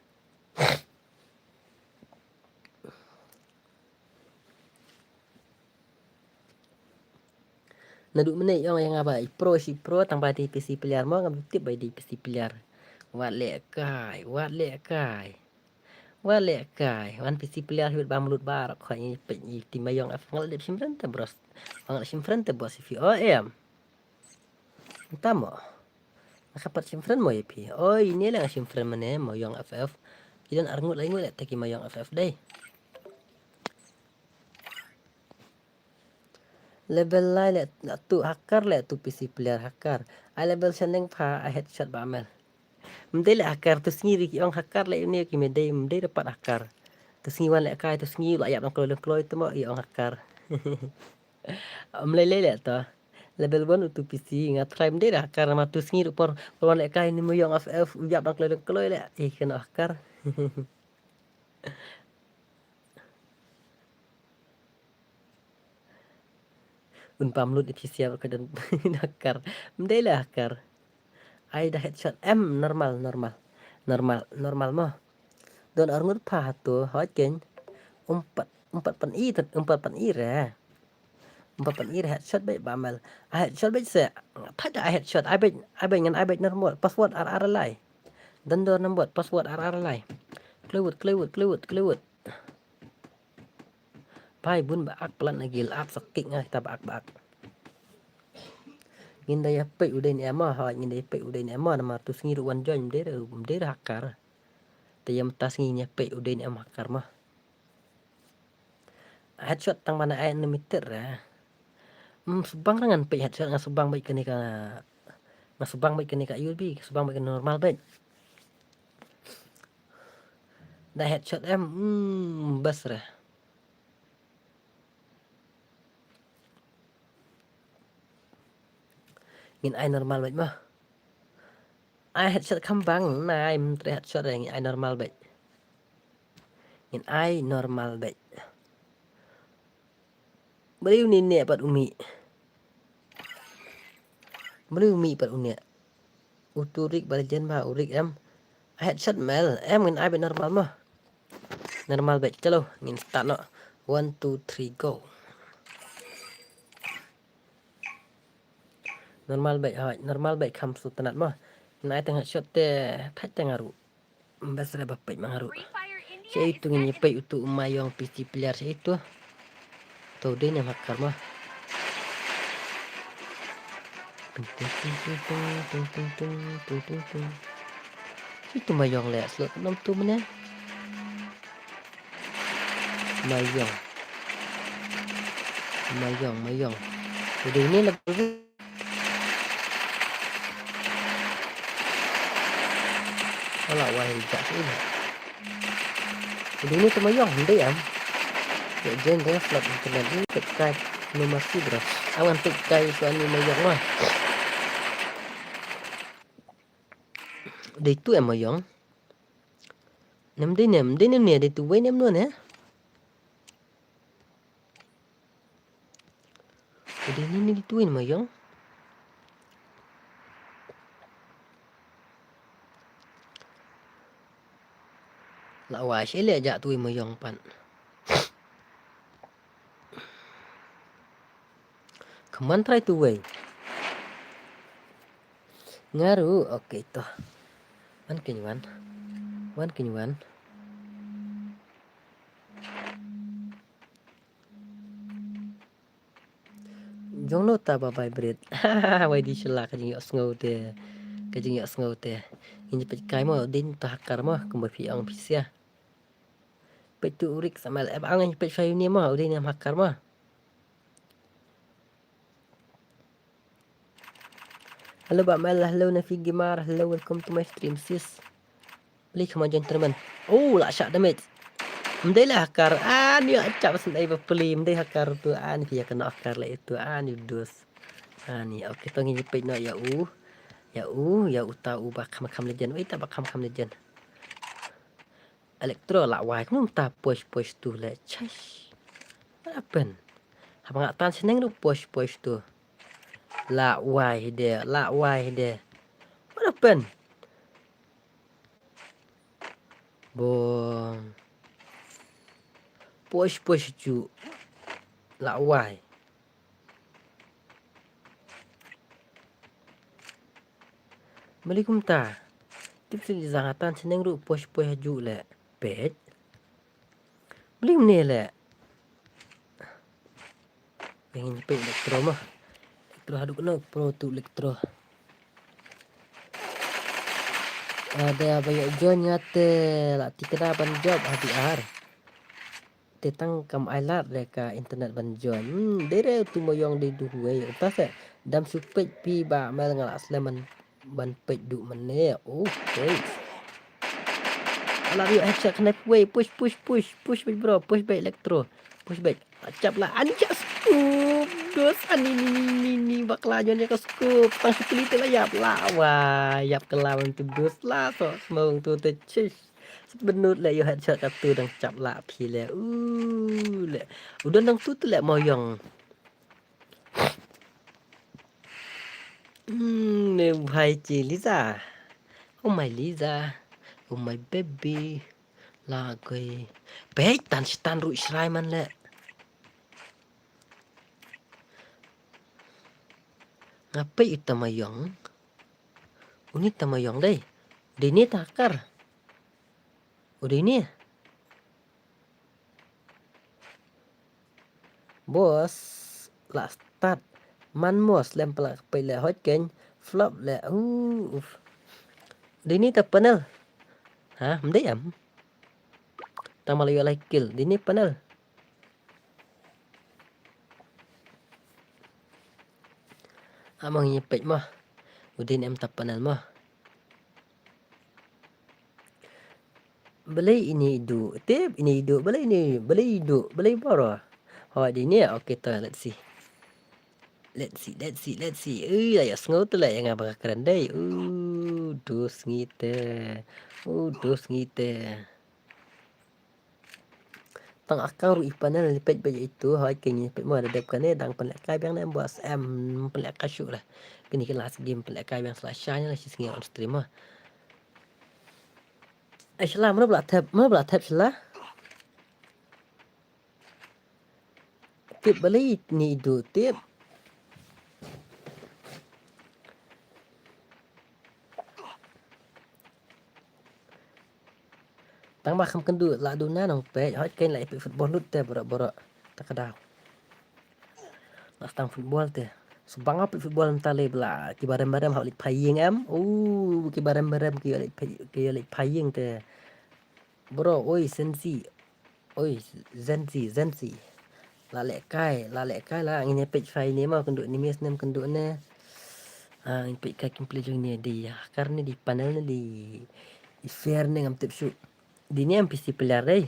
Naduh mynne ong ïa nga ba i pro shi pro tang ba dei P C player mo, ngam tip ba dei P C player. Wat lehkai, wat lehkai. Wat lehkai. Wan P C player hi bam lut bar khoi i peit i team Mayong F F. Nga la dep shim friend te bros. Nga la shim friend te bros phi o em. Tamo. Nga khapat shim friend mo ïa phi. Oi, ine la nga shim friend mynne Mayong F F. Ki don arngut laingut leh te ki Mayong F F dei. Level lai leh tu hacker leh tu P C player hacker. Ai level shaneng pha ai headshot ba mel. Mdei leh hacker tu sngi ri ki ong hacker leh ini ki mdei mdei dapat hacker. Tu sngi wan lehkai, tu sngi la ïap dang kloi dang kloi tu mo, i ong hacker. Ym lei lei leh to. Level one utu P C nga try ym dei da hacker, namar tu sngi ruh por, por wan lehkai ni mo ïong F F u ïap dang kloi dang kloi leh. Ih, kano hacker. Un pam lut i P C ka don hacker. Ym dei leh hacker. Ai da headshot em, normal, normal. Normal, normal mo. Don arngut pha hato, hoi ken. Umpat, umpat pan i, umpat pan i re. Umpat pan i re headshot beit ba mel. Ai headshot beit se. Thaj ai headshot, ai beit, ai beit ngan ai beit normal. Password ar ar lai. Don dor number, password ar ar lai. Klewut, klewut, klewut, klewut. Bai bun ba ak pelat na gil ap sakik ngai ta ba ak ba ak. Ngin da ïa peit u dei ne em ma, ha, ngin da ïa peit u dei ne em ma, namar tu sngi ruh wan join, ym dei, ym dei hacker. Te ïa mynta sngi ngin ïa peit u dei ne em hacker ma. Headshot tang ba na ai unlimited re. Hmm, subang ra ngan peit headshot, nga subang beit kane ka, nga subang beit kane ka U S B, subang beit kane normal beit. Da headshot em, hmm, bas re. Ngin ai normal beit ma. Ai headshot kham bang, na ai mynta headshot re, ngin ai normal beit. Ngin ai normal beit. Bali uni ne pat umi. Bali umi pat uni. Utu rik bali jen ma urik em. Ai headshot mel, em ngin ai beit normal ma. Normal beit, chalo, ngin start noh. One, two, three, go. Normal beit, hoi, normal beit kham sngewtynnat mo. Ngin ai tang headshot te, thaj tang aru. Bas re ba peit mang aru. Sha itu ngin ïa peit utu u Mayong P C player sha itu. To dei ne hacker mo. Tung, tung, tung. Itu Mayong le slot nom tu mene. Mayong. Mayong, Mayong. Udah ini lah. Alah, wah, hijak tu. Udah ini tu Mayong, hindai am. Ya, jen deh slot internet ni, tekai nomor si bro. Awan tekai suami Mayong mah. Dei tu em Mayong. Nem dei nem, dei nem ne, dei tu wei nem no ne. Dei nem ne dei tu wei Mayong. La wai shi le ja tu wei Mayong pan. Come on, try to win. Ngaru, okay to. Wan kin wan. Wan kin wan. Jong no ta ba bai brit. Wai di shila ka jingïohsngew te. Ka jingïohsngew te. Ngin peit kai mo din ta hacker mo kumba phi ong phi sia. Peit tu urik samal ep ang peit fayu ni mo, udik ni hacker mo. Hello ba mel, hello na fi gimar, hello, welcome to my stream sis. Pli khama join termen. Oh, la shah damage. Mdei la hacker, ah ni acap sen ai ba pli mdei hacker tu, ah ni pia kena hacker la itu, ah ni dus. Ah ni, okay, to ngin peit no ya u. Ya u, ya u ta u ba kham kham legend. Wei ta ba kham kham legend. Electro la wai kumno ta push push tu le chai. What happened? Haba nga tan shneng tu push push tu. La wai de, la wai de. What happened? Bong. Push push ju. La wai. Mali kumta. Tip sili zang atan shneng ruh push push ju le. Peit. Bling ne le. Ngin peit Electro mah. Electro haduh kena pro tu Electro. Ada ba ïa join ngate la tikna ban job haduh ar. Te tang kam ai lad re ka internet ban join. Hmm, dei re tu Mayong dei duh wei. Uta se dam su peit pi ba mel nga la slem ban, ban peit duh mane. Okay. Lah ïoh headshot kane, wei, push, push, push, push beit bro, push beit Electro. Push beit. Chap lah, ani chap scoop. Dos, ani ni ni ni ni bakla jon ïa ka scoop. Tang shu peli te la ïap lah. Wah, ïap ka la wan tu dos lah. So, smong tu te chish. Benut le ïoh headshot ka tu dang chap lah phi le. U le. Udah dang tu tu le mo yong. Hmm, ne bhai ci Liza. Oh my Liza. Oh my baby. La koi. Peit tan shitan ruh shrai man le. Nga peit uta ma yong. Uni ta ma yong dei. Dei ni ta kar. U dei ni. Boss, la start. Man mos lem pala peit le hot ken. Flop le. Uh, uf. Dei ni ta panel. Ha, mdei am. Tang ma la ïoh lai kill. Dei ni panel. Amang ïa peit mo. U dei ni em ta panel mo. Balei ini idu? Tip ini idu. Balei ini, balei idu? Balei boro? Ho dei ni. Okay to, let's see. Let's see, let's see, let's see. Ui, la ïa sngew te la ïa nga ba ka kren dei. U, dus ngi te. U, dus ngi te. Tang akang ruh i panel li peit beit itu, hoi kini peit mo da dep kane dang pynleh kai biang ne bos em pynleh kai shuh lah. Kini ki last game pynleh kai biang sla shine lah shi sngi on stream mo. Ai shala, mano bla thep, mano bla thep shala. Tip balei ni idu tip. Tang ba kham kynduh la duna nong peit, hoi kein la ïa peit football lut te boro boro. Ta ka daw. La tang football te. Subang ïa peit football mynta le bla ki barem barem ha leit phai ïing em. U ki barem barem ki ïa leit phai, ki ïa leit phai ïing te. Bro, oi sensi. Oi, Zenzi, Zenzi. La leh kai, la leh kai la, ngin ïa peit fai ne ma, kynduh ne miss ne, kynduh ne. Ah, ngin peit kai kim pli jong ne di, ya, kar ne di panel ne di, i fair ne ngam tip shuh. Di ne M P C player dei.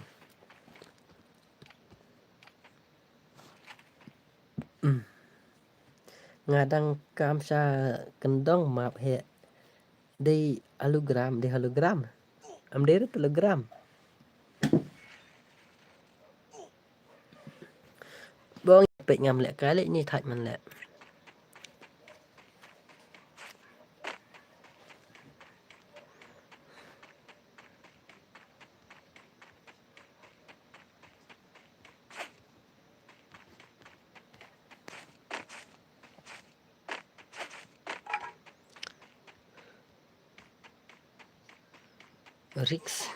Hmm. Nga dang kam sha kyndong map he. Dei hologram, dei hologram. Am dei rit hologram. Bong pek ngam lek kali ni thaj man lek. Riks.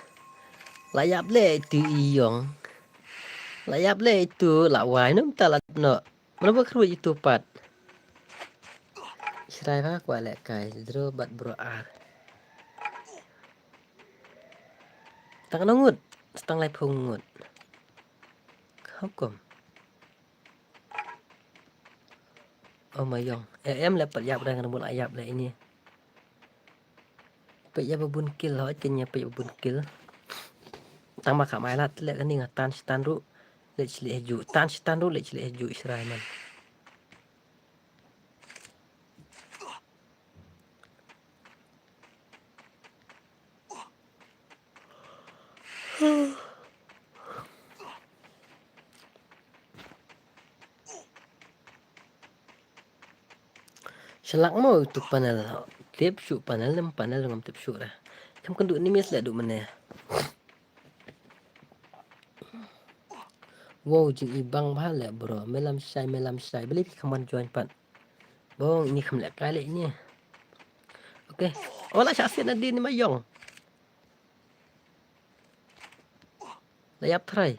La ïap le tu i yong. La ïap le tu la wai num ta la no. Mana ba kru itu pat. Shrai ba kwa le kai draw bat bro ar. Tang no ngut, tang lai phung ngut. Hukum. Oh ma yong. Eh, em le pat ïap dang ngan mul ïap le ini. Peit ïa ba bun kill, hoi ken ïa peit ba bun kill. Tang ma ka mai lat le kani nga tan shitan ruh. Le chili heju. Tan shitan ruh le chili heju Israel man. Shalak mo tu panel. Tip shu panel nem panel ngam tip shu dah. Kam kendu ni mis le du mane. Wow, jing ibang bha le bro. Melam shai, melam shai. Beli pi kaman join pat. Bong, ini kam le kai le ini. Okay. Oh, la sha sian adi ni ma yong. La ïap trai.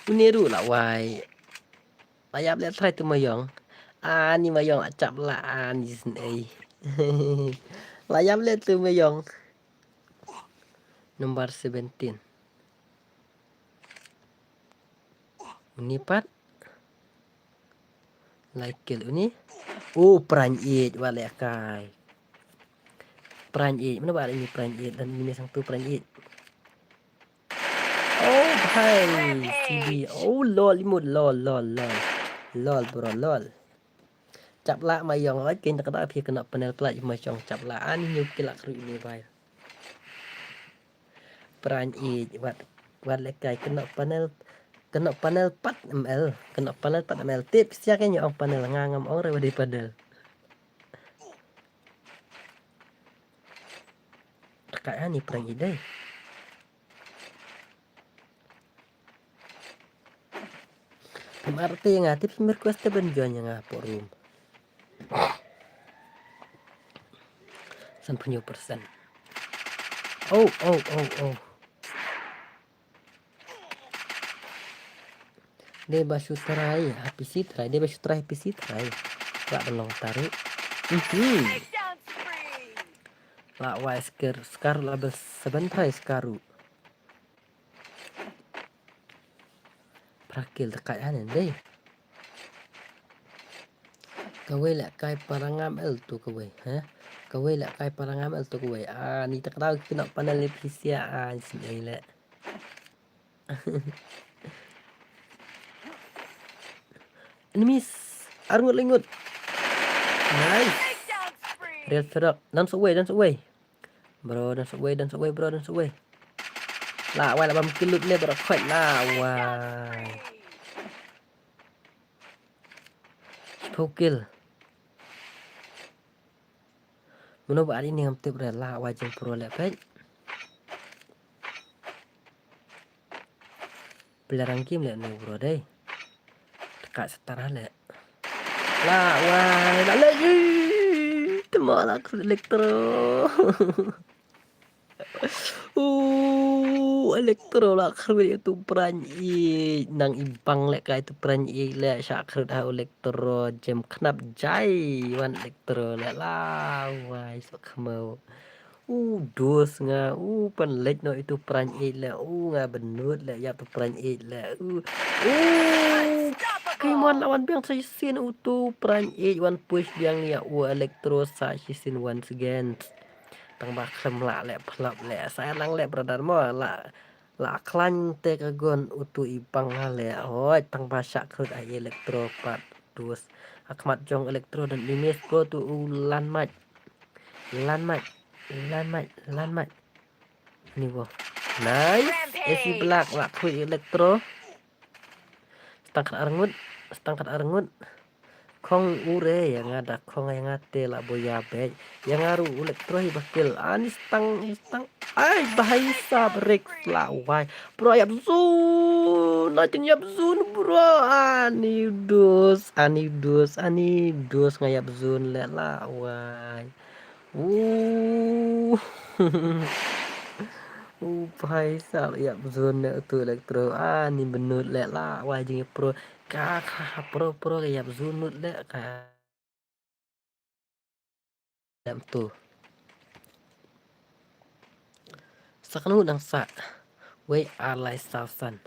Uni ruh la wai. La ïap le trai tu ma yong. Ani ma yong a chap la ani sin ei. La ïap le tu ma yong. Number seventeen. Uni pat. Lai kill uni. Oh, pran it wa le kai. Prank eight. Mano ba ini prank eight dan ini sang tu prank eight. Oh, bhai. C B. Oh, lol, imut, lol, lol, lol. Lol, bro, lol. Chap la ma yong, oi, kin ta kata phi kena panel plat ma yong chap la. Ani nyu kila kru ini, bhai. Prank eight, wat, wat le kai kena panel, kena panel pat M L, kena panel pat M L. Tip sia ke nyong panel, nga ngam ong re wadi panel. Dekat ani prank eight dai. Phi mar te nga tip, phi request te ban join nga por room. San phew percent. Oh, oh, oh, oh. Dei ba shu try ha P C try, dei ba shu try ha P C try. Ba ban long taru. Mhm. La wai skar, skar la bel seven try skaru. Prakil dekat ane dei. Kawei le kai parangam el tu kawei, ha? Kawei le kai parangam el tu kawei. Ah, ni tak tahu kena panel ni P C ah, ah, ni sini le. Enemies. Arngut lingut. Nice. Real Ferok. Dance away, dance away. Bro, dance away, dance away, bro, dance away. La wai la bam kill lut ne bro, khoit la wai. Sephew kill. Mano ba ari ni ngam tip re la wai jing pro le pek. Player rank game le ni bro dei. Dekat setar le. La wai la le. Temo la kru Electro. Uh, Electro la kru itu prank eight. Nang ibang le kai itu prank eight le sha kru ha Electro jem khnap jai wan Electro le la wai sok khmau. U dus nga, u pan lek no itu prank eight le, u nga benut le, ya tu prank eight le, u, u, Kimon lawan biang sa shisien utu prank eight wan push biang ya u Electro sa shisien once again. Tang ba khlem la le phlap le, sa lang le brother mo la, la klan te ka gon utu ibang ha le, hoi tang ba sha khrut ai Electro pat dus. Akhmat jong Electro dan limis ko tu u lan mat. Lan mait, lan mait, lan mait. Ni bo. Nice. Rampage. A C Black la khui Electro. Stang khat arngut, stang khat arngut. Khong ure ya nga da khong ya nga te la boya bej. Ya nga ru Electro hi bakil. Ani stang, stang. Ai bahai sa break la wai. Bro yap zun. Natin yap zun bro. Ani dus, ani dus, ani dus nga yap zun le la wai. Uh. Uh, bhai sal ïap zone ne utu Electro. Ah, ni benut le la wai jing pro. Ka, ka, pro, pro ïap zone nut le ka. Dam tu. Sa kanu dang sa. Wei ar lai saw san.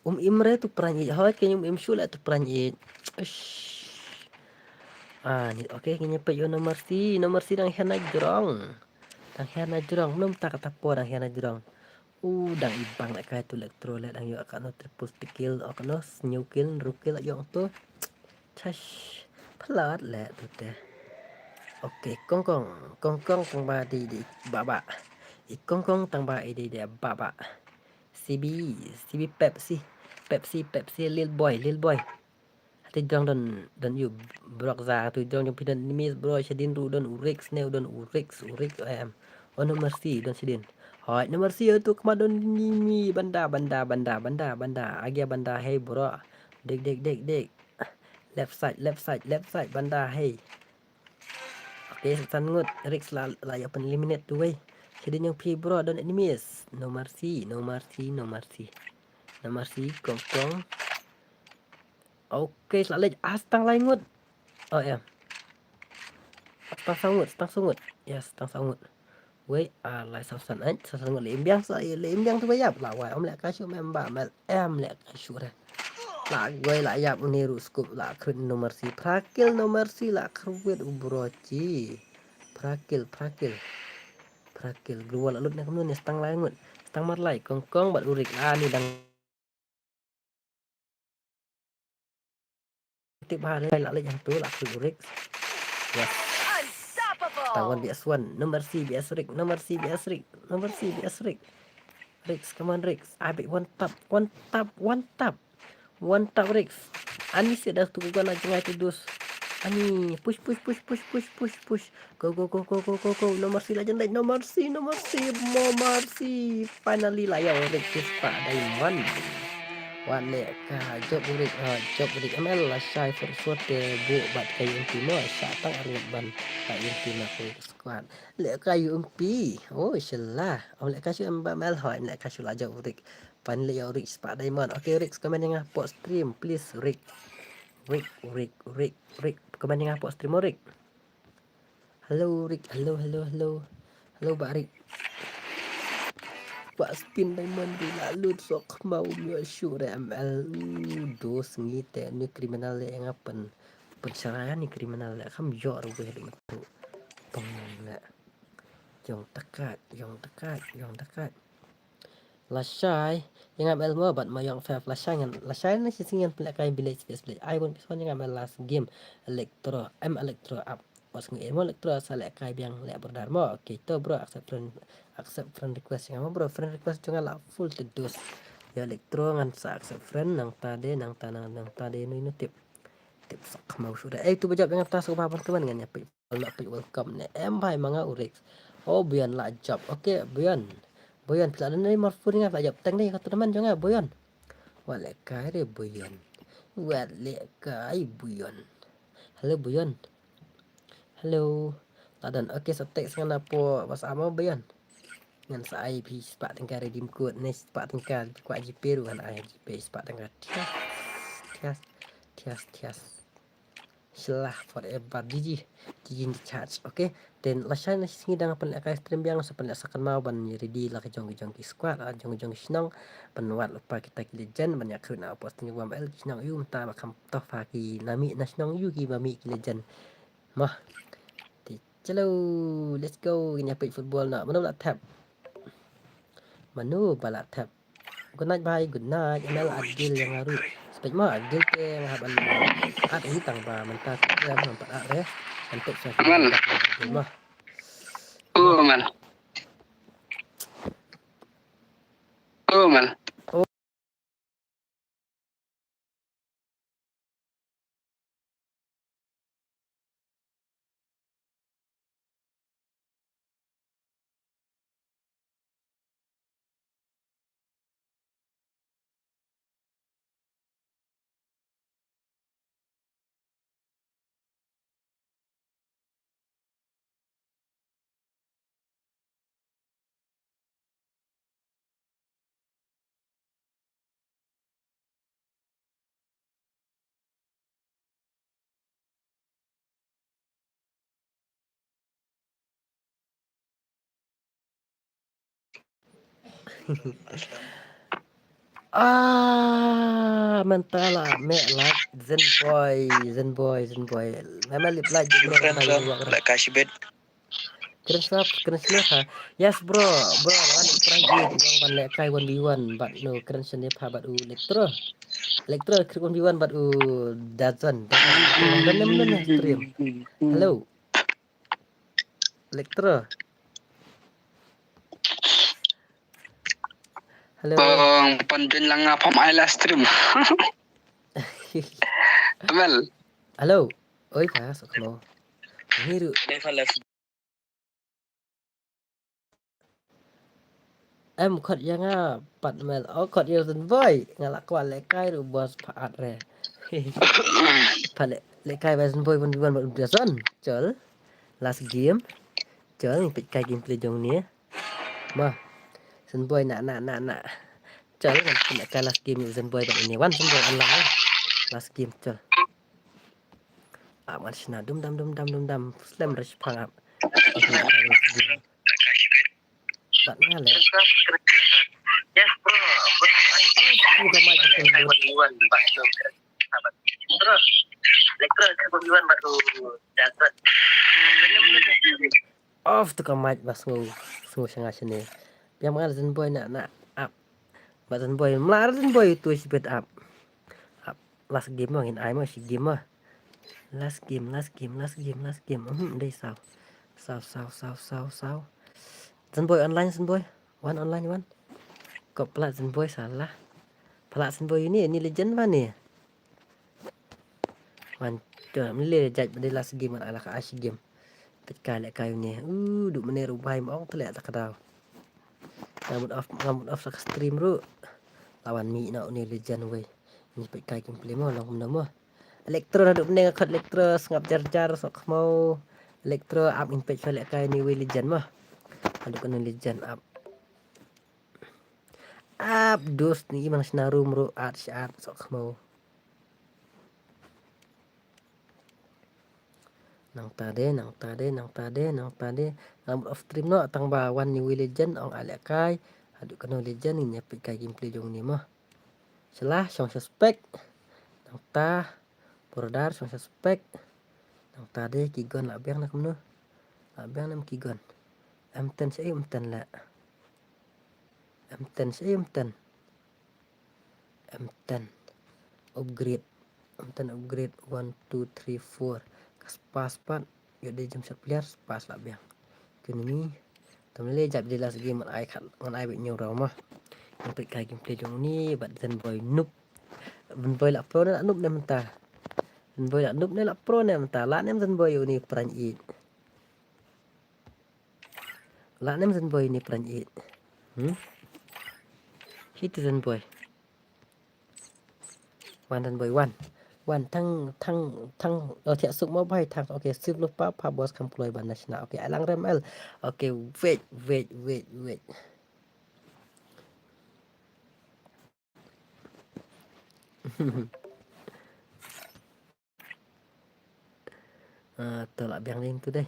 Um im re tu pran ïeit. Hoi ke um im shu le tu pran ïeit. Ish. Ah, ni okay, kini pe yo no mercy, no mercy dang hian na jrong. Dang hian na jrong, num tak ta po dang hian na jrong. U dang ibang le kai tu Electro le dang yo ka no triple kill, ok no, new kill, rookie le yong tu. Chash, phalat le tu te. Okay, kong kong, kong kong tang ba di di ba ba. I kong kong tang ba i di di ba ba. C B, C B Pepsi, Pepsi, Pepsi, Lil Boy, Lil Boy. Hati jong don, don yu brok za, tu jong jong pidon nimis bro, shadin ru don urix ne, don urix, urix em. Oh no mercy, don shadin. Hoi, no mercy tu kma don nimi banda, banda, banda, banda, banda. Agia banda, hey bro. Dik, dik, dik, dik. Left side, left side, left side, banda, hey. Okay, san ngut, Rix la, la ya pen eliminate tu wei. Shadin yang pi bro, don enemies. No mercy, no mercy, no mercy. No mercy, kong kong. Okay, sla lej, astang lai ngut. Oh ya. Astang sangut, astang sangut. Yes, astang sangut. Wei, ah, lai saw san, eh, saw san ngut le imbiang sa, le imbiang tu ba yap la wai, om le ka shu member mel em le ka shu re. La wei la yap ni ru scoop la khrut no mercy, prakil no mercy la khrut u brochi. Prakil, prakil. Phra kill. Gloo Wall la lut ne kumno ne, stang lai ngut. Stang mar lai, Kong Kong bad u Rick. Ah, ni dang tip bha, la leit hangtu, la khlem u Rick. Yes. Unstoppable. Tang wan B S one. No mercy B S Rick. No mercy B S Rick. No mercy B S Rick. Rick, come on Rick. Abit one tap. One tap. One tap. One tap Rick. Ani sih dah tu gua nak jengai tu dus. Ani push push push push push push push. Go go go go go go go. No mercy la jan leit. No mercy, no mercy, no mercy. Finally la ïa u Rick ki spah diamond. Wat leh ka jop u Rick, ah, jop u Rick. M L lashai for sure te buh bad ka U M P mo. Shah tang ar ngut ban ka U M P na ka Rick squad. Leh ka U M P. Oh, shala. Om leh ka shu em ba M L hoi, leh ka shu la jop u Rick. Finally ïa u Rick spah diamond. Okay Rick, comment ïa nga hapoh stream please Rick. Rick, Rick, Rick, Rick. Comment ïa nga hapoh stream mo Rick. Hello Rick, hello, hello, hello. Hello Bah Rick. Bah spin diamond Rick la lut, sok khmaw, ym ïoh shuh re M L. Uh, dos ngi te ni criminal le nga pyn, pynshara ni criminal le kham ïoh ruh weh le metu. Pang le. Jong takat, jong takat, jong takat. Lashai, ïa nga M L mo bad Mayong Fef. Lashai ngan, lashai na shi sngi ngan pynlehkai village, village, village. Ai bun pison ïa nga M L last game. Electro, em Electro up. Wat sngi mo Electro sa lehkai biang leh brother mo. Okay to bro, accept friend, accept friend request ïa nga mo bro. Friend request jong nga la full te dos. Ïa Electro ngan sa accept friend, nangta de, nangta, nang, nangta de nu inu tip. Tip sak khmaw shuh de. Eh, tu ba jop ïa nga ta suk ba ban kmen ngan ïa peit. Lah peit welcome ne. Em bhai ma nga u Rex. Oh, Buyan la jop. Okay, Buyan. Buyan phi la don ne mar fu ri nga la jop. Teng dei ka tournament jong nga, Buyan. Wat lehkai re Buyan. Wat lehkai Buyan. Hello Buyan. Hello. La don. Okay, sa text ngan hapoh WhatsApp mo Buyan. Ngan sa ai phi spah tyngka redeem code ne spah tyngka kwah GPay ruh ngan ai GPay spah tyngka. Thias. Thias. Thias, thias. Shylla forever. G G. G G in the chat. Okay. Then lashai na shi sngi dang pynlehkai stream biang, sa pynleh sa kynmaw ban ready la ka jong ka jong ki squad, la jong ka jong ki shnong. Ban wad lypa kita ki legend ban ïa khrut na posting wa M L ki shnong ïu mynta ba kham toh pha ki na mih na shnong ïu ki ba mih ki legend. Mah. Te chalo, let's go. Ngin ïa peit football na. Mano ba la thep? Mano ba la thep? Good night bhai, good night. M L at deal ïa nga ruh. Spek ma at deal te nga hap ban at hi tang ba mynta ka ïa ban pat at re. Kan pek sa. Aman. Deal ma. Oh, aman. Oh, aman. Ah, mynta la meh like Zen boy, Zen boy, Zen boy. Meh meh lip like Zen boy. Friends of like Kashibet. Kren sap, kren sap ha. Yes bro, bro, wan prank ïa long ban lehkai one v one bad no kren sene pha bad u Electro. Electro kren one v one bad u Dazon. Dazon nem nem stream. Hello. Electro. Hello. Bang pan join lang nga pam ai live stream. Amal. Hello. Oi ka sok lo. Ni ru. Em khot ïa nga pat mel. Oh khot ïa Zen boy. Nga la kwah lehkai ruh boss pha at re. Pha leh lehkai bai Zen boy bun bun bun biasan. Chol. Last game. Chol ngi peit kai gameplay jong ni. Ma. Zen boy na na na na. Chol ngan peit kai last game ïa Zen boy bad ni. Wan Zen boy an lang. Last game chol. Aman shna dum dam dum dam dum dam. Slem re shipang ap. Bad nga le. Uga mai betul. off tu ka mic ba sngew, sngew shanga shane. Biang ma nga Zenboy na, na ap. Ba Zenboy, mla Zenboy tu shibit ap. Ap, last game mo, ngin ai mo, shi game mo. Last game, last game, last game, last game. Hmm, dei saw. Saw, saw, saw, saw, saw. Zenboy online, Zenboy. Wan online, wan. Ko plat Zenboy salah. Plat Zenboy ini, ini legend ba ni. Wan, to, mle judge ba dei last game, ala ka ashi game. Peit kai leh kai une. U, duk mane ruh bai ma ong tleh ta ka daw. Nga mut off, nga mut off sa ka stream ruh. Lawan mi na une legend wei. Ni peit kai gameplay mo, long kumno mo. Electro na duk mane nga khot Electro, sngap jar jar, sok khmo. Electro, ap ngin peit kai leh kai ni wei legend mo. Aduk kano legend ap. Ap, dus ni imang sna room ruh, at shi at, sok khmo. Nangta de, nangta de, nangta de, nangta de. Nga mut off stream no, tang ba wan ni wei legend, ong a leh kai. Aduk kano legend, ngin ïa peit kai gameplay jong ni mo. Shala, shong suspect. Nangta, border, shong suspect. Nangta de, ki gun la biang na kumno. La biang na ki gun. M ten sa M ten la. M ten sa M ten. M ten upgrade. M ten upgrade one, two, three, four. Ka spas pat. Yo de jam sa player spas la biang. Kini ni. Tam le jap je last game ngan ai khat, ngan ai bad nyau raw ma. Ngan peit kai gameplay jong ni bad Zenboy noob. Zenboy la pro ne la noob ne mynta. Zenboy la noob ne la pro ne mynta. La ne Zenboy uni pran it. La nem Zenboy ni pran it. Hmm? Hiti Zenboy. Wan Zenboy, wan. Wan thang, thang, thang, oh, thiah suk mo bai thang. Okay, sip lu pa, pa boss kam kloi ban na shna. Okay, alang rem el. Okay, wait, wait, wait, wait. Ah, to la biang ding tu dei.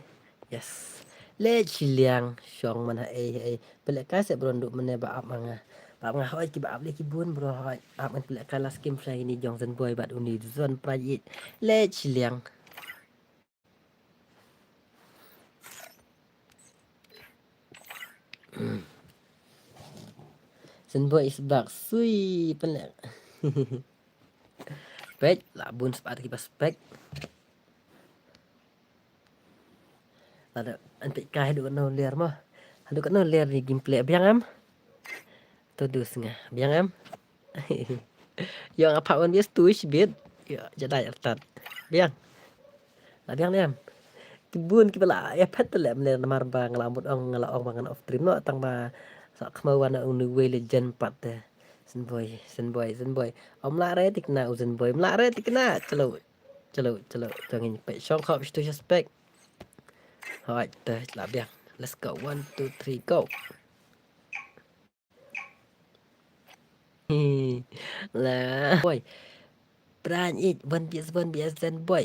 Yes. Leh shiliang shong man ha ei ei. Pele kai se bron du mene ba ap ma nga. Ba ap nga hoi ki ba ap le ki bun bro hoi. Ap ngan pele kai last game shai ni jong Zenboy bad uni zon prai it. Leh shiliang. Zenboy is back. Sui pele. Peit, la bun spah ki ba spek. Lada antik kai haduh kano ler mo. Haduh kano ler ni gameplay biang em. To dus nga biang em. Yang apa wan bias tu shibit. Ya jadai artat. Biang. La biang em. Ki bun ki ba la ïa phet te leh mne namar ba nga la mut ong nga la ong ba ngan off stream noh tang ba sa khmau wan ong nu wei le jen pat te. Zenboy, Zenboy, Zenboy. Om la re tik na u Zenboy, om la re tik na. Chalo, chalo, chalo. Jong ngin peit shong khop shitu suspect. Hoi, te la biang. Let's go. One, two, three, go. La boy. Pran it, one B S, one B S, Zenboy.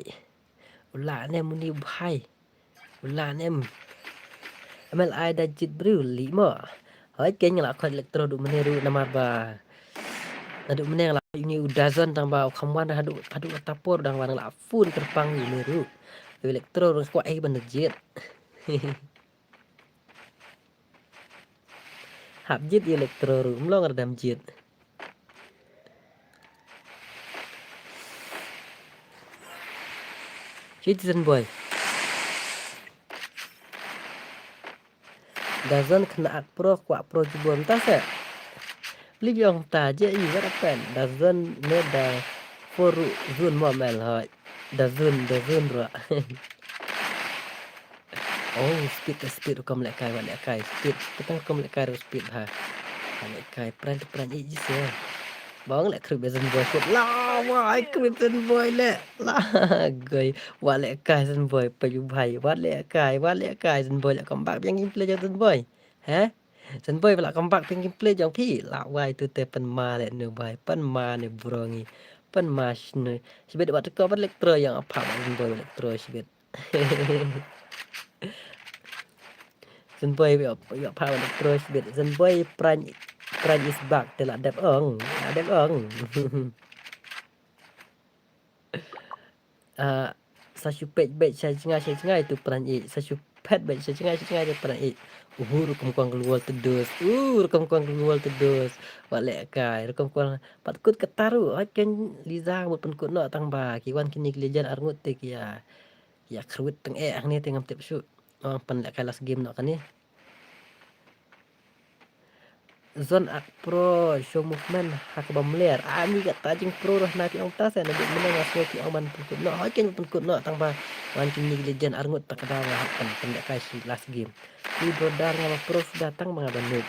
Ula ne muni bhai. Ula ne. M L I da jit bru li mo. Hoi ken la khot electro du mene ru namar ba. Na du mene la ni u dazon tang ba u khamwan haduh haduh tapor dang wan la fun terpang ni ru. Electro ru kwa ai ban jit. Hap jit electro ru mlong ardam jit. Citizen boy. Dazon kena ak pro kwa pro jubon ta se. Li biong ta je i wat pen. Dazon ne da foru zun mo mel hoi. Dazun, dazun ro. Oh, speed, speed rukom leh kai, wat leh kai, speed, speed rukom leh kai, speed ha. Wat leh kai, pran tu pran i jis ya. Bang leh kru bezen boy kut. La, wai kru bezen boy leh. La, goi. Wat leh kai zen boy, pa yu bhai. Wat leh kai, wat leh kai zen boy leh comeback biang gameplay jong zen boy. He? Zen boy ba la comeback biang gameplay jong phi. La wai tu te pen ma leh nu bhai, pen ma ne burong i. Pen ma shnu. Shibit wat ko bat electro yang apa zen boy electro shibit. Zenboy yo yo pa wan pro bit. Zenboy pran pran is back te la dep ong. La dep ong. Ah, sa shu pet bet sa jinga sa jinga itu pran i sa shu phet bad sha jngai sha jngai de pynai. Uhu, rukom kwang glwal tedus. Uh, rukom kwang glwal tedus. Wat lehkai, rukom kwang. Pat kut kata ruh, hooid kein Liza, mut pynkut noh tang ba ki wan kine ki legend arngut te ki ïa, ki ïa kyrwit tang eh hangne te ngam tip shuh. Ong pynlehkai last game noh kane. Zon ak pro, show movement ha kaba mler. Ani kata jingpro ruh na phi ong ta se, naduh mynne nga sngew phi ong ban pynkut noh. Hooid kein pynkut noh tang ba wan kine ki legend arngut ta ka daw nga hap pyn, pynlehkai shi last game. Ki brother nga ba pro suda tang ba nga ba noob.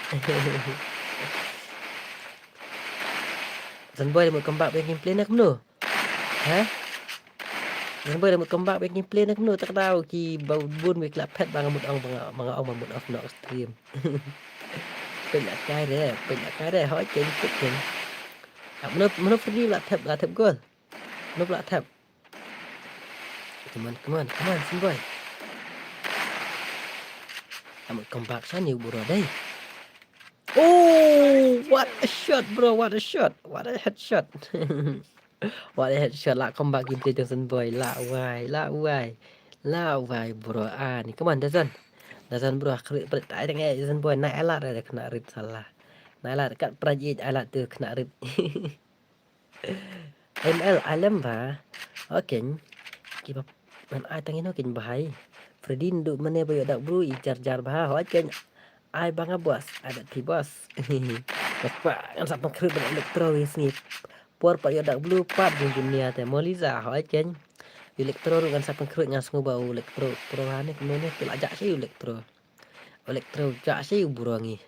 Zon boy, mut comeback ba ïa gameplay ne kumno? Ha? Zon boy, mut comeback ba ïa gameplay ne kumno? Ta ka daw ki ba bun ba ki la phet ba nga mut ong ba nga, ba nga ong ba mut off noh stream. Pynlehkai re, pynlehkai re, hooid kein, pynlehkai kein. Ah, mano, mano Freddy la thep, la thep gol? Mano la thep? Come on, come on, come on, Zon boy. Mut comeback shane u bro dei. Oh, what a shot, bro, what a shot, what a headshot. What a headshot, la comeback gameplay jong Zon boy, la wai, la wai. La wai, bro, ani, come on, Dazan. Dazan, bro, kyrwit pret ai dang eh, Zon boy, na elat re khynnah rit sala. Na elat kat pret ai elat tu khynnah rit. M L alem ba. Okay. Kiba man ai tang ino kin bahai. Freddy ndu mane ba ïoh dak bru i jar jar ba. Hooid kein. Ai ba nga boss, ai ba ti boss. Kpa ngan sa pang khrut ba electro wi sngi. Por pa ïoh dak bru pat jing dunia te moliza. Hooid kein. Electro ru ngan sa pang khrut ngan sngu ba u electro. Pro ha ne kmene pila jak shi electro. Electro jak shi u bro ngi.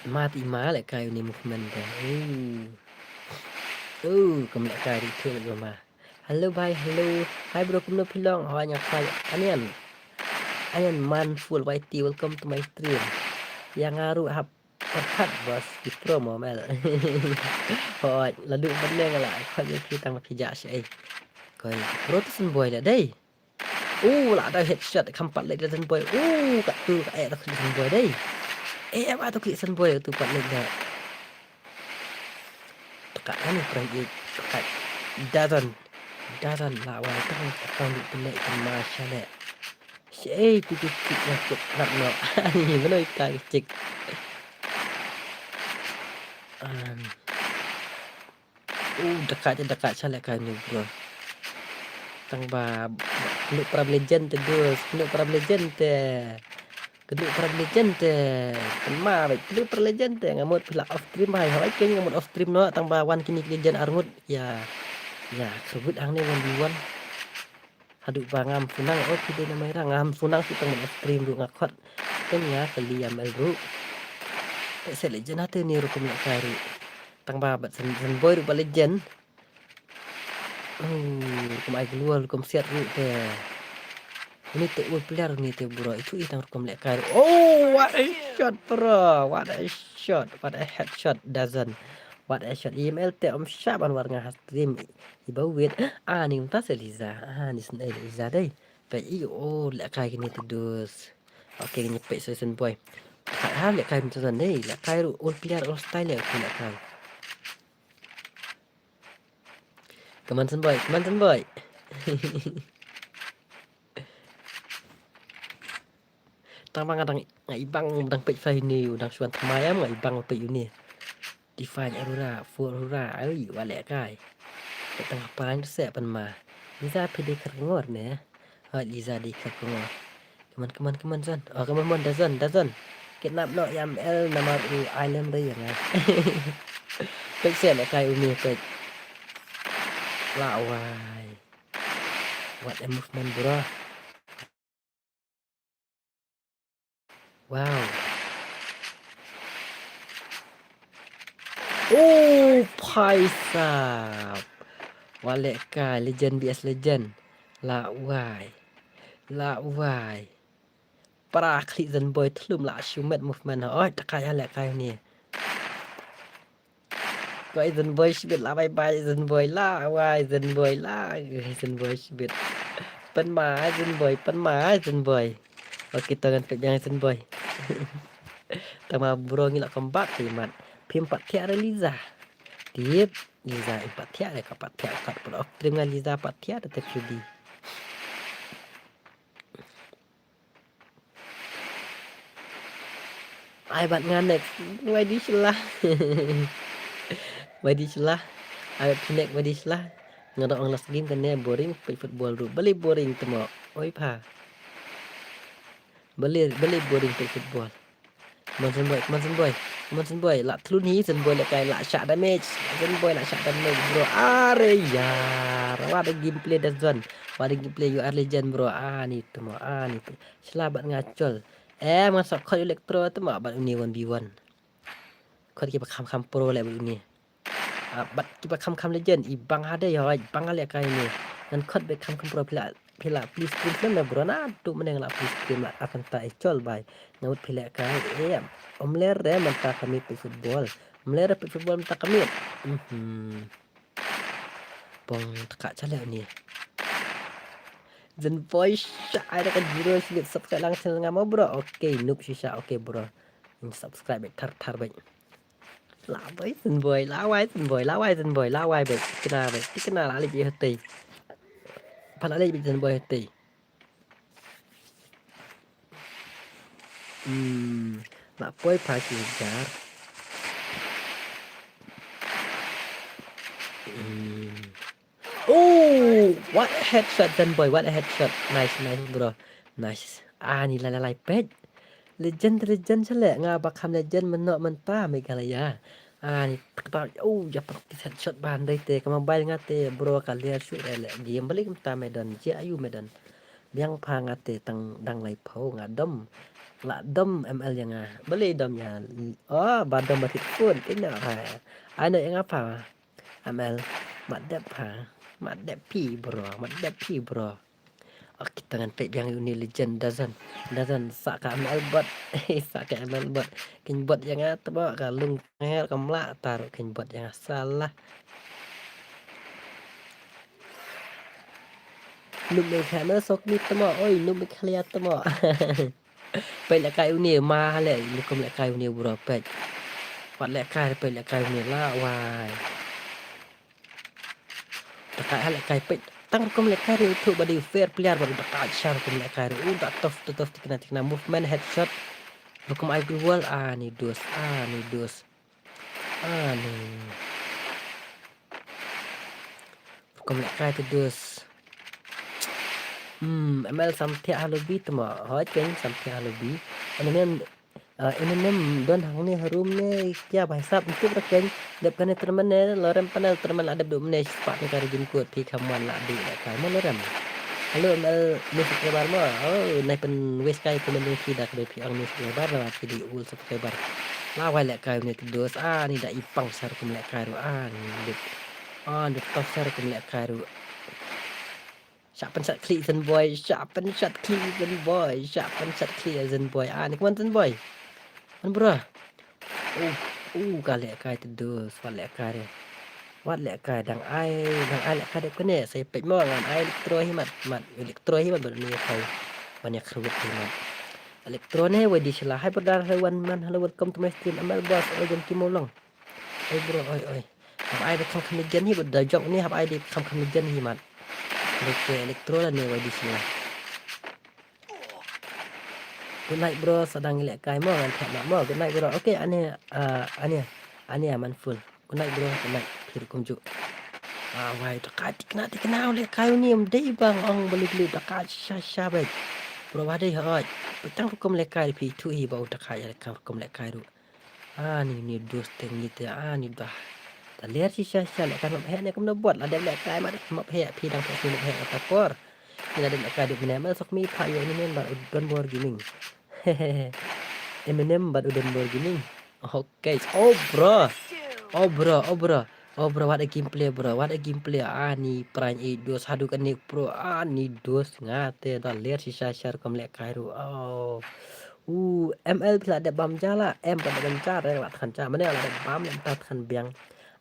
Mat i ma lehkai uni movement te. Uh. Uh, kam lehkai ri tu lagi ma. Hello bhai, hello. Hi bro, kumno phi long? Hoi nga khwai anian. Anian man full Y T, welcome to my stream. Ïa nga ruh hap pyrkhat bos ki pro mo mel. Hoi, la duh ban ne nga la khwai ïa phi tang ma phi ja shi ei. Koi, pro tu Zon boy la dei. Uh, la da headshot, kham pat leit da Zon boy. Uh, ka tu, ka eh, ta klik Zon boy dei. Eh, ba ta klik Zon boy, tu pat leit da. Teka kan ni prank it, teka. Dazan, Dazan, la wai tang, tang di pelek, tang masya lek. Shei, tu tu tik, na tik, nak no. Ani, mana ita tik. Um. Uh, dekat je dekat shalek kai ni bro. Tang ba kenu para legend te dus, kenu para legend te. Kenu para legend te. Kema baik kenu para legend te ngamut pila off stream hai. Hoi keni ngamut off stream no tang ba wan kini legend arngut ya. Ya, sebut ang ni one v one. Haduh ba ngam funang, oh, ki dei na mai ra ngam funang, ki tang stream ruh nga khot. Ken nga kali ya mel ruh. Te se legend hate ni rukom lehkai ruh. Tang ba bad Zon, Zon boy ruh ba legend. Oh, rukom ai glua, rukom siat ruh te. Ini te ul player ni te bro. Itu i tang rukom lehkai ruh. Oh, what a shot, bro. What a shot. What a headshot, Dazan. What a shot. E M L te om shaban war nga ha stream. Iba wit. Ah, ni mynta se Liza. Ah, ni sngewbha Liza dei. Peit i, oh, lehkai kini te dus. Okay, kini peit se Zon boy. Kai ha lehkai mynta dei. Lehkai ruh all player all style lehkai. Come on Zon boy, come on Zon boy. Tang ba nga dang, nga ibang dang peit fa ini, u dang shuan thymmai am nga ibang peit ini. Define Aurora, full Aurora, ai wa lehkai. Peit tang hapdeng tu se pan ma. Liza phi dei kyrngor ne. Hoi Liza dei kyrngor. Come on, come on, come on Zon. Oh, come on, come on, Dazan, Dazan. Kidnap noh ya M L namar u ai lem dei ya nga. Peit se lehkai uni peit. La wai. What a movement, bro. Wow. Oh, bhai sahab. Wa lehkai legend B S legend. La wai. La wai. Para khlieh Zon boy thlum la shu met movement ha. Oi, ta kai ha lehkai ni. Koi Zon boy shibit la bye bye Zon boy la wai Zon boy la Zon boy shibit. Pan ma Zon boy, pan ma Zon boy. Okay, to ngan peit biang Zon boy. Tang ma bro ngi la comeback te mat. Phim pat thiah re Liza. Tip. Liza, eh, pat thiah de ka pat thiah kat put off stream nga Liza pat thiah de te Freddy. Ai bad nga next. Wai di slah. Wai di slah. Ai bad phi next wai di slah. Nga da ong last game kane boring peit football ruh. Balei boring te mo. Oi pha. Balei, balei boring peit football. Come on Zenboy, come on Zenboy. Come on Zenboy. Lah tlun hi Zenboy lehkai lah shah damage. Zenboy lah shah damage bro. Are yar. What a gameplay Dazon. What a gameplay, you are legend bro. Ani te mo, ani te. Slah bad nga chol. Em, nga sa khot Electro te mo bad uni one v one. Khot kiba kham kham pro leh bad uni. Ah, bad kiba kham kham legend, i bang ha de, oi, bang ha lehkai uni. Ngan khot bad kham kham pro phi la, phi la, please, please, lem bro, naduh mynne nga la, please, please, la, akan ta i chol bai. Nga mut phi lehkai, em. Ym lei re mynta ka miet peit football. Ym lei re peit football mynta ka miet. Mhm. Pong teka chale uni. Zenboy sha ai da ka zero sha subscribe lang channel nga mo bro. Okay, noob shisha, okay bro. Subscribe bad thar thar bad. Lawai Zenboy, lawai Zenboy, lawai Zenboy, lawai bad. Tikna bad, tikna la leh bad hati. Pha la leh bad Zenboy hati. Hmm, la poi pha ki jar. Hmm. Oh, what a headshot Zenboy, what a headshot. Nice, nice bro. Nice. Ah, ni la la lai peit. Legend, legend shaleh nga ba kham legend mynno mynta Meghalaya. Ah, ni tak tak. Oh, ya practice headshot ban dei te. Ka mobile nga te bro ka ler shu re le game balik mynta Medon. Je ayu Medon. Biang pha nga te tang dang lai pho nga dom. La dom M L ya nga. Balei dom ya. Oh, ba dom ba thik pun. Kena pha. Ano ya nga pha. M L. Mat dep pha. Mat dep phi bro. Mat dep phi bro. Ok, kita ngan peit biang uni legend Dazan. Dazan sa ka M L bot. Sa ka M L bot. Kin bot ya nga te ba ka lung nger ka mla taru kin bot ya nga salah. Noob Meghalaya sok ni te mo. Oi, noob Meghalaya te mo. Peit lehkai uni ma le, rukom lehkai uni bro peit. Wat lehkai peit lehkai uni lawai. Takai ha lehkai peit. Tang rukom lehkai ri uthu ba dei fair player ba dei takai shar rukom lehkai ri. U da tough tough tough tikna tikna movement headshot. Rukom ai global ani dos ani dos. Ani. Rukom lehkai te dos. Hmm, M L samthiah ha lobby te mo. Hoi ken samthiah ha lobby. Ani men Ah, ine nem don hangne harum ne kya bhai sahab ntu bra ken dep kane tournament ne lorem panel tournament la dep du mne spah ne ka region code phi khamwan la du da kai mo lorem. Hello M L new subscriber mo. Oh, nai pen wes kai comment ne phi da ka phi ang new subscriber na phi di ul subscriber. La wai le kai ne dos ah ni da ipang sar kum le kai ru ah ni lit. Ah, ni tos sar kum le kai ru. Shah pynshad khlieh Zenboy, shah pynshad khlieh Zenboy, shah pynshad khlieh Zenboy. Ah, ni kman Zenboy. Man bro. Uh, uh, ka lehkai te dos, wat lehkai re. Wat lehkai dang ai, dang ai lehkai dep kane, sa peit mo ngan ai Electro hi mat, mat Electro hi mat bad ni kai. Ban ïa khrut hi mat. Electro ne wai di shala, hi brother, hi one man, hello, welcome to my stream, M L boss, oi jan ki mo long. Oi bro, oi, oi. Hap ai de kham kham jen hi bad da jok ni hap ai de kham kham jen hi mat. Leke Electro la ne wai di sila. Good night bro, sa dang lehkai mo ngan thep mo. Good night bro. Okay, ani, ah, ani, ani aman full. Good night bro, good night. Phi rukom ju. Ah, wai, da kai tikna tikna lehkai ni em dei bang ong beli beli da kai sha sha bai. Bro, wai dei hoi. Petang rukom lehkai phi tu hi bau da kai lehkai rukom lehkai ru. Ani ni dus teng ni te ani bah. Ta ler shisha shisha lehkai map heh ne kumno bot la dep lehkai mat map heh phi dang phi map heh kata por. Ni la dep lehkai dep mene mel sok mi pha yo ni nen bar udon bor gaming. Eminem bad udon bor gaming. Okay. Oh bro. Oh bro, oh bro. Oh bro, what a gameplay bro. What a gameplay. Ani prime eight dos hadu kane pro ani dos nga te da ler shisha shisha rukom lehkai ru. Oh. U M L phi la dep bam ja la em pat dep bam ja re la than ja mane la dep bam em ta than biang.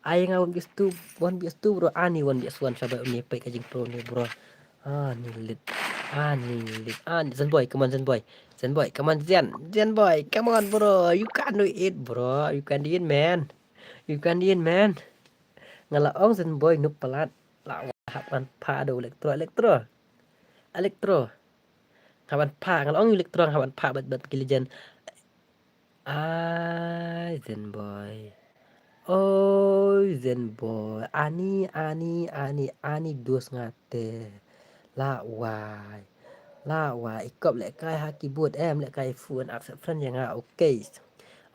Ai nga one v two one v two bro ani one v one shabai uni pei ka jing pro ni bro. Ani lit. Ani lit. Ani Zenboy, come on Zenboy. Zenboy, come on Zen. Zenboy, come on bro. You can do it bro. You can do it man. You can do it man. Nga la ong Zen Boy noob palat. La wa hap ban pha da u Electro, Electro. Electro. Hap ban pha, nga la ong Electro, hap ban pha bad, bad ki legend. Ai, Zen Boy. Oi, Zen Boy. Ani, ani, ani, ani dos nga te. La wai. La wai. I kop lehkai ha keyboard em, lehkai phone accept friend ïa nga. Okay.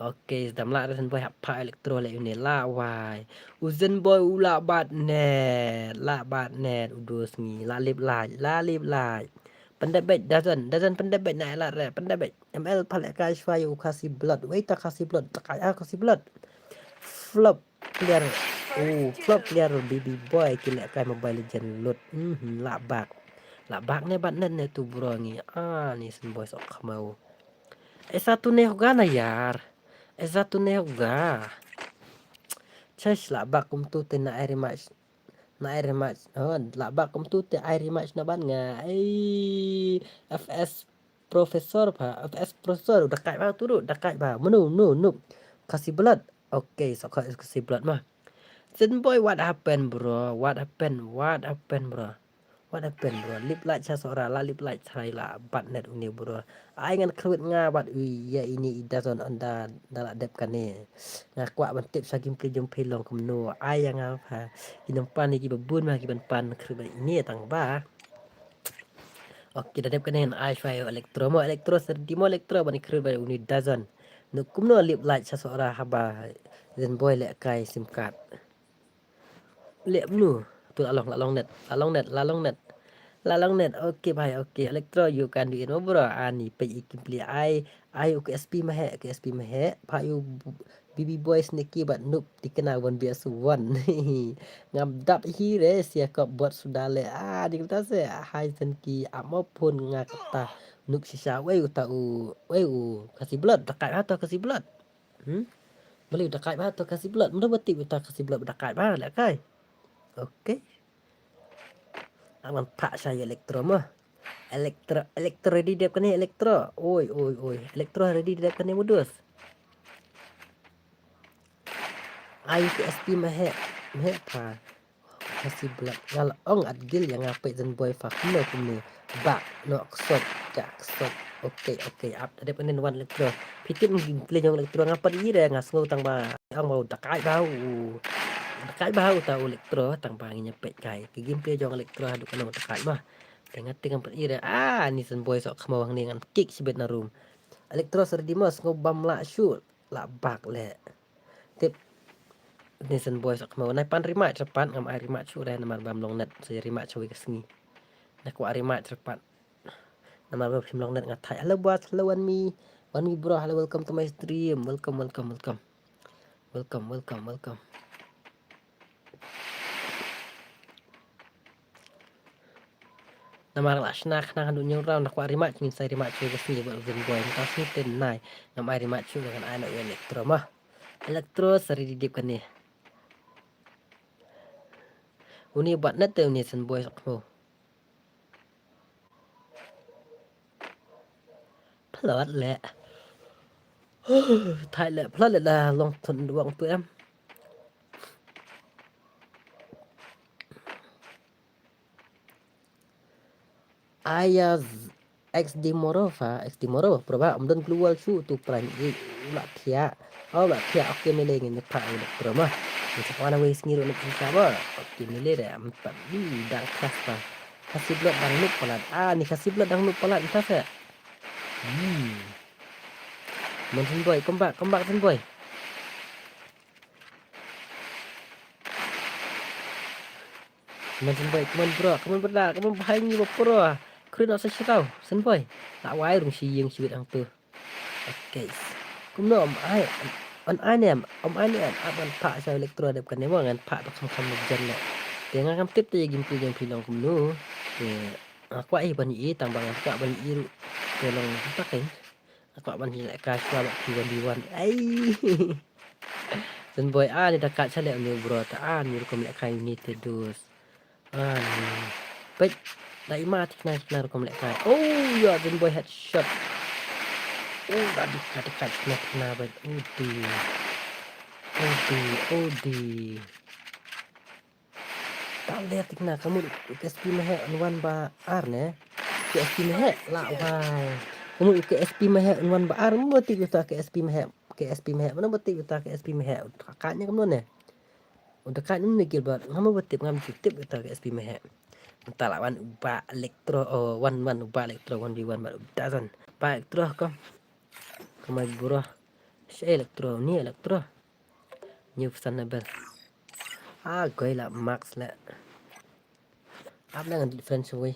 Okay, dam lah Zen Boy hap pha Electro leh uni la wai. U Zen Boy u la bat net, la bat net, u dos ngi, la lip light, la lip light. Pyndep beit, Dazon, Dazon pyndep beit na elat re, pyndep beit. M L pha lehkai shwa ïa u Khasi Blood, wei ta Khasi Blood, ta kai ah Khasi Blood. Flop player, oh, flop player B B Boy ki lehkai Mobile Legend lut. Mhm, la bak. La bak ne bat net ne tu bro ngi. Ah, ni Zen Boy sok khmau. Aisa tune hoga na yaar. Aisa tune hoga. Chesh la bak kumtu te na ai rematch. Na ai rematch. Oh, la bak kumtu te ai rematch na ban nga. Ai F S Professor pa. F S Professor. Udah kai ba tu, udah kai ba. Menu, nu, nu. Khasi Blood. Okay, sok Khasi Blood mah. Zen Boy, what happened, bro? What happened? What happened, bro? What happened, bro? Lip light sha Sohra, la lip light sha la bat net uni, bro. Ai ngan khruit nga bat ui ïa ini i Dazon ynda da la dep kane. Nga kwah ban tip sha gameplay jong phi long kumno. Ai ïa nga pha. Ki nang pan ki ba bun ma ki ban pan khruit ba ini tang ba. Okay, da dep kane ai shwa ïa Electro mo, Electro serdi mo, Electro ban khruit ba uni Dazon. Nu kumno lip light sha Sohra haba Zen Boy lehkai sim card. Leh mnu. Tu la long, la long net, la long net, la long net. La long net. Okay bhai, okay. Electro, you can do it, no bro. Ani peit i gameplay ai, ai u K S P ma he, K S P ma he. Pha u B B Boy Sneaky bad Noob Tikna one V S one. Ngam dap hi re sia kop bot suda le. Ah, di kata se. Hai sen ki amo phone nga kata. Noob shisha. Wei uta u, wei u Khasi Blood. Dakai ha to Khasi Blood. Hmm? Beli dakai ba to Khasi Blood. Mula beti uta Khasi Blood dakai ba lehkai. Okay. Aman pak saya Electro mah. Electro, Electro ready dep kane Electro. Oi, oi, oi. Electro ready dep kane mudus. Ai K S P mah he, mah he pa. Khasi Blood nga la ong at gil ïa nga peit Zen Boy fa kumno kumne. Bak no ksot ka ksot. Okay, okay, ap da dep kane wan Electro. Phi tip gameplay jong Electro nga pat i re nga sngew tang ba ong ba u dakai ba u. Dakai ba uta u Electro tang ba ngi ïa peit kai. Ki gameplay jong Electro haduh kano dakai ba. Te nga te ngam pat i re. Ah, ni Zen Boy sok khmawang ni ngan kick shibit na room. Electro serdi mo sngew bam lah shoot. Lah bak leh. Tip. Ni Zen Boy sok khmau. Nai pan rematch repat ngam ai rematch shuh re namar bam long net. Sa rematch shuh ka sngi. Na kwah rematch repat. Namar bam phim long net nga thai. Hello boss, hello Wanmi. Wanmi bro, hello, welcome to my stream. Welcome, welcome, welcome. Welcome, welcome, welcome. Namar la shna khnang haduh hynñiew round, na kwah rematch ngin sa rematch shuh ka sngi bad u Zen Boy. Mynta sngi te nai ngam ai rematch shuh, ngan ai noh ïa Electro mah. Electro sa ready dep kane. Uni bad net te uni Zen Boy sok mo. Phlot leh. Thai leh phlot leh la long thun duang tu em. Aya X D Moro fa, X D Moro, proba, um don global shu tu prime, i, u la thiah, u la thiah, okay, mele ngin ne pa, u la proba. Ngin sa kwana wei sngi ru ne sa ba, okay, mele re, am pa, i, dang khas pa. Khasi Blood dang nuk palat, ah, ni Khasi Blood dang nuk palat, entah sa. Hmm. Mon Zen Boy, come back, come back, Zen Boy. Come on, Zen Boy, come on, bro, come on, brother, come on, behind you, bro. Khrun sa shirau, Zen Boy. La wai rung shi ïing shi wit ang tu. Okay. Kumno, um ai, um ai nem, um ai nem, ap ngan phah sa Electro dep kane mo ngan phah ba kham kham ne jan le. Te nga ngam tip te ïa gameplay jong phi long kumno. Te nga kwah i ban i tang ba ngan kwah ban i ru. Te long tak in. Nga kwah ban hi leh ka shwa bad phi one v one. Ai. Zen Boy, ah, ni da kat sha leh uni bro ta, ah, ni rukom leh ka uni te dus. Ah, ni. Peit. Da ima thikna thikna rukom leh ka. Oh, ya, Zen Boy headshot. Oh, da di kat di kat thikna thikna bad. Udi. Udi, udi. Ap ler tik na, ka mut u K S P Maheh un wan ba ar ne. K S P Maheh la wai. Ka mut u K S P Maheh un wan ba ar, mano ba tip ïa uta K S P Maheh. K S P Maheh, mano ba tip ïa uta K S P Maheh. Ka ka ne kumno ne. Uta ka ne Gilbert, ngam ba tip, ngam tip ïa uta K S P Maheh. Mynta la wan u Bah Electro, oh, wan wan u Bah Electro one v one bad u Dazon. Bah Electro ko. Ka mai bro. Shi Electro, ni Electro. New pesan na bel. Ah, goi la Max le. Ap na ngan friend shuwa.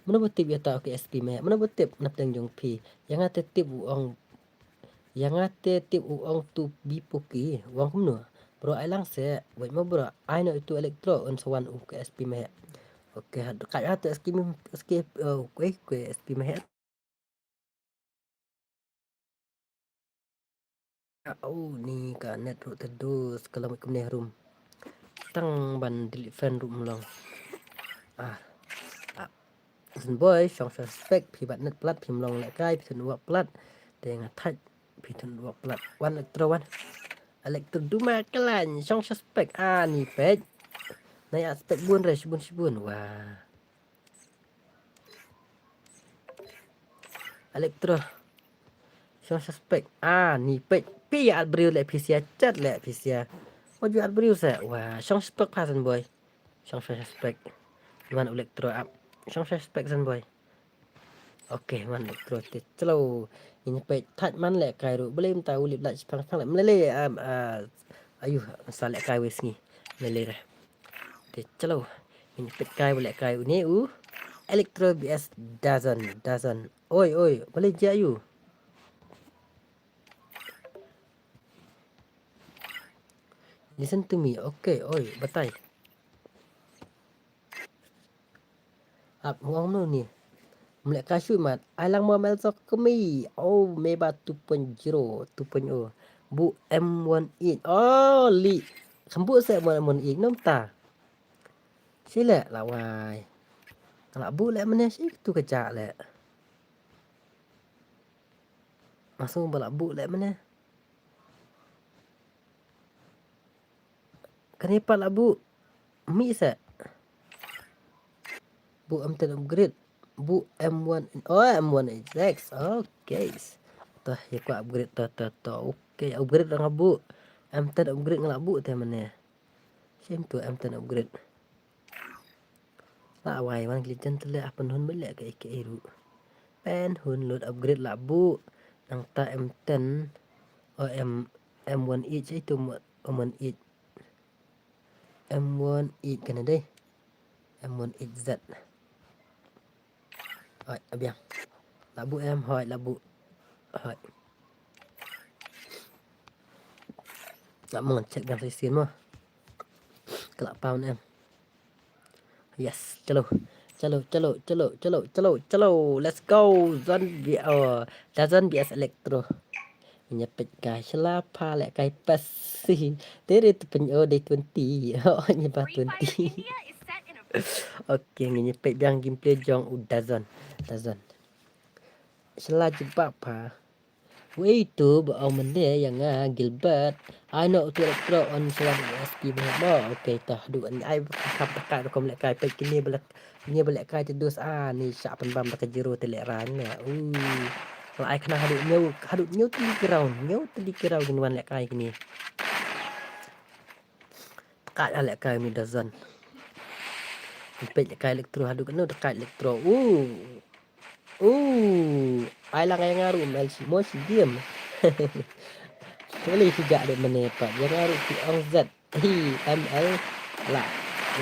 Mano ba tip ïa uta K S P Maheh. Mano ba tip na pdeng jong phi. Ïa nga te tip u ong. Ïa nga te tip u ong tu bi puki. U ong kumno. Bro ai lang se. Wait mo bro. Ai no itu Electro un sa wan u K S P Maheh. Okay, had ka ya te S K, S K, uh, kwe, kwe, S K Maheh. Oh, ni ka net ruh te dus ka lam kum ne room. Tang ban delete friend ruh mlong. Ah. Ah. Zin boy, shong suspect, phi bat net plat, phi mlong lehkai, phi tun wak plat. Te nga thait, phi tun wak plat. Wan Electro wan. Electro duma kelan, shong suspect. Ah, ni peit. Na ya spek bun re, shibun shibun. Wah. Electro. Shong suspect. Ah, ni peit. Pi at briew le pisia chat le pisia. Wa ju at briew se. Wah, shong suspect pasan boy. Shong suspect. Wan Electro ap. Shong suspect san boy. Okay, wan Electro te chlo. Ini peit thait man lehkai ruh. Beli mta ulip lait shipang shipang le. Mlele, um, uh, ayu, sa lehkai wei sngi. Mlele re. Te chlo. Ini peit kai u lehkai u ne u. Electro B S Dazon, Dazon. Oi, oi, beli jia ayu. Listen to me. Okay, oi, batai. Ap ngong no ni. Mlek ka shu mat. Ai lang mo mel sok kemi. Oh, me ba two point zero, two point oh. Bu M one eight. Oh, li. Kham bu se M one eight nom ta. Shi le la wai. La bu le mene shi tu ka ja le. Masuk ba la bu le mene. Kane pat la bu. Mi se. Bu M ten upgrade. Bu M one. Oh, M one H X. Okay. Toh, ya ku upgrade toh, toh, toh. Okay, upgrade rang bu. M ten upgrade ngelak bu te mane. Same to M ten upgrade. La wai wan ki legend te le apan hun bele ke ke iru. Pen hun load upgrade la bu. Nang ta M ten. Oh, M, M one H itu M one H. M one eight kane dei. M one eight Z. Hoi, abiang. Labu em, hoi, labu. Hoi. Labu ngan check gan sisi mo. Kelak pound em. Yes, chalo. Chalo, chalo, chalo, chalo, chalo, chalo. Let's go. Zon B, oh, da Zon B S Electro. Nya pet kai shala pa le kai pas. Tere tu pen oh day twenty. Oh, nya ba twenty. Okay, nya pet biang gameplay jong u da Zon. Da Zon. Shala jebak pa. Wei tu ba ong mende yang nga Gilbert. Ai no tu Electro on shala S P ba mo. Okay, toh du an ai kam takat kom le kai pet kini ba le Ni ba lehkai te dus, ah, ni shah pynbam da ka zero te leh rang ne. Ui. Nga ai khnang haduh hynñiew, haduh hynñiew tylli ki round, hynñiew tylli ki round ngin wan lehkai kine. Tkai lehkai uni da Zon. Peit lehkai Electro haduh kano tkai Electro. Uh. Uh. Ai lang ai nga ruh mel shi mo shi game. Kali shi jak deh mane pat. Yang nga ruh ki ong zat. Hi, M L. La,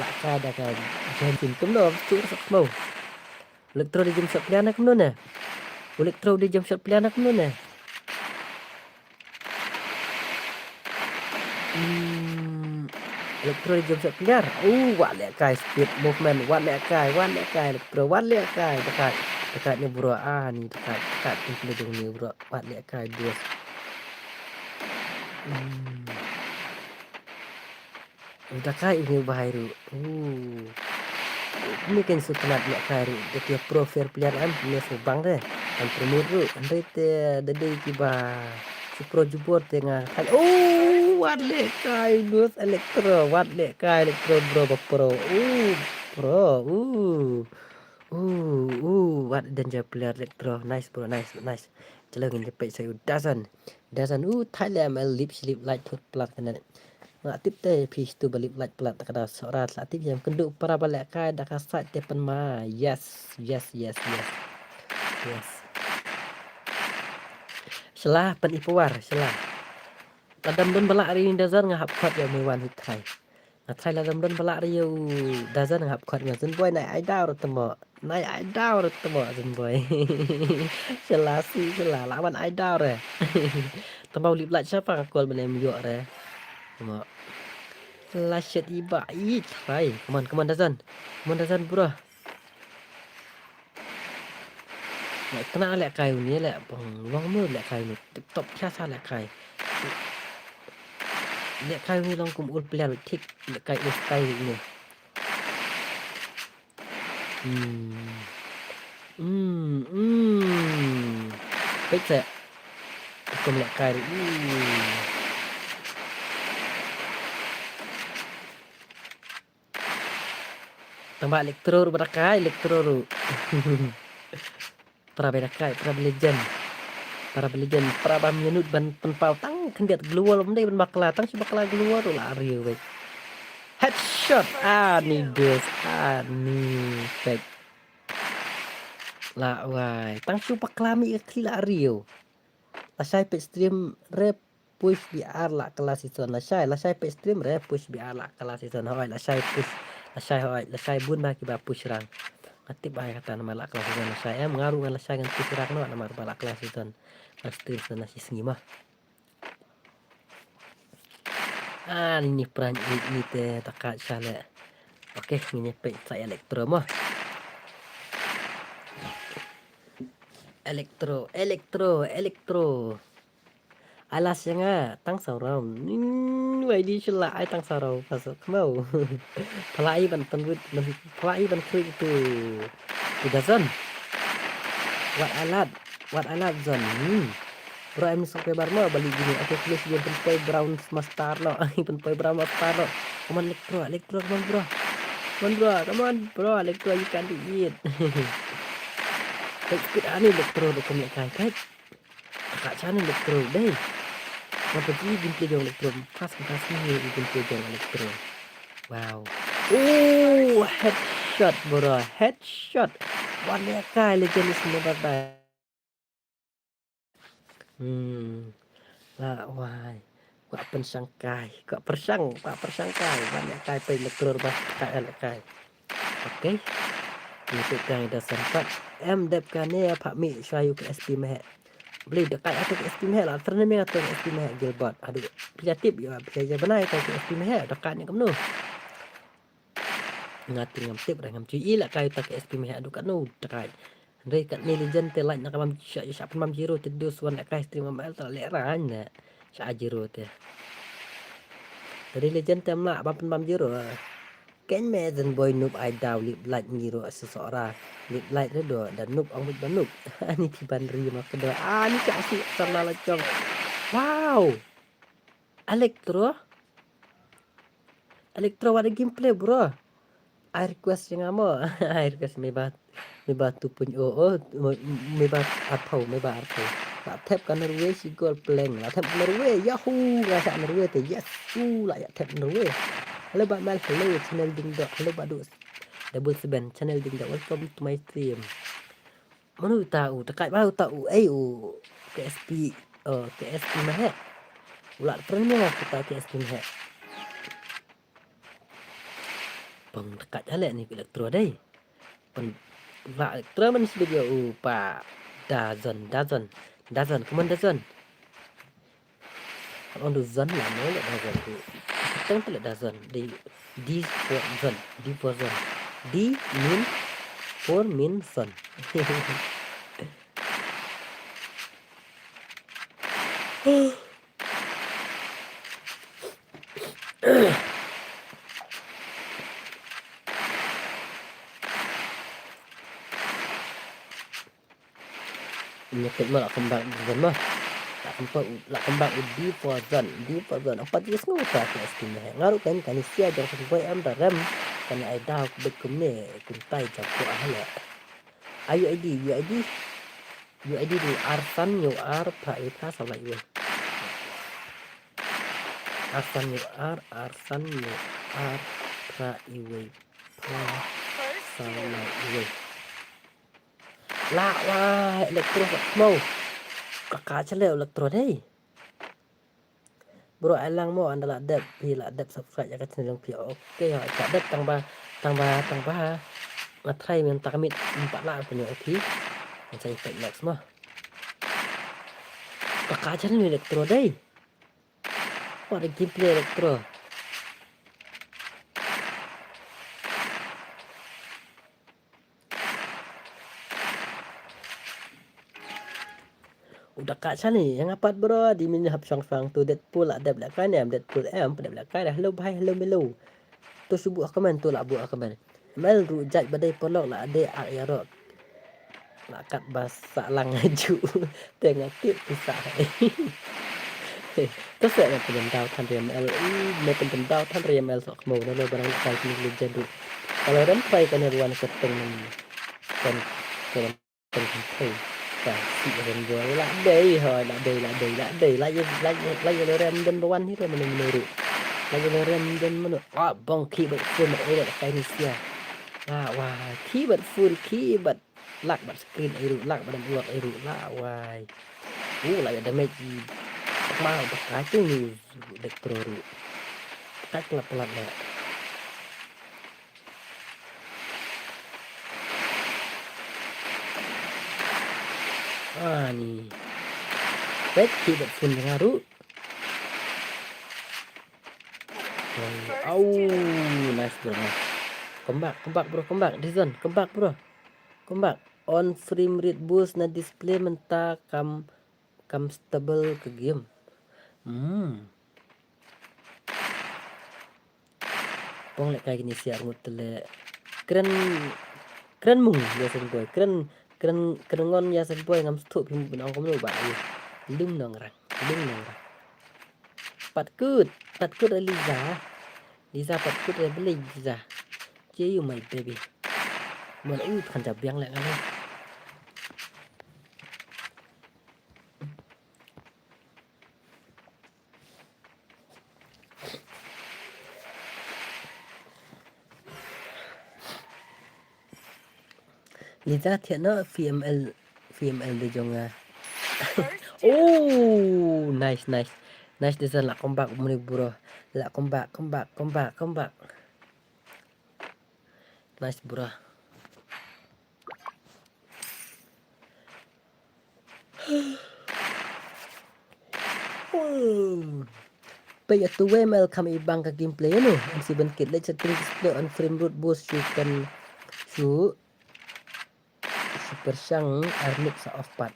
la ka da ka jump in kumno, tu sak mo. Electro di jump shot player na kumno ne. Electro di jump shot player na kumno ne. Hmm, Electro di jump shot player. Uh, wat lehkai speed movement, wat lehkai, wat lehkai Electro, wat lehkai. Dekat, dekat ni bro, ah ni dekat, dekat ni bro, wat lehkai bro. Hmm. Uta kai ini bahai ruh. Uh. Ini kan sutnat nya kai ruh. Dia pro fair player em. Ini su bang deh. Kan promote ruh. Andai te dede kiba. Su pro jubor te nga. Hai. Oh. Wat lehkai Nus Electro, wat lehkai Electro bro, ba pro. Uh, pro. Uh. Uh, uh, what a danger player Electro. Nice bro, nice, nice. Chalo ngin ïa peit sa u Dazan. Dazan, uh, thai leh M L lip slip light thut plat kane. Nga tip te phi stu ba lip light plat ka da sora la tip ïa kynduh para ba lehkai da ka sait te pynma. Yes, yes, yes, yes. Yes. Shala pyn i pawar, shala. Lada ym don ba lah ri Dazan nga hap khot ïa u Meiwan hi thai. Nga thai lada ym don ba lah ri u Dazan nga hap khot nga Zunboi nai ai daw re temo. Nai ai daw re temo Zunboi. Shala si shala lah wan ai daw re. Temo lip light siapa nga call bane em ïoh re. Temo. Shala shet i ba i thai. Come on, come on Dazan. Come on Dazan bro. Leh kena lehkai uni leh bang long mu lehkai uni tip top kya sa lehkai. Lehkai uni long kum ul player thik lehkai ul style uni. Hmm. Hmm, hmm. Peit sa. Kum lehkai uni. Tang ba Electro ruh ba da kai Electro ruh. Para ba da kai, para ba legend. Para ba legend, para ba mynnud ban pynpaw tang khyndiat global ym dei ban bakla tang shu bakla global ruh la riew wei. Headshot ani dus ani pek. La wai, tang shu bakla mi ka khli la riew. Lashai peit stream re push B R la kala season lashai, lashai peit stream re push B R la kala season hoi, lashai push, lashai hoi, lashai bun ba kiba push rang. Nga tip ba kata namar la kala season lashai em, nga ruh ngan lashai ngan push rang noh namar ba la kala season. Ngan stream season lashai sngi mah. Ah, ini pran ini te takat shalek. Oke, ngin ïa peit sa Electro mah. Electro, Electro, Electro. Ai las ïa nga tang saw round. Nin wai di shu la ai tang saw round. Pasu kmau. Pala i ban pynwit ban pala i ban krik tu. Tu da zon. Wat alat. Wat alat zon. Hmm. Bro em subscriber mo bali gini. Aku klik shu pynpoi brown master no. Pynpoi brown master no. Come on Electro, Electro, come on bro. Come on bro, come on bro, Electro you can do it. Kait speed ani Electro do kum ïa kai kait. Ka chan Electro dei. Ngam pynti gameplay jong Electro. Pas ka kas ni gameplay jong Electro. Wow. Oh, headshot bro, headshot. Wan ïa kai legend is never die. Hmm. La wai. Kwah pynshang kai, kwah pyrshang, kwah pyrshang kai. Wan ïa kai pei Electro ba kai ïa kai. Okay. Ni tu kai da sempat. Em dep kane pha mi shwa yu ke S P meh. Beli da kai atu ke S P meh la. Terne meh atu ke S P meh Gilbert. Aduh, pia tip yu, pia ja benai atu ke S P meh. Da kai ni kumno. Nga ti ngam tip, ngam ju i la kai atu ke S P meh. Aduh, katno da kai. Hynrei katne legend te like na ka bam sha, sha pynbam zero te dus wan la kai stream M L te la leh rang ne. Sha zero te. Te dei legend te mla bam pynbam zero. Ken me zan boy noob ai daw lip light ngi ro su sohra. Lip light re do da noob ong bit ba noob. Ani ti ban ri ma kedo. Ani ka si sarna la chong. Wow. Electro. Electro, what a gameplay, bro. I request jong nga mo. I request me ba, me ba two point oh, oh, me, me ba arphew, me ba arphew. La thep ka Norway shi gol pleng. La thep Norway, yahoo, nga sa Norway te, yes. U la ya thep Norway. Hello ba mal, hello channel ding dok, hello ba dus. Double seven channel ding dok, welcome to my stream. Mano uta u, takai ba uta u, ei u, K S P, oh, K S P meh. U la trending aku ta K S P meh. Pang dekat halek ni Electro dei. Pang la Electro man si dia u pa Dazon, Dazon, Dazon, come on Dazon. Kalau Dazon lah, mau lah Dazon tu. Tang tu lah Dazon. D, D for zon, D for zon. D mean for mean zon. Nyetek ma la kembang zon ma. La Kumba u, la kumba u D four zone, D four zone. Apa tu sngew ta ke skin ne. Nga ruh kan kani sia jong skin boy em da rem. Kani ai daw bit kumne kumtai jam ko ah le. Ai U I D, U I D. U I D di arsan yo ar pra ita sa la U. Arsan yo ar, arsan yo ar pra U. Pra sa la U. La wa Electro sa mo. Ka ka chale Electro dei. Bro, ai lang mo, ynda la dep, phi la dep subscribe ïa ka channel jong phi. Okay, ha, la dep tang ba, tang ba, tang ba. Nga try mynta ka miet, em pat lah pynïoh ïa phi. Ngan sa ïa peit next mo. Ka ka channel Electro dei. What a gameplay Electro. U da ka chani ïa nga pat bro, di min hap shong shong tu Deadpool la dep lehkai ne em, Deadpool em pat dep lehkai. Hello bhai, hello Milo. Tu shu buh comment, tu la buh comment. Mel ruh jait ba dei paralok la dei ak ïa rok. La kat ba sah lang aju. Te nga tip ki sah. To se me pyndem daw than re M L. Ih, me pyndem daw than re M L sok mo na lo barang kai ni legend ruh. Kalau rem try kan wan ke teng kan kan teng kan try. Ka si rem boy la dei ho, la dei, la dei, la dei, la ye, la ye, la ye lo rem den bawan hi rem menu menu ruh. La ye lo rem den menu. Ah, bong ki bat full mat ere kai ni sia. Ah, wah, ki bat full, ki bat lak bat screen ai ruh, lak bat dam uwak ai ruh, la wai. Uh, la ya damage i. Mak ba ka tu ni Electro ruh. Ka kelap pelat le. Ah, ni. Wait, ki bat full nga ruh. Au, nice bro, nice. Come back, come back bro, come back. Dizon, come back bro. Come back. On frame rate boost na display mynta kam kam stable ka game. Hmm. Pong lehkai kine sia ngut te le. Kren kren mung ïa sen boy. Kren kren kren ngon ïa sen boy ngam stop him bin ong kumno ba. Lung nongrang, lung nongrang. Pat kut, pat kut Liza. Liza pat kut re beli Liza. Che you my baby. Mon u kan jabiang lek ngane. Liza thiah noh P M L, P M L de jong nga. Oh, nice, nice. Nice de zan la comeback muni bro. La comeback, comeback, comeback, comeback. Nice bro. Peit ïa tu wei M L kam i bang ka gameplay ïa no. Em si ban kit leh setting display on frame rate boost shu kan shu super shang armit sa off pat.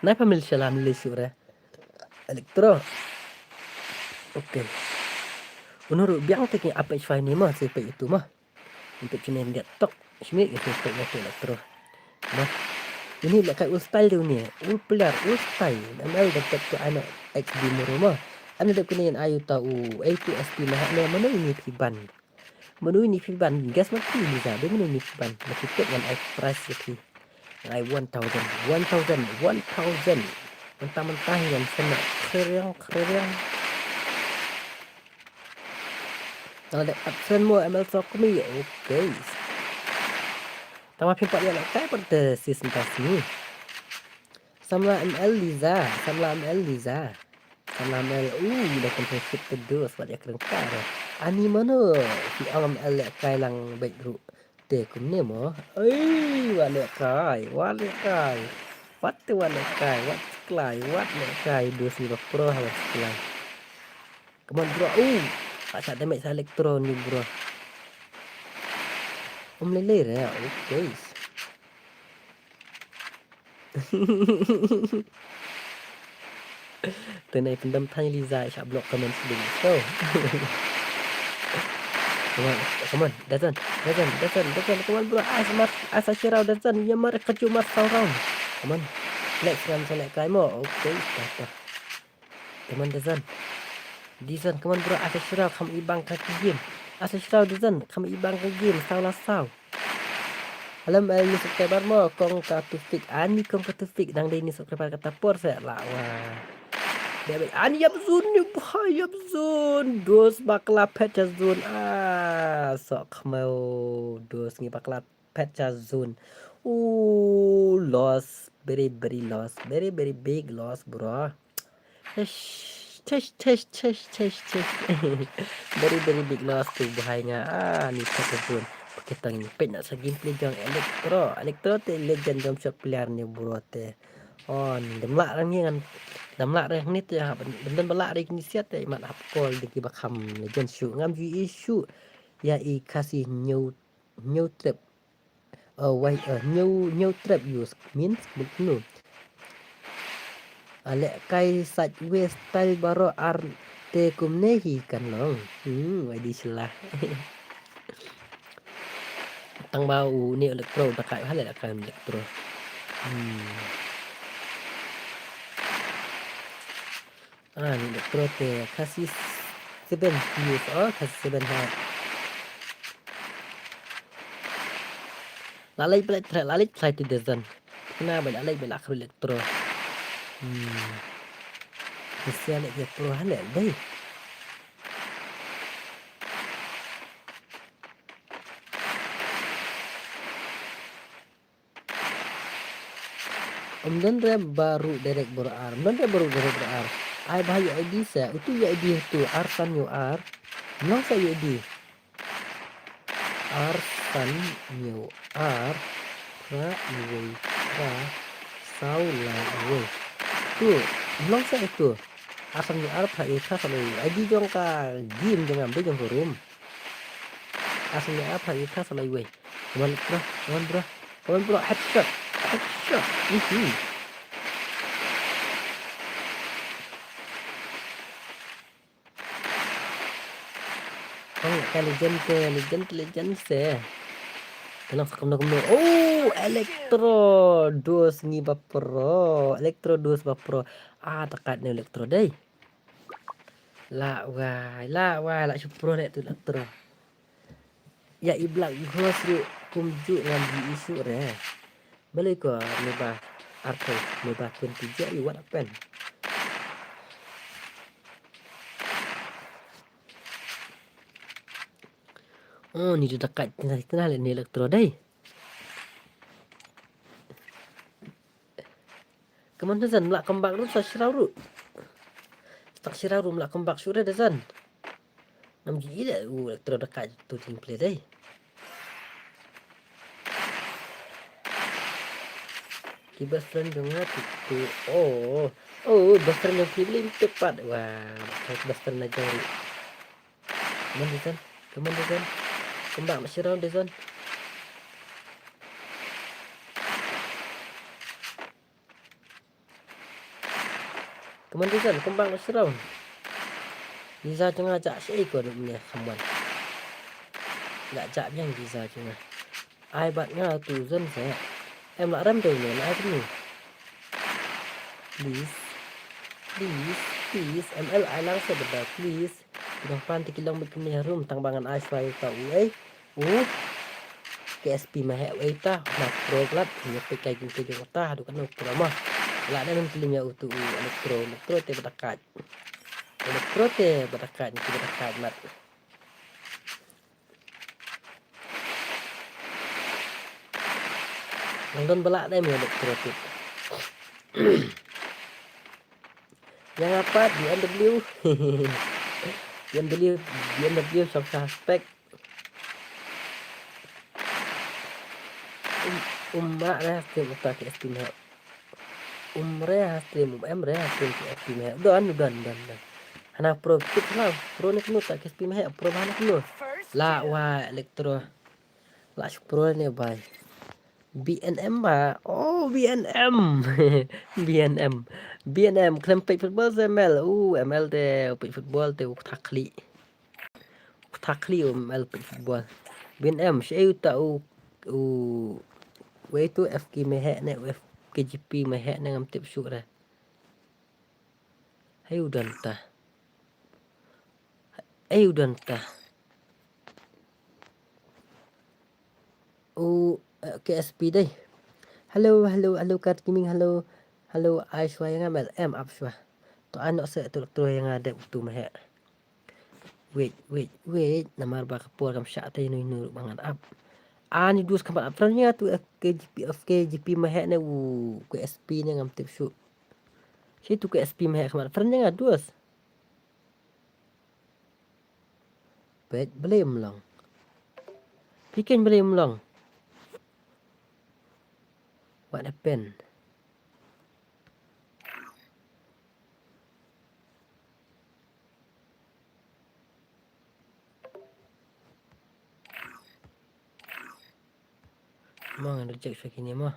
Nai pa mil shala mil shu re. Electro. Okay. Uno ruh biang te ki apek shwai ni ma, si pek itu ma. Untuk kini dia tok. Sini itu pek itu Electro. Ma. Ini lek kai ul style dia ni. Ul player, ul style. M L dapat tu anak X B muru ma. Ane dep kini ayu ta u A two S P ma. Ane mana ini piban. Manu ini phi ban, guess ma phi Liza, dei manu ini phi ban. Ma phi tip ngan ai prize ïa phi. Ngan ai one thousand, one thousand, one thousand. Mentah-mentah ngan sena. Keriang, keriang. Ngan ada absent mo M L Sokmi, okay. Tama phi pat ïa lehkai pat te si sentas ni. Samla M L Liza, samla M L Liza. Samla M L, u da kan fit te dus wat ïa kreng kar. Ani mano, phi ong M L lehkai lang beit ruh. Te kumne mo. Ei, wat lehkai, wat lehkai. Wat te wat lehkai, wat seklai, wat lehkai. Dus ni ba pro ha wat seklai. Come on bro. Uh, tak sat damage sa Electro ni bro. Um lele re, okay. Te nai pyndam thang Liza sha block comment sding. So. Come on, come on, Dazan, Dazan, Dazan, Dazan, come on bro, ai sa mar, ai sa shiraw Dazan, ïa mar ka ju mar saw round. Come on. Next round sa leh kai mo. Okay, ta ta. Come on Dazan. Dazan, come on bro, ai sa shiraw, kham i bang ka game. Ai sa shiraw Dazan, kham i bang ka game, saw la saw. Alam el ni subscriber mo kong ka tufik, ani kong ka tufik, dang dei ni subscriber kata por se la wa. Dei ba ani ïap zone ni bha, ïap zone. Dos bakla phet cha zone. Ah, sok khmeu. Dos ngi bakla phet cha zone. Ooh, loss, very very loss, very very big loss bro. Tish, tish, tish, tish, tish, tish. Very very big loss tu bhai nga. Ah, ni phet cha zone. Pakitang ni peit na sa gameplay jong Electro. Electro te legend jong shot player ni bro te. Oh, ni dam lah rang ni ngan. Dam lah rang ni te ha, dam dam lah rang ni siat te mat hap call di ki ba kham legend shu. Ngam ju issue. Ïa i Khasi new, new trap. Oh, why, uh, new, new trap use means kumno? Ale kai side way style baroh ar te kumne hi kan long. Hmm, wai di sela. Tang ba u ni Electro da kai hale da kai Electro. Hmm. Ah, ni Electro te Khasi seven use, oh, Khasi seven ha. La lei bela tra, la lei tra ti Dazan. Kena ba la lei bela kru Electro. Hmm. Kesian Electro hale dei. Ym don re baru direct baru ar. Ym don re baru direct baru ar. Ai ba ïa I D se. Utu ïa I D tu ar san ïa ar. Nong sa ïa I D. Ar san ïa ar. Phra ïa wei phra. Saw lai ïa wei. Tu. Nong sa itu. Ar san ïa ar phra ïa phra saw lai ïa wei. I D jong ka game jong am de jong ka room. Ar san ïa ar phra ïa phra saw lai ïa wei. Come on, bro. Come on, bro. Come on, bro. Headshot. Headshot. Mhm. Oh, ka legend te, legend, legend se. Tenang, sa kumno, kumno. Oh, Electro. Dos ngi ba pro. Electro dos ba pro. Ah, takat ni Electro dei. La wai, la wai, la shu pro dei tu Electro. Ïa i Black Ghost ruh kumjuh ngam ju issue re. Balei ko me ba arthai, me ba twenty ja i wat pen. Oh, ni tu takat, tina, tina le ni Electro dei. Come on, Dazan, mla comeback ruh, sa shiraw ruh. Sa shiraw ruh, mla comeback shuh re, Dazan. Ngam ju ïohi u Electro da ka tu team play dei. Ki best friend jong nga tu, tu. Oh, oh, best friend jong ki beli tu pat. Wah, best friend na jong. Come on, Dazan. Come on, Dazan. Comeback ma shiraw, Dazan. Come on, Dazan, comeback ma shiraw. Visa jong nga jah shaei ko ruh mynne someone. Nga jah biang visa jong nga. Ai bad nga tu zan sa. Em la rem dei ne, la ai kumne. Please. Please, please. M L ai lang sa bad please. Ki nongpan te ki long bad kumne harum tang ba ngan ai shuwa ïa uta u ei. U K S P ma heh u ei ta, na pro blat, ïa peit kai kin peit jong uta, haduh katno pro ma. La dei men kylli ïa utu u Electro, Electro te bad da kait. Electro te bad da kait, te bad da kait mat. Nang don ba la dei men Electro te. Ïa nga pat B M W. B M W, B M W shong suspect. Um, um, ma re ha stream uta K S P ma heh. Um re ha stream, um em re ha stream K S P ma heh. Don, don, don, don. Hana pro kit hana pro ne kunu ta K S P ma heh, pro ba hana kunu. La wa Electro. La shu pro ne bai. B N M ba. Oh, B N M. B N M. B N M khlem peit football se M L. Uh, M L te peit football te u thak khlieh. Kata khlieh u M L peit football. Bin em, shaei uta u, u, wei tu F K Maheh ne, u F K G P Maheh ne ngam tip shuh re. Haei u don ta. Haei u don ta. U, eh, K S P dei. Hello, hello, hello, Kat Gaming, hello. Hello, ai shuwa ïa nga M L, em ap shuwa. To ai noh seh, to, to ïa nga dep utu Maheh. Wait, wait, wait. Namar ba ka por kam shah te ïano ïano ruh ba ngan ap. Ani dus kham ap friend ïa nga tu F K G P, F K G P Maheh ne u K S P ne ngam tip shuh. Shi tu K S P Maheh kham ap friend ïa nga dus. Peit, balei ym long? Phi keiñ balei ym long? What happened? Mo ngan reject sha kine mo.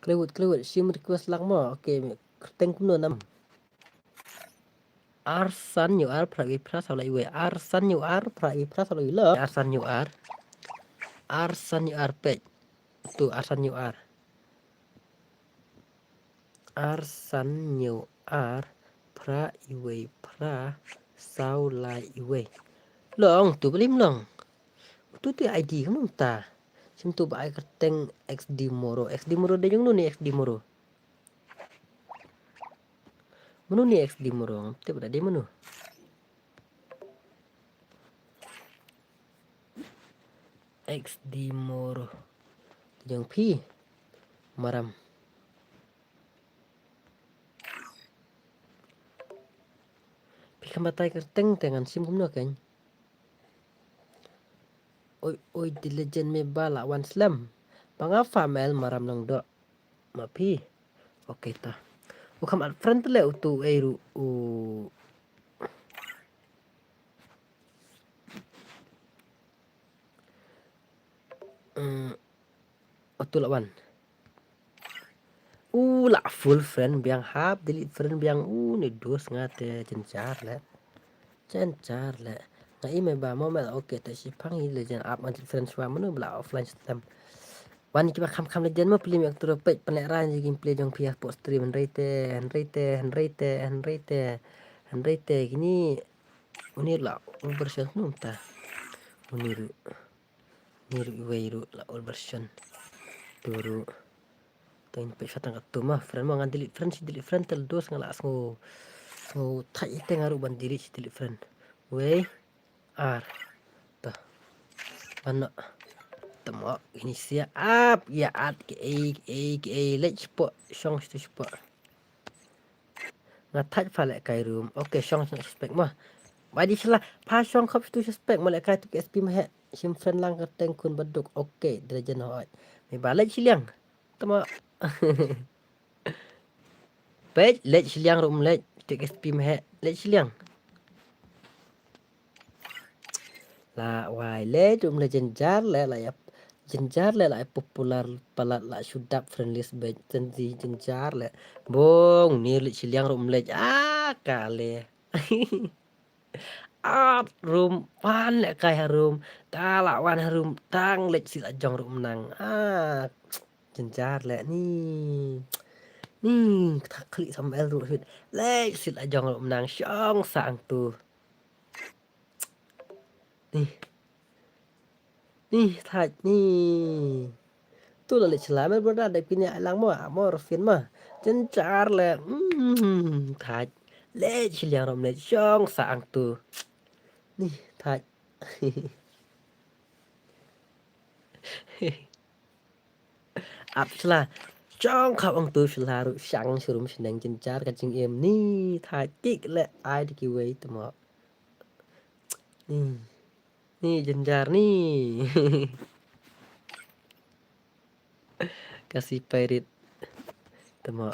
Khlewut, khlewut, shim request lang mo. Okay, kyrteng kumno nam. Ar san hynñiew ar phra wei phra saw lai wei. Ar san hynñiew ar phra wei phra saw lai wei lo. Ar san hynñiew ar. Ar san hynñiew ar peit. Tu ar san hynñiew ar. Ar san hynñiew ar phra wei phra saw lai wei. Long tu balei ym long. Tu tu I D kumno mynta. Shim tu ba ai kyrteng X D Moro. X D Moro dei jong no ne X D Moro. Mano ne X D Moro? Ngam tip da dei mano. X D Moro. Jong phi. Maram. Phi kham batai kyrteng te ngan shim kumno keiñ. Oi, oi, The Legend me ba la wan slem. Ba nga Famel Maram Nongdoh. Ma phi. Okay ta. U kham add friend te leh utu ei ruh u. Mm, utu la wan. U la full friend biang hap delete friend biang u ne dos nga te jynjar leh. Jynjar leh. Nga i me ba mo mel okay te shipang i Legend app nga delete friend shwa mano ba la offline system. Wan kiba kham kham Legend mo plim yak turo peit pynleh ran ji gameplay jong phi hapoh stream hynrei te, hynrei te, hynrei te, hynrei te, hynrei te, kini uni la old version num ta. Uni ruh. Ni ruh iwei ruh la old version. Tu ruh. Tang peit shatang katu ma friend ma ngan delete friend shi delete friend tel dos nga la sngew. Sngew thait ite nga ruh ban delete shi delete friend. Wei. Ar. Tah. Ano. Tamo ini sia ap ya at ke ei ke ei ke ei lech po shong stu po. Nga thait pha leh kai room. Okay shong shong suspect ma. Ba di shala pha shong khop stu suspect ma leh kai tu ke S P ma he. Shim friend lang ka teng kun baduk. Okay dragon hoi. Me ba lech shiliang. Tamo. Peit lech shiliang rum lech. Tu ke S P ma he lech shiliang. La wai lech rum lech jynjar leh la ya jynjar leh la popular palat la shu dap friend list beit tenzi jynjar leh. Bong ni lech shiliang rum lech ah kale. Ap rum wan leh kai harum ka la wan harum tang lech si la jong rum nang ah jynjar leh ni ni kata klik sam el ruh hit lech si la jong rum nang shong sang tu. Ni. Ni thait ni. Tu la lech shala mel brother da kini ai lang mo amo rofin ma. Jynjar leh. Mm, thait. Lech shiliang rum lech shong sa ang tu. Ni thait. Ap shala. Shong khap ang tu shala ruh shang shurum shneng jynjar ka jingim ni thait kik leh ai da kiwei tamo. Ni. Ni jynjar ni. Kasi pirate. Tamo.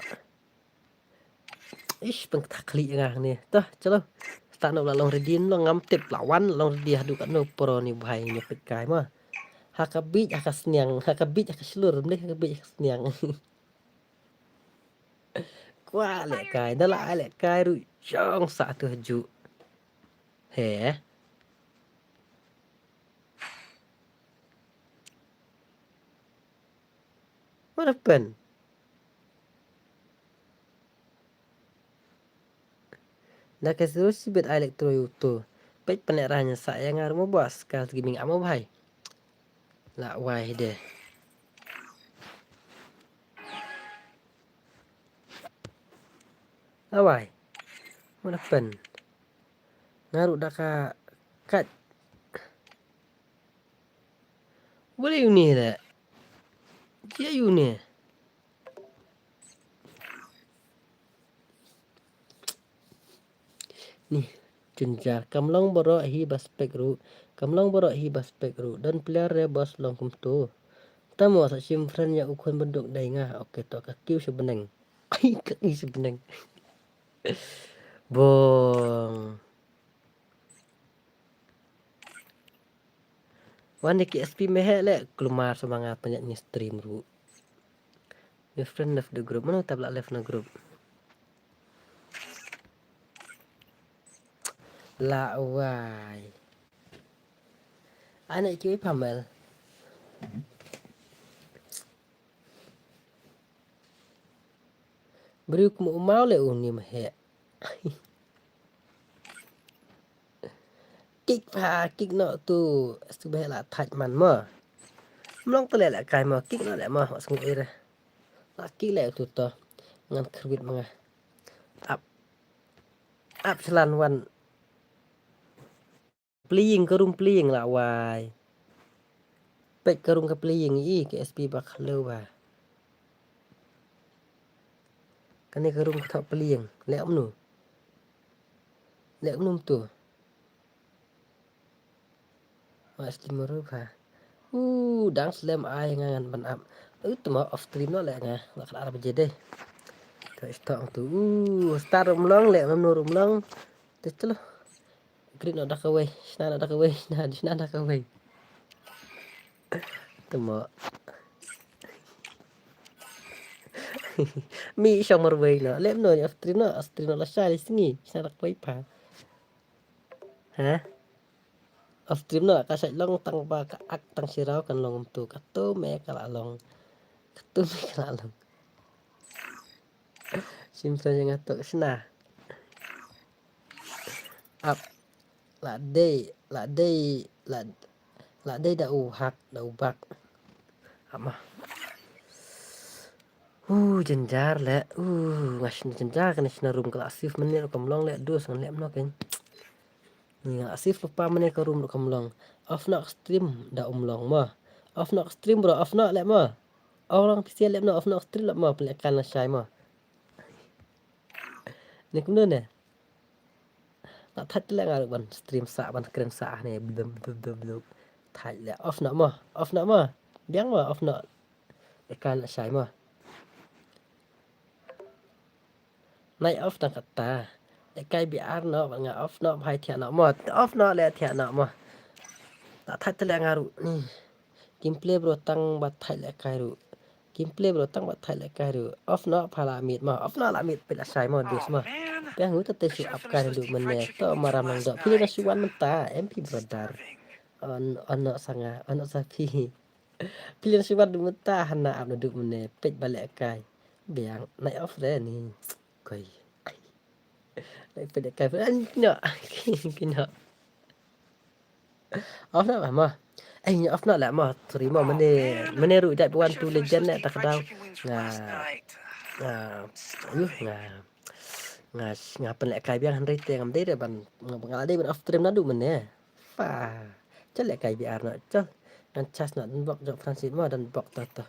Ish peng kata klik nga ni. Toh chalo. Start no la long ready no ngam tip la wan long ready hadu kat no pro ni bhai ni pit kai ma. Ha ka bit ha ka sniang, ha ka bit ha ka shlur, mlei ha ka bit ha ka sniang. Kwah lehkai, da la ai lehkai ruh jong sa tu hajuh. He. What happened? Da ka zero sibit ai lek troi uto. Peit pynlek rah nya sa ïa nga ruh mo boss, ka Gaming amo bhai. La wai de. La wai. What happened? Nga ruh da ka kat. Wala uni le. Jia uni. Ni, jynjar. Kam long baroh hi ba spek ruh. Kam long baroh hi ba spek ruh. Don player re boss long kumto. Tamo sa shim friend ïa u khun benduk dei nga. Ok, to ka kiew sha bneng. Ai, ka kiew sha bneng. Bong. Wan ni ki S P me heh le, kulmar sa ma nga pynjah ni stream ruh. Your friend left the group. Mano tap la left na group? La wai. Ana kiwi pamel. Briew kum u maw le u nim heh. Kick pha, kick noh tu, stu beh la thait man mo. Mlong tu le le kai mo, kick noh le mo, wa sngi ira. La kick le tu to. Ngan khwit ma nga. Ap. Ap slan wan. Playing, ka room playing la wai. Peit ka room ka playing i, ka S P ba khlew ba. Kane ka room ka thok playing, leh mnu. Leh mnu tu. Wa stream ru ba. Uh, dang slem ai nga ngan ban ap. Uh, tu ma off stream no leh nga. Nga kala arah baje deh. Tu stop tu. Uh, star room long leh mnu room long. Te chalo. Grit noh da kawei, shna noh da kawei, shna, shna da kawei. Tamo. Mi shong marwei noh. Lem noh, off stream noh, off stream noh lashai sngi. Shna da kawei pha. Ha? Off stream noh, ka shait long tang ba ka ak tang shirau kan long tu. Ka tu me ka la long. Ka tu me ka la long. Sim sa yang atok shna. Ap. La dei, la dei, la, la dei da u hak, da u bak. Ap ma. Uh, jynjar le. Uh, nga shna jynjar kane shna room ka la sif menit ruh kam long le, dus ngan leh mno ken. Nga la sif lypa menit ka room ruh kam long. Off noh stream da um long mo. Off noh stream bro, off noh le mo. Off long P C le mo, off noh stream le mo, pynleh kan lashai mo. Ni kumno ne? Nga thait le nga ruh ban stream sa, ban screen sa ne, blum, blum, blum, blum. Thait le, off noh mo, off noh mo. Biang mo, off noh. Leh kan lashai mo. Nai off tang kata. Leh kai B R noh, ban nga off noh, bhai thiah noh mo. Off noh le thiah noh mo. Ta thait le nga ruh ni. Kim play bro tang ba thait leh kai ruh. Kim play bro tang ba thait leh kai ruh. Off noh pha la miet mo. Off noh la miet phi lashai mo dus mo. Phi ngut te shu ap kai ruh mynne. To maram nang dok. Phi le na shu wan mynta. M P brother. On, on noh sa nga. On noh sa phi. Phi le na shu wan mynta hana ap na duk mynne. Peit ba leh kai. Biang nai off re ni. Koi. Nai peit leh kai. An noh. Ki noh. Off noh mo. Eh, off noh le mo. Sorry mo, mane, mane ruh jait one two legend ne ta ka daw. Nga, nga, uh, nga, nga, nga pynleh kai biang hynrei te ngam dei re ban, nga, nga la dei ban off stream naduh mane. Fa. Chal leh kai B R noh, chal. Ngan charge noh, don bok jong Francis mo, don bok to to.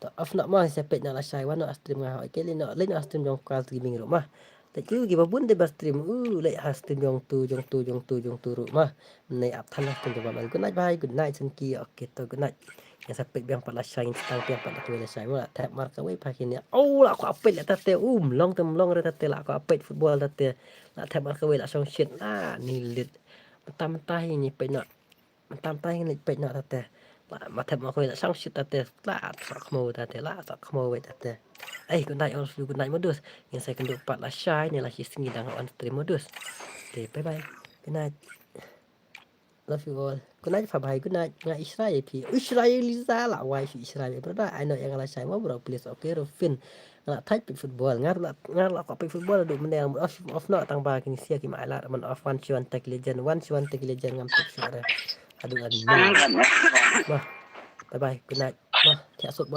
To off noh mo, sa peit noh lashai wan noh stream nga hoi. Ke leit noh, leit noh stream jong Kal Gaming ruh mo. Leit u ki ba bun de ba stream. U leit ha stream jong tu, jong tu, jong tu, jong tu ruh mo. Nei ap than ha stream jong ba. Good night bhai, good night Sanki. Okay to good night. Ngan sa peit biang pat lashai, ngan sa tang biang pat da kawei lashai mo. La thep mar kawei pha kine. Oh, la kwah peit le tate. Um, long te long re tate, la kwah peit football tate. La thep mar kawei la shong shit. Ah, ni lit. Mynta mynta hi ngi peit noh. Mynta mynta hi ngi peit noh tate. Ma thep ma khoi la shang shit tate la sa khmo tate la sa khmo wei tate. Ai good night all of you, good night modus. Ngin sa kynduh pat la shai ne la shi sngi dang on stream modus. Okay, bye bye. Good night. Love you all. Good night, bye bye. Good night. Nga Israel pi. Israel Liza la wai fi Israel brother. I know yang la shai mo bro. Please okay Rufin. Nga la thait pi football. Nga la nga la ko pi football du mending off off no tang ba kini sia ki ma la man off one one tech legend. One one tech legend ngam tek sure. Aduh aduh. Bye bye. Good night. Bah, tiak sut